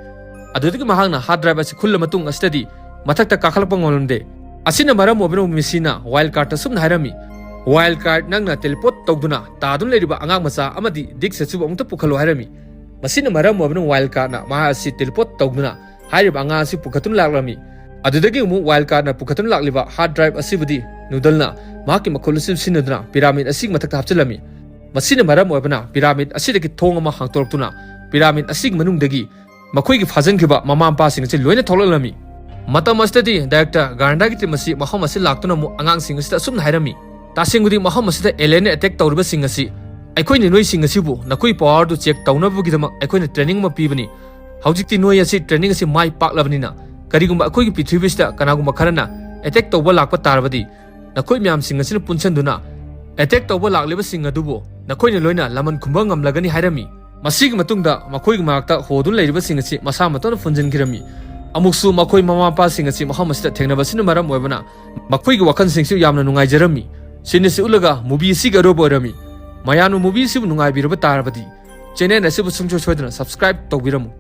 ꯑꯗꯨꯗꯒꯤ ꯃꯍꯥꯛꯅ ꯍꯥꯔꯗ ꯗ꯭ꯔꯥꯏꯚ ꯑꯁꯤ ꯈꯨꯜꯂ ꯃꯇꯨꯡ ꯑꯁꯤꯗꯗꯤ ꯃꯊꯛꯇ ꯀꯥꯈꯠꯂꯛꯄ ꯉꯝꯂꯝꯗꯦ꯫ ꯑꯁꯤꯅ ꯃꯔꯝ ꯑꯣꯏꯕꯅ ꯃꯤꯁꯤꯅ ꯋꯥꯏꯜꯗ ꯀꯥꯔꯗꯇ ꯑꯁꯨꯝꯅ ꯍꯥꯏꯔꯝꯃꯤ, "ꯋꯥꯏꯜꯗ ꯀꯥꯔꯗ, ꯅꯪꯅ ꯇꯦꯂꯤꯄꯣꯔꯠ ꯇꯧꯗꯨꯅ ꯇꯥꯗꯨꯅ ꯂꯩꯔꯤꯕ ꯑꯉꯥꯡ ꯃꯆꯥ ꯑꯃꯗꯤ ꯗꯤꯛꯁ ꯑꯁꯤꯕꯨ ꯑꯃꯨꯛꯇ ꯄꯨꯈꯠꯂꯨ" ꯍꯥꯏꯔꯝꯃꯤ꯫ ꯃꯁꯤꯅ ꯃꯔꯝ ꯑꯣꯏꯕꯅ ꯋꯥꯏꯜꯗ ꯀꯥꯔꯗꯅ ꯃꯍꯥꯛ ꯑꯁꯤ ꯇꯦꯂꯤꯄꯣꯔꯠ ꯇꯧꯗꯨꯅ ꯍꯥꯏꯔꯤꯕ ꯑꯉꯥꯡ ꯑꯁꯤ ꯄꯨꯈꯠꯇꯨꯅ ꯂꯥꯛꯂꯝꯃꯤ꯫ ꯑꯗꯨꯗꯒꯤ ꯑꯃꯨꯛ ꯋꯥꯏꯜꯗ ꯀꯥꯔꯗꯅ ꯄꯨꯈꯠꯇꯨꯅ ꯂꯥꯛꯂꯤꯕ ꯍꯥꯔꯗ ꯗ꯭ꯔꯥꯏꯚ ꯑꯁꯤꯕꯨꯗꯤ ꯅꯨꯗꯜꯅ ꯃꯍꯥꯛꯀꯤ ꯃꯈꯨꯠ ꯑꯁꯤ ꯁꯤꯖꯤꯟꯅꯗꯨꯅ ꯄꯤꯔꯥꯃꯤꯗ ꯑꯁꯤꯒꯤ ꯃꯊꯛꯇ ꯍꯥꯞꯆꯤꯜꯂꯝꯃꯤ꯫ ꯃꯁꯤꯅ ꯃꯔꯝ ꯑꯣꯏꯕꯅ ꯄꯤꯔꯥꯃꯤꯗ ꯑꯁꯤꯗꯒꯤ ꯊꯣꯡ ꯑꯃ ꯍꯥꯡꯗꯣꯔꯛꯇꯨꯅ ꯄꯤꯔꯥꯃꯤꯗ ꯑꯁꯤꯒꯤ ꯃꯅꯨꯡꯗꯒꯤ ꯃꯈꯣꯏꯒꯤ ꯐꯥꯖꯤꯟꯈꯤꯕ ꯃꯃꯥ ꯃꯄꯥꯁꯤꯡ ꯑꯁꯤ ꯂꯣꯏꯅ ꯊꯣꯛꯂꯛꯂꯝꯃꯤ꯫ ꯃꯇꯝ ꯑꯁꯤꯗꯗꯤ ꯗꯥꯏꯔꯦꯛꯇꯔ ꯒꯥꯔꯟꯗꯥꯒꯤ ꯇꯤꯝ ꯑꯁꯤ ꯃꯐꯝ ꯑꯁꯤ ꯂꯥꯛꯇꯨꯅ ꯑꯃꯨꯛ ꯑꯉꯥꯡꯁꯤꯡ ꯑꯁꯤꯗ ꯑꯁꯨꯝꯅ ꯍꯥꯏꯔꯝꯃꯤ, "ꯇꯁꯦꯡꯕꯗꯤ ꯃꯐꯝ ꯑꯁꯤꯗ ꯑꯦꯂꯤꯌꯟꯅ ꯑꯦꯇꯦꯛ ꯇꯧꯔꯤꯕꯁꯤꯡ ꯑꯁꯤ ꯑꯩꯈꯣꯏꯅ ꯅꯣꯏꯁꯤꯡ ꯑꯁꯤꯕꯨ ꯅꯈꯣꯏ ꯄꯋꯥꯔꯗꯨ ꯆꯦꯛ ꯇꯧꯅꯕꯒꯤꯗꯃꯛ ꯑꯩꯈꯣꯏꯅ ꯇ꯭ꯔꯦꯅꯤꯡ ꯑꯃ ꯄꯤꯕꯅꯤ꯫ ꯍꯧꯖꯤꯛꯇꯤ ꯅꯣꯏ ꯑꯁꯤ ꯇ꯭ꯔꯦꯅꯤꯡ ꯑꯁꯤ ꯃꯥꯏ ꯄꯥꯛꯂꯕꯅꯤꯅ ꯀꯔꯤꯒꯨꯝꯕ ꯑꯩꯈꯣꯏꯒꯤ ꯄ꯭ꯔꯤꯊꯤꯕꯤꯁꯤꯗ ꯀꯅꯥꯒꯨꯝꯕ ꯈꯔꯅ ꯑꯦꯇꯦꯛ ꯇꯧꯕ ꯂꯥꯛꯄ ꯇꯥꯔꯕꯗꯤ, ꯅꯈꯣꯏ ꯃꯌꯥꯝꯁꯤꯡ ꯑꯁꯤꯅ ꯄꯨꯟꯁꯤꯟꯗꯨꯅ ꯑꯦꯇꯦꯛ ꯇꯧꯕ ꯂꯥꯛꯂꯤꯕꯁꯤꯡ ꯑꯗꯨꯕꯨ ꯅꯈꯣꯏꯅ ꯂꯣꯏꯅ ꯂꯃꯟ ꯈꯨꯝꯕ ꯉꯝꯂꯒꯅꯤ ꯍꯥꯏꯔꯝꯃꯤ꯫ ꯃꯁꯤꯒꯤ ꯃꯇꯨꯡꯗ ꯃꯈꯣꯏꯒꯤ ꯃꯔꯛꯇ ꯍꯣꯗꯨꯅ ꯂꯩꯔꯤꯕꯁꯤꯡ ꯑꯁꯤ ꯃꯁꯥ ꯃꯇꯣꯝꯇ ꯐꯨꯟꯖꯤꯟꯈꯤꯔꯝꯃꯤ꯫ ꯑꯃꯨꯛꯁꯨ ꯃꯈꯣꯏ ꯃꯃꯥ ꯃꯄꯥꯁꯤꯡ ꯑꯁꯤ ꯃꯐꯝ ꯑꯁꯤꯗ ꯊꯦꯡꯅꯕ ꯑꯁꯤꯅ ꯃꯔꯝ ꯑꯣꯏꯕꯅ ꯃꯈꯣꯏꯒꯤ ꯋꯥꯈꯜꯁꯤꯡꯁꯨ ꯌꯥꯝꯅ ꯅꯨꯡꯉꯥꯏꯖꯔꯝꯃꯤ꯫ ꯁꯤꯟ ꯑꯁꯤ ꯎꯠꯂꯒ movie ꯑꯁꯤꯒꯤ ꯑꯔꯣꯏꯕ ꯑꯣꯏꯔꯝꯃꯤ꯫ ꯃꯌꯥꯝꯅ movie ꯑꯁꯤꯕꯨ ꯅꯨꯡꯉꯥꯏꯕꯤꯔꯕ ꯇꯥꯔꯕꯗꯤ channel ꯑꯁꯤꯕꯨ ꯁꯨꯡꯁꯣꯏ ꯁꯣꯏꯗꯅ subscribe ꯇꯧꯕꯤꯔꯝꯃꯨ꯫